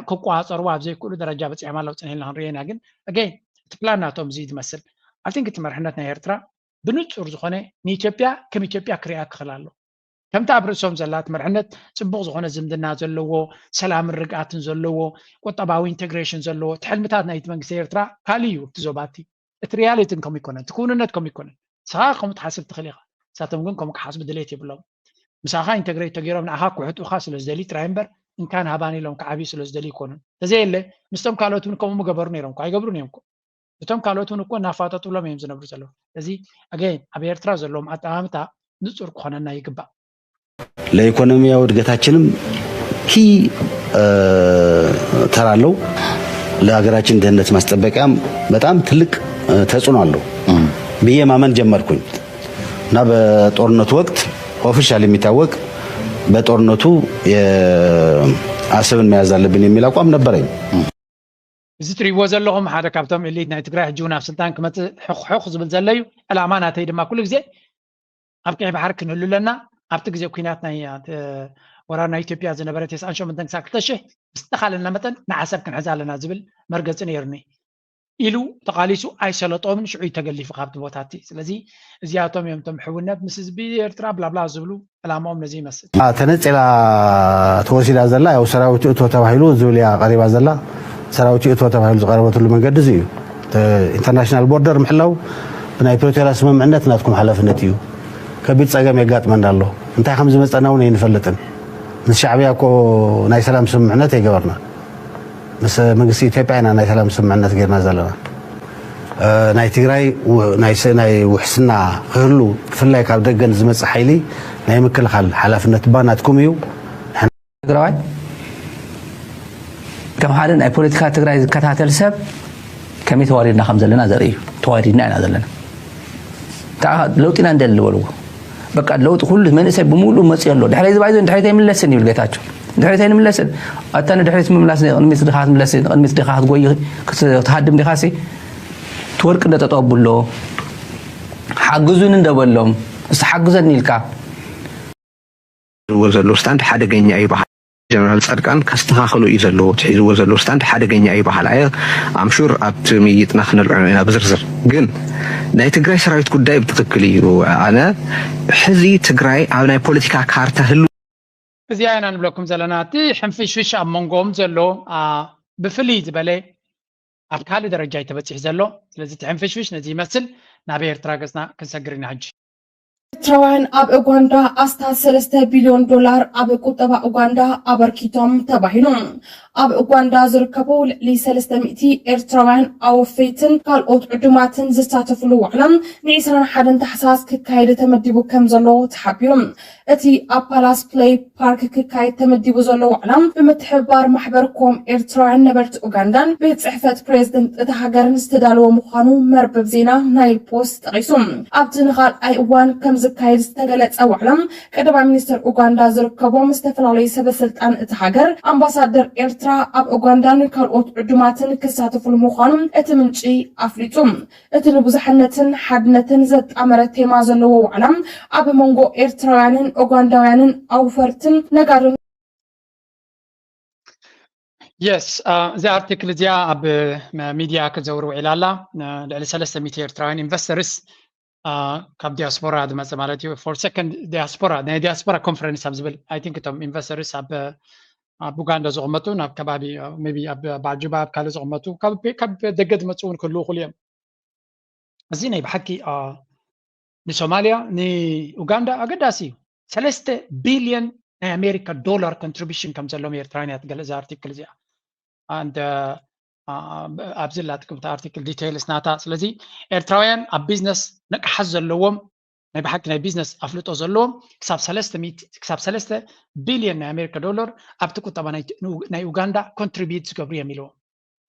ክቆፃፀርዋ ኣብ ዘይክእሉ ደረጃ በፂሖም ኣለዉ ፅንሕልና ክንሪኦ ኢና ግን ኣገይን እቲ ፕላን ናቶም እዚ ዝመስል I think እቲ መርሕነት ናይ ኤርትራ ብንፁር ዝኾነ ንኢትዮጵያ ከም ኢትዮጵያ ክሪኣ ክኽእል ኣሎ ከምቲ ኣብ ርእሶም ዘላ እቲ መርሕነት ፅቡቕ ዝኾነ ዝምድና ዘለዎ ሰላምን ርግኣትን ዘለዎ ቁጠባዊ ኢንቴግሬሽን ዘለዎ እቲ ሕልምታት ናይቲ መንግስቲ ኤርትራ ካልእ እዩ እቲ ዞባ እቲ እቲ ሪያሊትን ከምኡ ይኮነን እቲ ክውንነት ከምኡ ይኮነን ንስኻ ከምኡ ትሓስብ ትኽእል ኢኻ ንሳቶም ግን ከምኡ ክሓስቡ ድሌት የብሎም ምሳኻ ኢንተግሬት ተገይሮም ንኣኻ ክውሕጡኻ ስለ ዝደልዩ ጥራይ እምበር እንካን ሃባን ኢሎም ክዓብዩ ስለ ዝደልዩ ይኮኑን ተዘየለ ምስቶም ካልኦት እውን ከምኡ ምገበሩ ነይሮም እኮ ኣይገብሩን እዮም እኮ እቶም ካልኦት እውን እኮ እናፋጠጡሎም እዮም ዝነብሩ ዘለዉ እዚ ኣገይን ኣብ ኤርትራ ዘለዎም ኣጠማምታ ንፁር ክኾነና ይግባእ ለኢኮኖሚያዊ እድገታችንም ኪ ተራ አለው። ለሀገራችን ደህንነት ማስጠበቂያም በጣም ትልቅ ተጽዕኖ አለው ብዬ ማመን ጀመርኩኝ እና በጦርነቱ ወቅት ኦፊሻል የሚታወቅ በጦርነቱ አሰብን መያዝ አለብን የሚል አቋም ነበረኝ። እዚ ትሪእዎ ዘለኹም ሓደ ካብቶም ኤሊት ናይ ትግራይ ሕጂ እውን ኣብ ስልጣን ክመፅእ ሕኹሕኹ ዝብል ዘሎ እዩ። ዕላማ ናተይ ድማ ኩሉ ግዜ ኣብ ቀይ ባሕሪ ክንህሉ ኣለና። ኣብቲ ግዜ ኩናት ናይ ወራር ናይ ኢትዮጵያ ዝነበረ ተስዓን ሸሞንተን ክሳብ ክልተ ሽሕ ዝተኻለና መጠን ንዓሰብ ክንሕዛ ኣለና ዝብል መርገፂ ነይሩኒ ኢሉ ተቓሊሱ ኣይሰለጦምን። ሽዑ እዩ ተገሊፉ ካብቲ ቦታ እቲ። ስለዚ እዚኣቶም እዮም እቶም ሕውነት ምስ ህዝቢ ኤርትራ ብላብላ ዝብሉ ዕላማኦም ነዚ ይመስል። ተነፂላ ተወሲዳ ዘላ ያው ሰራዊት ይእቶ ተባሂሉ ዝብል እያ ቀሪባ ዘላ። ሰራዊት ይእቶ ተባሂሉ ዝቐረበትሉ መንገዲ እዚ እዩ። ኢንተርናሽናል ቦርደር ምሕላው ብናይ ፕሪቶርያ ስምምዕነት ናትኩም ሓላፍነት እዩ። ከቢድ ፀገም የጋጥመና ኣሎ። እንታይ ከም ዝመፀና እውን ኣይንፈልጥን። ምስ ሻዕብያ እኮ ናይ ሰላም ስምምዕነት ኣይገበርና። ምስ መንግስቲ ኢትዮጵያ ኢና ናይ ሰላም ስምምዕነት ጌርና ዘለና። ናይ ትግራይ ናይ ውሕስና ክህሉ ብፍላይ ካብ ደገ ንዝመፅእ ሓይሊ ናይ ምክልኻል ሓላፍነት እባ ናትኩም እዩ። ትግራዋይ ከም ሓደ ናይ ፖለቲካ ትግራይ ዝከታተል ሰብ ከመይ ተዋሪድና ከም ዘለና ዘርኢ እዩ። ተዋሪድና ኢና ዘለና። ለውጢ ኢና እንደሊ ዝበልዎ በቃ ለውጢ ኩሉ መንእሰይ ብምሉእ መፅኡ ኣሎ። ድሕረይ ዝባይዞ ንድሕሪት ኣይምለስን ይብል ጌታቸው። ንድሕሪት ኣይንምለስን። ኣታ ንድሕሪት ምምላስ ንቅድሚት ድኻ ትምለስ ንቅድሚት ድኻ ክትጎይ ክትሃድም ዲኻሲ ትወርቂ እንደ ጠጠው ኣብሎ ሓግዙኒ እንደበሎም እስቲ ሓግዘኒ ኢልካ ሒዝዎ ዘሎ ስታንድ ሓደገኛ እዩ በሃል። ጀነራል ፃድቃን ከስተኻኽሎ እዩ ዘለዎ እቲ ሒዝዎ ዘሎ ስታንድ ሓደገኛ እዩ በሃል ኣየ ኣምሹር ኣብቲ ምይይጥና ክነልዕሎ ኢና ብዝርዝር ግን ናይ ትግራይ ሰራዊት ጉዳይ ብትኽክል እዩ ኣነ ሕዚ ትግራይ ኣብ ናይ ፖለቲካ ካርታ ህሉ እዚኣ ኢና ንብለኩም ዘለና እቲ ሕንፍሽፍሽ ኣብ መንጎኦም ዘሎ ብፍልይ ዝበለ ኣብ ካልእ ደረጃ እዩ ተበፂሑ ዘሎ። ስለዚ እቲ ሕንፍሽፍሽ ነዚ ይመስል። ናብ ኤርትራ ገፅና ክንሰግር ኢና ሕጂ። ኤርትራውያን ኣብ ኡጋንዳ ኣስታት ሰለስተ ቢልዮን ዶላር ኣብ ቁጠባ ኡጋንዳ ኣበርኪቶም ተባሂሉ። ኣብ ኡጋንዳ ዝርከቡ ልዕሊ ሰለስተ ሚእቲ ኤርትራውያን ኣወፈይትን ካልኦት ዕዱማትን ዝሳተፍሉ ዋዕላ ን ዕስራን ሓደን ታሕሳስ ክካየድ ተመዲቡ ከም ዘሎ ተሓቢሩ። እቲ ኣብ ፓላስ ፕሌይ ፓርክ ክካየድ ተመዲቡ ዘሎ ዋዕላ ብምትሕብባር ማሕበር ኮም ኤርትራውያን ነበርቲ ኡጋንዳን ቤት ጽሕፈት ፕሬዝደንት እታ ሃገርን ዝተዳለወ ምዃኑ መርበብ ዜና ናይል ፖስት ጠቒሱ። ኣብቲ ንኻልኣይ እዋን ከም ዝካየድ ዝተገለጸ ዋዕላ ቀዳማይ ሚኒስትር ኡጋንዳ ዝርከቦም ዝተፈላለዩ ሰበ ስልጣን እታ ሃገር፣ ኣምባሳደር ኤርትራ ኣብ ኡጋንዳን ካልኦት ዕዱማትን ክሳተፉሉ ምዃኑ እቲ ምንጪ ኣፍሊጡ። እቲ ንብዙሕነትን ሓድነትን ዘጣመረ ቴማ ዘለዎ ዋዕላ ኣብ መንጎ ኤርትራውያንን ኡጋንዳውያንን ኣውፈርትን ነጋዶን የስ፣ እዚ ኣርቲክል እዚኣ ኣብ ሚድያ ክትዘውር ውዒላ ኣላ። ልዕሊ ሰለስተ ሚእቲ ኤርትራውያን ኢንቨስተርስ ካብ ዲያስፖራ ዝመፀ ማለት እዩ። ፎር ሰከንድ ዲያስፖራ፣ ናይ ዲያስፖራ ኮንፈረንስ ኣብ ዝብል፣ ኣይ ቲንክ እቶም ኢንቨስተርስ ኣብ ኣብ ኡጋንዳ ዝቕመጡ፣ ናብ ከባቢ ሜይ ቢ ኣብ በዓል ጁባ፣ ኣብ ካልእ ዝቕመጡ፣ ካብ ደገ ዝመፁ እውን ክህልዉ ይኽእሉ እዮም። እዚ ናይ ብሓቂ ንሶማልያ ንኡጋንዳ ኣገዳሲ እዩ። ሰለስተ ቢልዮን ናይ ኣሜሪካ ዶላር ኮንትሪቢሽን ከም ዘለዎም ኤርትራውያን እያ ትገልጽ እዛ ኣርቲክል እዚኣ። And ኣብዚ ላጥቅምቲ ኣርቲክል ዲቴይልስ ናታ። ስለዚ ኤርትራውያን ኣብ ቢዝነስ ንቕሓት ዘለዎም፣ ናይ ብሓቂ ናይ ቢዝነስ ኣፍልጦ ዘለዎም ክሳብ ሰለስተ ሚእቲ ክሳብ ሰለስተ ቢልዮን ናይ ኣሜሪካ ዶላር ኣብቲ ቁጠባ ናይ ኡጋንዳ ኮንትሪቢዩት ዝገብሩ እዮም ኢልዎም።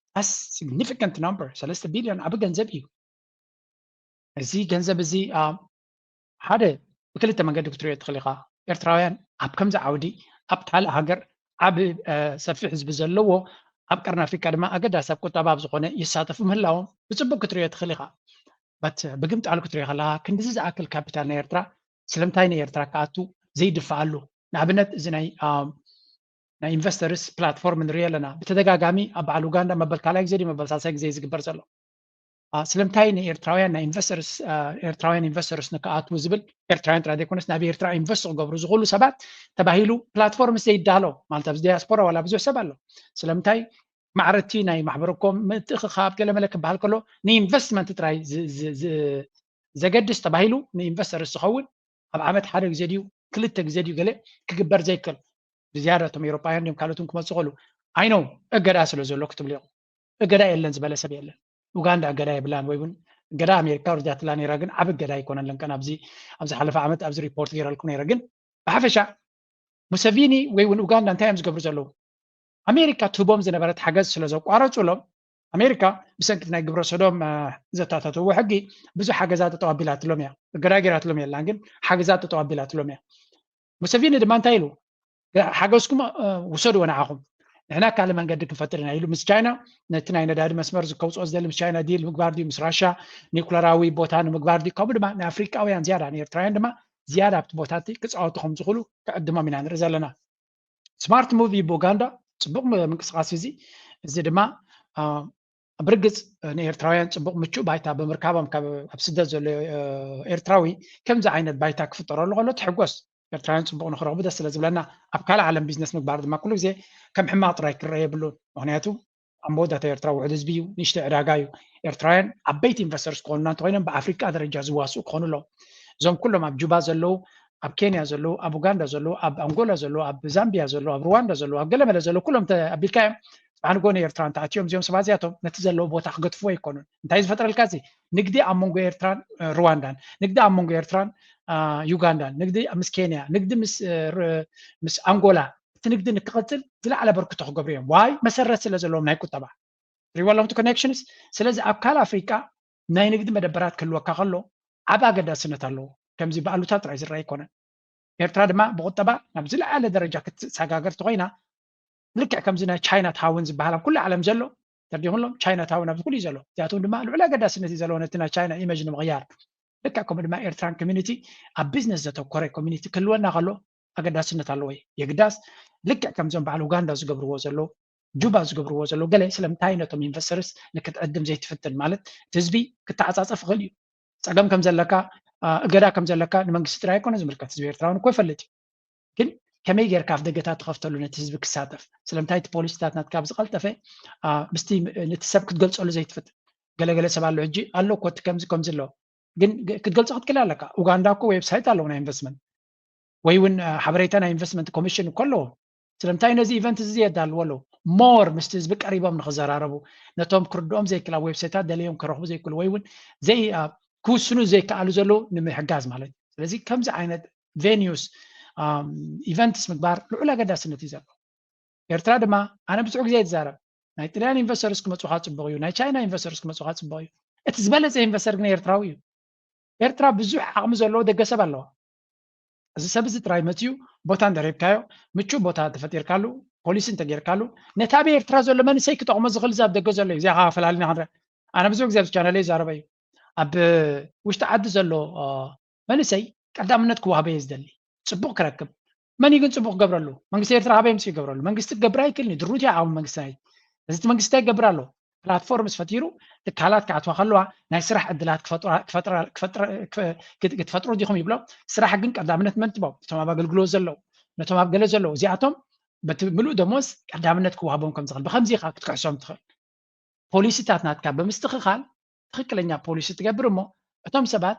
ሲግኒፊካንት ነምበር፣ ሰለስተ ቢልዮን ዓቢ ገንዘብ እዩ። እዚ ገንዘብ እዚ ሓደ ብክልተ መንገዲ ክትሪኦ ትኽእል ኢኻ። ኤርትራውያን ኣብ ከምዚ ዓውዲ ኣብ ካልእ ሃገር ዓቢ ሰፊሕ ህዝቢ ዘለዎ ኣብ ቀርኒ ኣፍሪካ ድማ ኣገዳሲ ኣብ ቁጠባ ኣብ ዝኾነ ይሳተፉ ምህላዎም ብፅቡቅ ክትሪኦ ትኽእል ኢኻ። በት ብግምጣሉ ክትሪኦ ከለካ ክንዲዚ ዝኣክል ካፒታል ናይ ኤርትራ ስለምንታይ ንኤርትራ ክኣቱ ዘይድፍኣሉ? ንኣብነት እዚ ናይ ናይ ኢንቨስተርስ ፕላትፎርም ንሪኦ ኣለና። ብተደጋጋሚ ኣብ በዓል ኡጋንዳ መበል ካልኣይ ግዜ ድዩ መበል ሳልሳይ ግዜ እዩ ዝግበር ዘሎ። ስለምንታይ ንኤርትራውያን ናይ ኢንቨስተርስ ኤርትራውያን ኢንቨስተርስ ንክኣትዉ ዝብል ኤርትራውያን ጥራይ ዘይኮነስ ናብ ኤርትራ ኢንቨስት ክገብሩ ዝኽእሉ ሰባት ተባሂሉ ፕላትፎርምስ ዘይዳሎ ማለት ኣብዚ ዲያስፖራ ዋላ ብዙሕ ሰብ ኣሎ። ስለምንታይ ማዕረቲ ናይ ማሕበረኮም ምትእኽኻብ ገለመለ ክበሃል ከሎ ንኢንቨስትመንት ጥራይ ዘገድስ ተባሂሉ ንኢንቨስተርስ ዝኸውን ኣብ ዓመት ሓደ ግዜ ድዩ ክልተ ግዜ ድዩ ገለ ክግበር ዘይክእል ብዝያዳ እቶም ኤውሮጳውያን ድዮም ካልኦትን ክመፁ ከሉ ኣይነው እገዳ ስለ ዘሎ ክትብሉ ኢኹም። እገዳ የለን ዝበለ ሰብ የለን። ኡጋንዳ እገዳ የብላን ወይ እውን እገዳ ኣሜሪካ ወሪዳትላ ነይራ፣ ግን ዓብ እገዳ ኣይኮነን ለንቀን ኣብዚ ኣብ ዝሓለፈ ዓመት ኣብዚ ሪፖርት ገይረልኩም ነይረ። ግን ብሓፈሻ ሙሰቪኒ ወይ እውን ኡጋንዳ እንታይ እዮም ዝገብሩ ዘለዉ? ኣሜሪካ ትህቦም ዝነበረት ሓገዝ ስለ ዘቋረፁሎም ኣሜሪካ ብሰንኪ ናይ ግብረ ሰዶም ዘታተትዎ ሕጊ ብዙሕ ሓገዛት ጠጠው ኣቢላትሎም እያ። እገዳ ገይራትሎም የላን፣ ግን ሓገዛት ጠጠው ኣቢላትሎም እያ። ሙሰቪኒ ድማ እንታይ ኢሉ? ሓገዝኩም ውሰድዎ ንዓኹም፣ ንሕና ካልእ መንገዲ ክንፈጥር ኢና ኢሉ ምስ ቻይና ነቲ ናይ ነዳዲ መስመር ዝከውፅኦ ዝደሊ ምስ ቻይና ዲል ምግባር ድዩ ምስ ራሻ ኒኩለራዊ ቦታ ንምግባር ድዩ? ከምኡ ድማ ንኣፍሪቃውያን ዝያዳ ንኤርትራውያን ድማ ዝያዳ ኣብቲ ቦታ እቲ ክፃወቱ ከም ዝኽእሉ ክዕድሞም ኢና ንርኢ ዘለና። ስማርት ሙቭ እዩ ብኡጋንዳ። ፅቡቅ ምንቅስቃስ እዚ። እዚ ድማ ብርግፅ ንኤርትራውያን ፅቡቅ ምቹእ ባይታ ብምርካቦም ኣብ ስደት ዘሎ ኤርትራዊ ከምዚ ዓይነት ባይታ ክፍጠረሉ ከሎ ትሕጎስ። ኤርትራውያን ፅቡቅ ንክረኽቡ ደስ ስለ ዝብለና ኣብ ካልእ ዓለም ቢዝነስ ምግባር ድማ ኩሉ ግዜ ከም ሕማቅ ጥራይ ክረአ የብሉን። ምክንያቱ ኣብ መወዳእታ ኤርትራ ውሑድ ህዝቢ እዩ፣ ንእሽተይ ዕዳጋ እዩ። ኤርትራውያን ዓበይቲ ኢንቨስተርስ ክኾኑና እንተኮይኖም ብኣፍሪቃ ደረጃ ዝዋስኡ ክኾኑ ኣለዎም። እዞም ኩሎም ኣብ ጁባ ዘለዉ፣ ኣብ ኬንያ ዘለዉ፣ ኣብ ኡጋንዳ ዘለዉ፣ ኣብ ኣንጎላ ዘለዉ፣ ኣብ ዛምቢያ ዘለዉ፣ ኣብ ሩዋንዳ ዘለዉ፣ ኣብ ገለመለ ዘለዉ ኩሎም ኣቢልካዮም ጽባሕ ንግሆ ንኤርትራ እንተኣትዮም እዚኦም ሰባት እዚኣቶም ነቲ ዘለዎ ቦታ ክገድፍዎ ኣይኮኑን። እንታይ ዝፈጥረልካ እዚ ንግዲ ኣብ መንጎ ኤርትራን ሩዋንዳን፣ ንግዲ ኣብ መንጎ ኤርትራን ዩጋንዳን፣ ንግዲ ምስ ኬንያ፣ ንግዲ ምስ ኣንጎላ፣ እቲ ንግዲ ንክቕፅል ዝለዓለ በርክቶ ክገብሩ እዮም። ዋይ መሰረት ስለ ዘለዎም ናይ ቁጠባ ሪዋሎም ኮኔክሽንስ። ስለዚ ኣብ ካልእ ኣፍሪቃ ናይ ንግዲ መደበራት ክህልወካ ከሎ ዓብ ኣገዳስነት ኣለዎ። ከምዚ ብኣሉታ ጥራይ ዝረአ ኣይኮነን። ኤርትራ ድማ ብቁጠባ ናብ ዝለዓለ ደረጃ ክትሰጋገር ተኮይና ልክዕ ከምዚ ናይ ቻይና ታውን ዝበሃል ኣብ ኩሉ ዓለም ዘሎ ተርዲኹሎም ቻይና ታውን ኣብዚ ኩሉ እዩ ዘሎ። እዚኣቶም ድማ ልዑል ኣገዳስነት እዩ ዘለዎ ነቲ ናይ ቻይና ኢመጅ ንምቕያር። ልክዕ ከምኡ ድማ ኤርትራን ኮሚኒቲ ኣብ ቢዝነስ ዘተኮረ ኮሚኒቲ ክህልወና ከሎ ኣገዳስነት ኣለዎ። የግዳስ ልክዕ ከምዞም በዓል ኡጋንዳ ዝገብርዎ ዘለዉ ጁባ ዝገብርዎ ዘለዉ ገለ ስለምንታይ ነቶም ኢንቨስተርስ ንክትዕድም ዘይትፍትን ማለት እቲ ህዝቢ ክተዓፃፀፍ ይኽእል እዩ። ፀገም ከም ዘለካ እገዳ ከም ዘለካ ንመንግስቲ ጥራይ ኣይኮነ ዝምልከት ህዝቢ ኤርትራውን እኮ ይፈልጥ እዩ። ግን ከመይ ጌርካ ኣፍ ደገታት ትኸፍተሉ ነቲ ህዝቢ ክሳተፍ? ስለምንታይ እቲ ፖሊሲታት ናትካ ብዝቐልጠፈ ምስቲ ነቲ ሰብ ክትገልጸሉ ዘይትፍትን? ገለገለ ሰብ ኣሎ ሕጂ ኣሎ እኮ እቲ ከምዚ ከምዚ ኣሎ፣ ግን ክትገልጾ ክትክእል ኣለካ። ኡጋንዳ እኮ ዌብሳይት ኣለዎ ናይ ኢንቨስትመንት ወይ እውን ሓበሬታ ናይ ኢንቨስትመንት ኮሚሽን እኮ ኣለዎ። ስለምንታይ ነዚ ኢቨንት እዚ የዳልዎ ኣለዉ? ሞር ምስቲ ህዝቢ ቀሪቦም ንክዘራረቡ፣ ነቶም ክርድኦም ዘይክእል ኣብ ዌብሳይታት ደለዮም ክረኽቡ ዘይክእሉ ወይ እውን ዘይ ክውስኑ ዘይከኣሉ ዘለዉ ንምሕጋዝ ማለት እዩ። ስለዚ ከምዚ ዓይነት ቬኒዩስ ኢቨንትስ ምግባር ልዑል ኣገዳስነት እዩ ዘለዎ። ኤርትራ ድማ ኣነ ብዙሕ ግዜ ይዛረብ፣ ናይ ጥልያን ኢንቨስተርስ ክመፁኻ ፅቡቅ እዩ፣ ናይ ቻይና ኢንቨስተርስ ክመፁኻ ፅቡቅ እዩ። እቲ ዝበለፀ ኢንቨስተር ግን ኤርትራዊ እዩ። ኤርትራ ብዙሕ ዓቕሚ ዘለዎ ደገ ሰብ ኣለዋ። እዚ ሰብ እዚ ጥራይ መፅዩ ቦታ እንተረብካዮ፣ ምቹእ ቦታ ተፈጢርካሉ፣ ፖሊሲ እንተጌርካሉ፣ ነቲ ኣብ ኤርትራ ዘሎ መንእሰይ ክጠቕሞ ዝኽእል እዚ ኣብ ደገ ዘሎ እዩ። እዚኣ ከዓ ፈላሊና ክንረ ኣነ ብዙሕ ግዜ ኣብዚ ቻነል ይዛረበ እዩ። ኣብ ውሽጢ ዓዲ ዘሎ መንእሰይ ቀዳምነት ክዋህበ እየ ዝደሊ። ፅቡቅ ክረክብ። መን እዩ ግን ፅቡቅ ክገብረሉ? መንግስቲ ኤርትራ ካበይ ምፅኡ ይገብረሉ? መንግስቲ ክገብር ኣይክእልን እዩ። ድሩት እዩ ዓቕሚ መንግስቲ ናይ እዚ መንግስቲ እንታይ ይገብር ኣሎ? ፕላትፎርምስ ፈጢሩ ትካላት ክኣትዋ ከለዋ ናይ ስራሕ ዕድላት ክትፈጥሩ ዲኹም ይብሎም። ስራሕ ግን ቀዳምነት መን ትቦም? እቶም ኣብ ኣገልግሎት ዘለዉ፣ ነቶም ኣብ ገለ ዘለዉ እዚኣቶም በቲ ምሉእ ደሞዝ ቀዳምነት ክዋሃቦም ከም ዝኽእል ብከምዚ ኢኻ ክትክሕሶም ትኽእል። ፖሊሲታት ናትካ ብምስትኽኻል ትኽክለኛ ፖሊሲ ትገብር እሞ እቶም ሰባት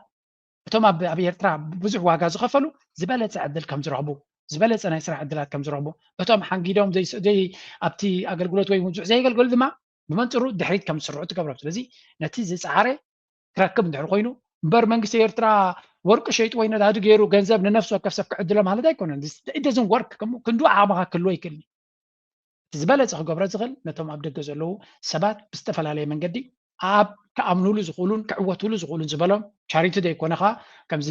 እቶም ኣብ ኤርትራ ብዙሕ ዋጋ ዝኸፈሉ ዝበለፀ ዕድል ከም ዝረኽቡ፣ ዝበለፀ ናይ ስራሕ ዕድላት ከም ዝረኽቡ፣ እቶም ሓንጊዶም ኣብቲ ኣገልግሎት ወይ ብዙሕ ዘየገልገሉ ድማ ብመንፅሩ ድሕሪት ከም ዝስርዑ ትገብሮም። ስለዚ ነቲ ዝፀዓረ ክረክብ እንድሕር ኮይኑ እምበር መንግስቲ ኤርትራ ወርቂ ሸይጡ ወይ ነዳዲ ገይሩ ገንዘብ ንነፍሲ ወከፍ ሰብ ክዕድሎ ማለት ኣይኮነን። ደዝን ወርክ ክንዱ ዓቕምኻ ክህልዎ ይክእልኒ። እቲ ዝበለፀ ክገብሮ ዝኽእል ነቶም ኣብ ደገ ዘለዉ ሰባት ብዝተፈላለየ መንገዲ ኣብ ክኣምኑሉ ዝኽእሉን ክዕወቱሉ ዝኽእሉን ዝበሎም ቻሪቲ ዘይኮነኻ ከምዚ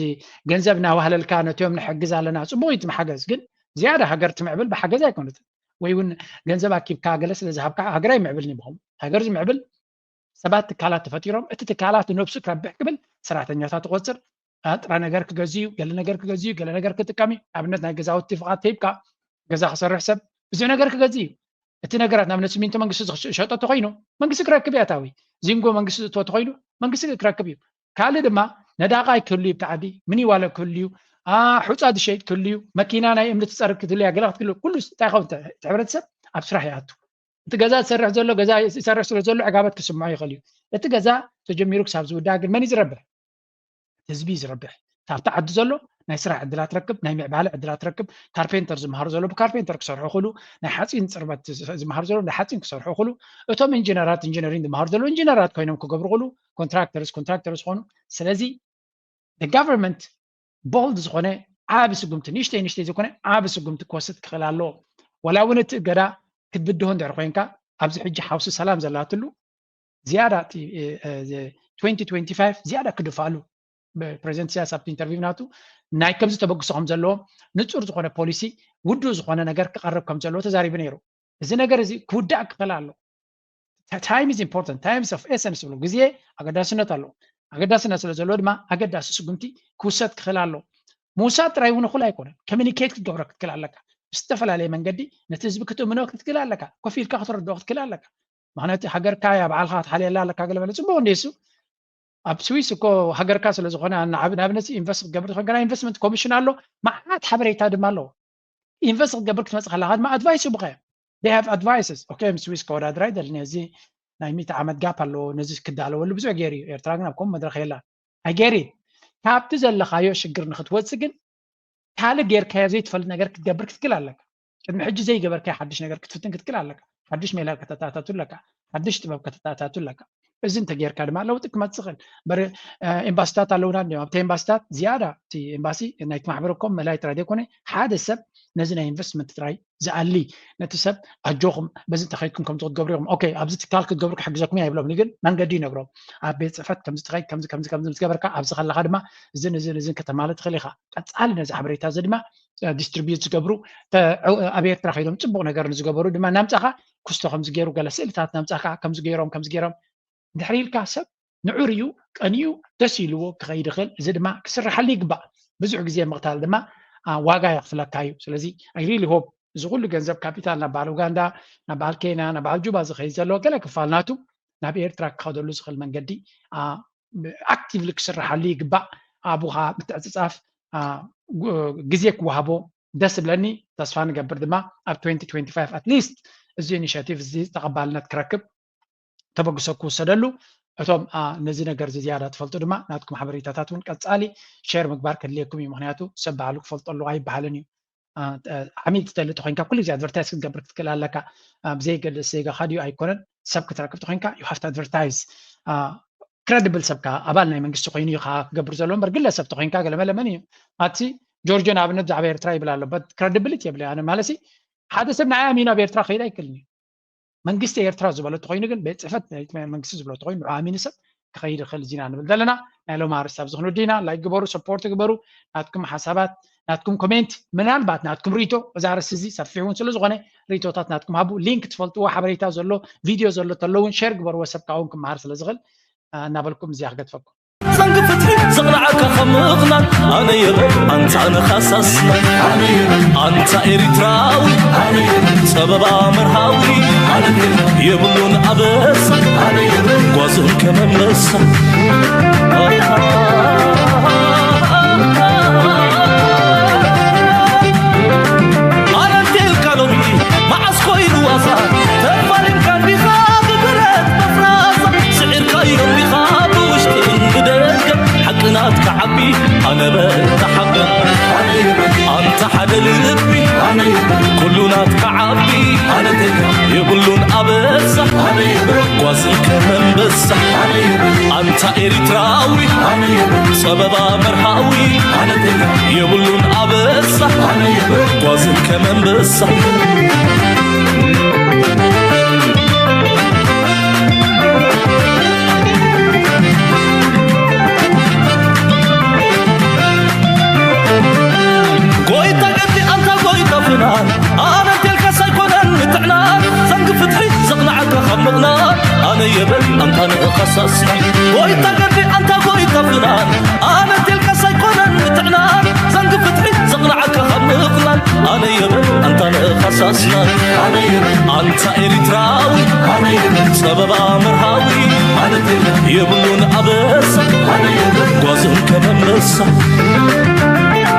ገንዘብ እናዋህለልካ ነቲኦም ንሕግዝ ኣለና ፅቡቅ እዩ እቲ መሓገዝ ግን ዝያዳ ሃገር ትምዕብል ብሓገዝ ኣይኮነትን ወይ እውን ገንዘብ ኣኪብካ ገለ ስለ ዝሃብካ ሃገር ኣይምዕብልን ይብኹም ሃገር ዝምዕብል ሰባት ትካላት ተፈጢሮም እቲ ትካላት ንነብሱ ክረብሕ ክብል ሰራሕተኛታት ትቆፅር ጥረ ነገር ክገዝ እዩ ገለ ነገር ክገዝ እዩ ገለ ነገር ክጥቀም እዩ ኣብነት ናይ ገዛውቲ ፍቃድ ተሂብካ ገዛ ክሰርሕ ሰብ ብዙሕ ነገር ክገዝ እዩ እቲ ነገራት ንኣብነት ሲሚንቶ መንግስቲ ዝሸጦ ተኮይኑ መንግስቲ ክረክብ እዩ ኣታዊ ዚንጎ መንግስቲ ዝእትዎ ተኮይኑ መንግስቲ ክረክብ እዩ ካልእ ድማ ነዳቃይ ክህሉ እዩ ብቲ ዓዲ ምኒዋለ ክህሉ እዩ ሑፃ ዝሸይጥ ክህሉ እዩ መኪና ናይ እምኒ ትፀርግ ክትህሉ እያ ገለ ክትክል ኩሉ እንታይ ይኸውን እቲ ሕብረተሰብ ኣብ ስራሕ ይኣቱ እቲ ገዛ ዝሰርሕ ዘሎ ገዛ ይሰርሕ ስለ ዘሎ ዕጋበት ክስምዖ ይኽእል እዩ እቲ ገዛ ተጀሚሩ ክሳብ ዝውዳእ ግን መን እዩ ዝረብሕ ህዝቢ እዩ ዝረብሕ ካብቲ ዓዲ ዘሎ ናይ ስራሕ ዕድላት ረክብ ናይ ምዕባለ ዕድላት ረክብ ካርፔንተር ዝመሃሩ ዘሎ ብካርፔንተር ክሰርሑ ክሉ ናይ ሓፂን ፅርበት ዝመሃሩ ዘሎ ናይ ሓፂን ክሰርሑ ክሉ እቶም ኢንጂነራት ኢንጂነሪንግ ዝመሃሩ ዘሎ ኢንጂነራት ኮይኖም ክገብሩ ክሉ ኮንትራክተርስ ኮንትራክተር ዝኾኑ ስለዚ government bold ዝኾነ ዓቢ ስጉምቲ ንእሽተይ ንእሽተይ ዝኾነ ዓቢ ስጉምቲ ክወስድ ክኽእል ኣለዎ ወላ እውን እቲ እገዳ ክትብድሆ እንድሕር ኮይንካ ኣብዚ ሕጂ ሓውሲ ሰላም ዘላትሉ ዝያዳ እቲ ዝያዳ ክድፋሉ ፕሬዚደንት ኢሳያስ ኣብቲ ኢንተርቪው ናቱ ናይ ከምዚ ተበግሶ ከም ዘለዎም ንፁር ዝኾነ ፖሊሲ ውዱእ ዝኾነ ነገር ክቐርብ ከም ዘለዎ ተዛሪቡ ነይሩ እዚ ነገር እዚ ክውዳእ ክኽእል ኣሎ time is important times of essence ዝብሎ ግዜ ኣገዳስነት ኣለዎ ኣገዳስነት ስለ ዘለዎ ድማ ኣገዳሲ ስጉምቲ ክውሰድ ክኽእል ኣሎ ምውሳድ ጥራይ እውን እኹል ኣይኮነን ኮሚኒኬት ክትገብሮ ክትክእል ኣለካ ብዝተፈላለየ መንገዲ ነቲ ህዝቢ ክትእምኖ ክትክእል ኣለካ ኮፍ ኢልካ ክትረድኦ ክትክእል ኣለካ ምክንያቱ ሃገርካ እያ ባዕልካ ክትሓልየላ ኣለካ ገለ በለ ፅቡቅ እንደ እሱ ኣብ ስዊስ እኮ ሃገርካ ስለ ዝኾነ ንኣብነት ኢንቨስት ክትገብር ዝኾንካ ናይ ኢንቨስትመንት ኮሚሽን ኣሎ መዓት ሓበሬታ ድማ ኣለዎ ኢንቨስት ክትገብር ክትመፅእ ከለካ ድማ ኣድቫይስ ይቡካ እዮም they have advices okay ምስ ስዊስ ከወዳድር ኣይደልን እዚ ናይ ሚእቲ ዓመት ጋፕ ኣለዎ ነዚ ክዳለወሉ ብዙሕ ገይሩ እዩ ኤርትራ ግን ኣብ ከምኡ መድረክ የላን ኣይገሪ ካብቲ ዘለካዮ ሽግር ንክትወፅእ ግን ካልእ ጌርካዮ ዘይትፈልጥ ነገር ክትገብር ክትክእል ኣለካ ቅድሚ ሕጂ ዘይገበርካዮ ሓድሽ ነገር ክትፍትን ክትክእል ኣለካ ሓድሽ ሜላ ከተታታቱ ኣለካ ሓድሽ ጥበብ ከተታታቱ ኣለካ እዚ እንተጌርካ ድማ ለውጢ ክመፅእ ይኽእል በር ኤምባሲታት ኣለውና እንዲም ኣብቲ ኤምባሲታት ዝያዳ እቲ ኤምባሲ ናይቲ ማሕበረ ኮም መላይ ጥራይ ዘይኮነ ሓደ ሰብ ነዚ ናይ ኢንቨስትመንት ጥራይ ዝኣሊ ነቲ ሰብ ኣጆኹም በዚ እንተኸይድኩም ከምዚ ክትገብሩ ኢኹም ኦኬ ኣብዚ ትካል ክትገብሩ ክሕግዘኩም እያ ይብሎም ግን መንገዲ ይነግሮም ኣብ ቤት ፅሕፈት ከምዚ ትኸይድ ከምዚ ከምዚ ከምዚ ምስ ገበርካ ኣብዚ ከለካ ድማ እዝን እዝን እዝን ከተማልእ ትኽእል ኢኻ ቀፃሊ ነዚ ሓበሬታ እዚ ድማ ዲስትሪቢዩት ዝገብሩ ኣብ ኤርትራ ከይዶም ፅቡቅ ነገር ንዝገበሩ ድማ እናምፃኻ ክስቶ ከምዚ ገይሩ ገለ ስእልታት እናምፃኻ ከምዚ ገይሮም ከምዚ ገይሮም ድሕሪ ኢልካ ሰብ ንዑር እዩ ቀንዩ ደስ ኢልዎ ክኸይድ ይኽእል እዚ ድማ ክስርሓሉ ይግባእ ብዙሕ ግዜ ምቕታል ድማ ዋጋ የኽፍለካ እዩ ስለዚ I really hope እዚ ኩሉ ገንዘብ ካፒታል ናብ በዓል ኡጋንዳ ናብ በዓል ኬንያ ናብ በዓል ጁባ ዝኸይድ ዘሎ ገለ ክፋል ናቱ ናብ ኤርትራ ክኸደሉ ዝኽእል መንገዲ ኣክቲቭሊ ክስርሓሉ ይግባእ ኣቡኻ ምትዕፅፃፍ ግዜ ክወሃቦ ደስ ዝብለኒ። ተስፋ ንገብር ድማ ኣብ twenty twenty-five at least እዚ ኢኒሽቲቭ እዚ ተቐባልነት ክረክብ ተበግሶ ክውሰደሉ። እቶም ነዚ ነገር እዚ ዝያዳ ትፈልጡ ድማ ናትኩም ሓበሬታታት እውን ቀፃሊ ሸር ምግባር ከድልየኩም እዩ። ምክንያቱ ሰብ ባዕሉ ክፈልጦ ኣለዎ ኣይበሃልን እዩ። ዓሚል ትደሊ ተኮይንካ ኩሉ ግዜ ኣድቨርታይዝ ክትገብር ክትክእል ኣለካ። ብዘይገድስ ዜጋካ ድዩ ኣይኮነን ሰብ ክትረክብ ተኮይንካ you have to advertise። ክረድብል ሰብካ ኣባል ናይ መንግስቲ ኮይኑ እዩ ከዓ ክገብር ዘሎ እምበር ግለሰብ ተኮይንካ ገለመለመን እዩ። ኣቲ ጆርጆ ንኣብነት ብዛዕባ ኤርትራ ይብል ኣሎ። ክረድብሊቲ የብለ ኣነ ማለት ሓደ ሰብ ንዓይ ኣሚኑ ኣብ ኤርትራ ከይድ ኣይክልን እዩ። መንግስቲ ኤርትራ ዝበሎ ተኮይኑ ግን ቤት ፅሕፈት ናይ መንግስቲ ዝበሎ ተኮይኑ ንዑ ኣሚኑ ሰብ ክኸይድ ይኽእል እዚና ንብል ዘለና። ናይ ሎም ኣርስቲ ኣብዚ ክንወዲ ኢና። ላይክ ግበሩ፣ ሰፖርት ግበሩ። ናትኩም ሓሳባት ናትኩም ኮሜንት ምናልባት ናትኩም ርእቶ እዚ ኣርስቲ እዚ ሰፊሕ እውን ስለ ዝኾነ ርእቶታት ናትኩም ሃቡ። ሊንክ ትፈልጥዎ ሓበሬታ ዘሎ ቪድዮ ዘሎ ተለውን ሼር ግበርዎ ሰብ ካብውን ክመሃር ስለ ዝኽእል እናበልኩም እዚኣ ክገድፈኩም። ሰንኪ ፍትሒ ዘቕንዓካ ካብ ምቕናን ኣነ የበል ኣንታ ንኻሳስና ኣንታ ኤሪትራዊ ጸበባ መርሃዊ የብሉን ኣበሳ ጓዝን ከመመሳ ኣረንቴልካ ሎሚ መዓስ ኮይኑ ዋዛ ተፋሊምካ እንዲኻ ብብረት መፍራዛ ስዒርካዮ እንዲኻ ብውሽጥን ብደገ ሓቂ ናትካ ዓቢ ኣነ በል ተሓበን ኣንታ ሓደ ልቢ ኩሉ ናትካ ዓቢ የብሉን ኣበሳ ጓዝን ከመንበሳ ኣንታ ኤሪትራዊ ጸበባ መርሃዊ የብሉን ኣበሳ ጓዝን ከመንበሳ ጎይታ ገዲ ኣንታ ጎይታ ፍናን ኣነ እንቴልካስ ኣይኮነን ምትዕናን ዘንጊ ፍትሒ ዘቕንዓካ ካብ ምቕናን ኣነ የበል ኣንታ ንእኻሳስና ጎይታ ገዲ ኣንታ ጎይታ ፍናን ኣነ እንቴልካስ ኣይኮነን ምትዕናን ዘንጊ ፍትሒ ዘቕንዓካ ካብ ምቕናን ኣነ የበል ኣንታ ንእኻሳስና ኣንታ ኤሪትራዊ ጸበባ መርሃዊ የብሉን ኣበሳ ጓዝን ከመመሳ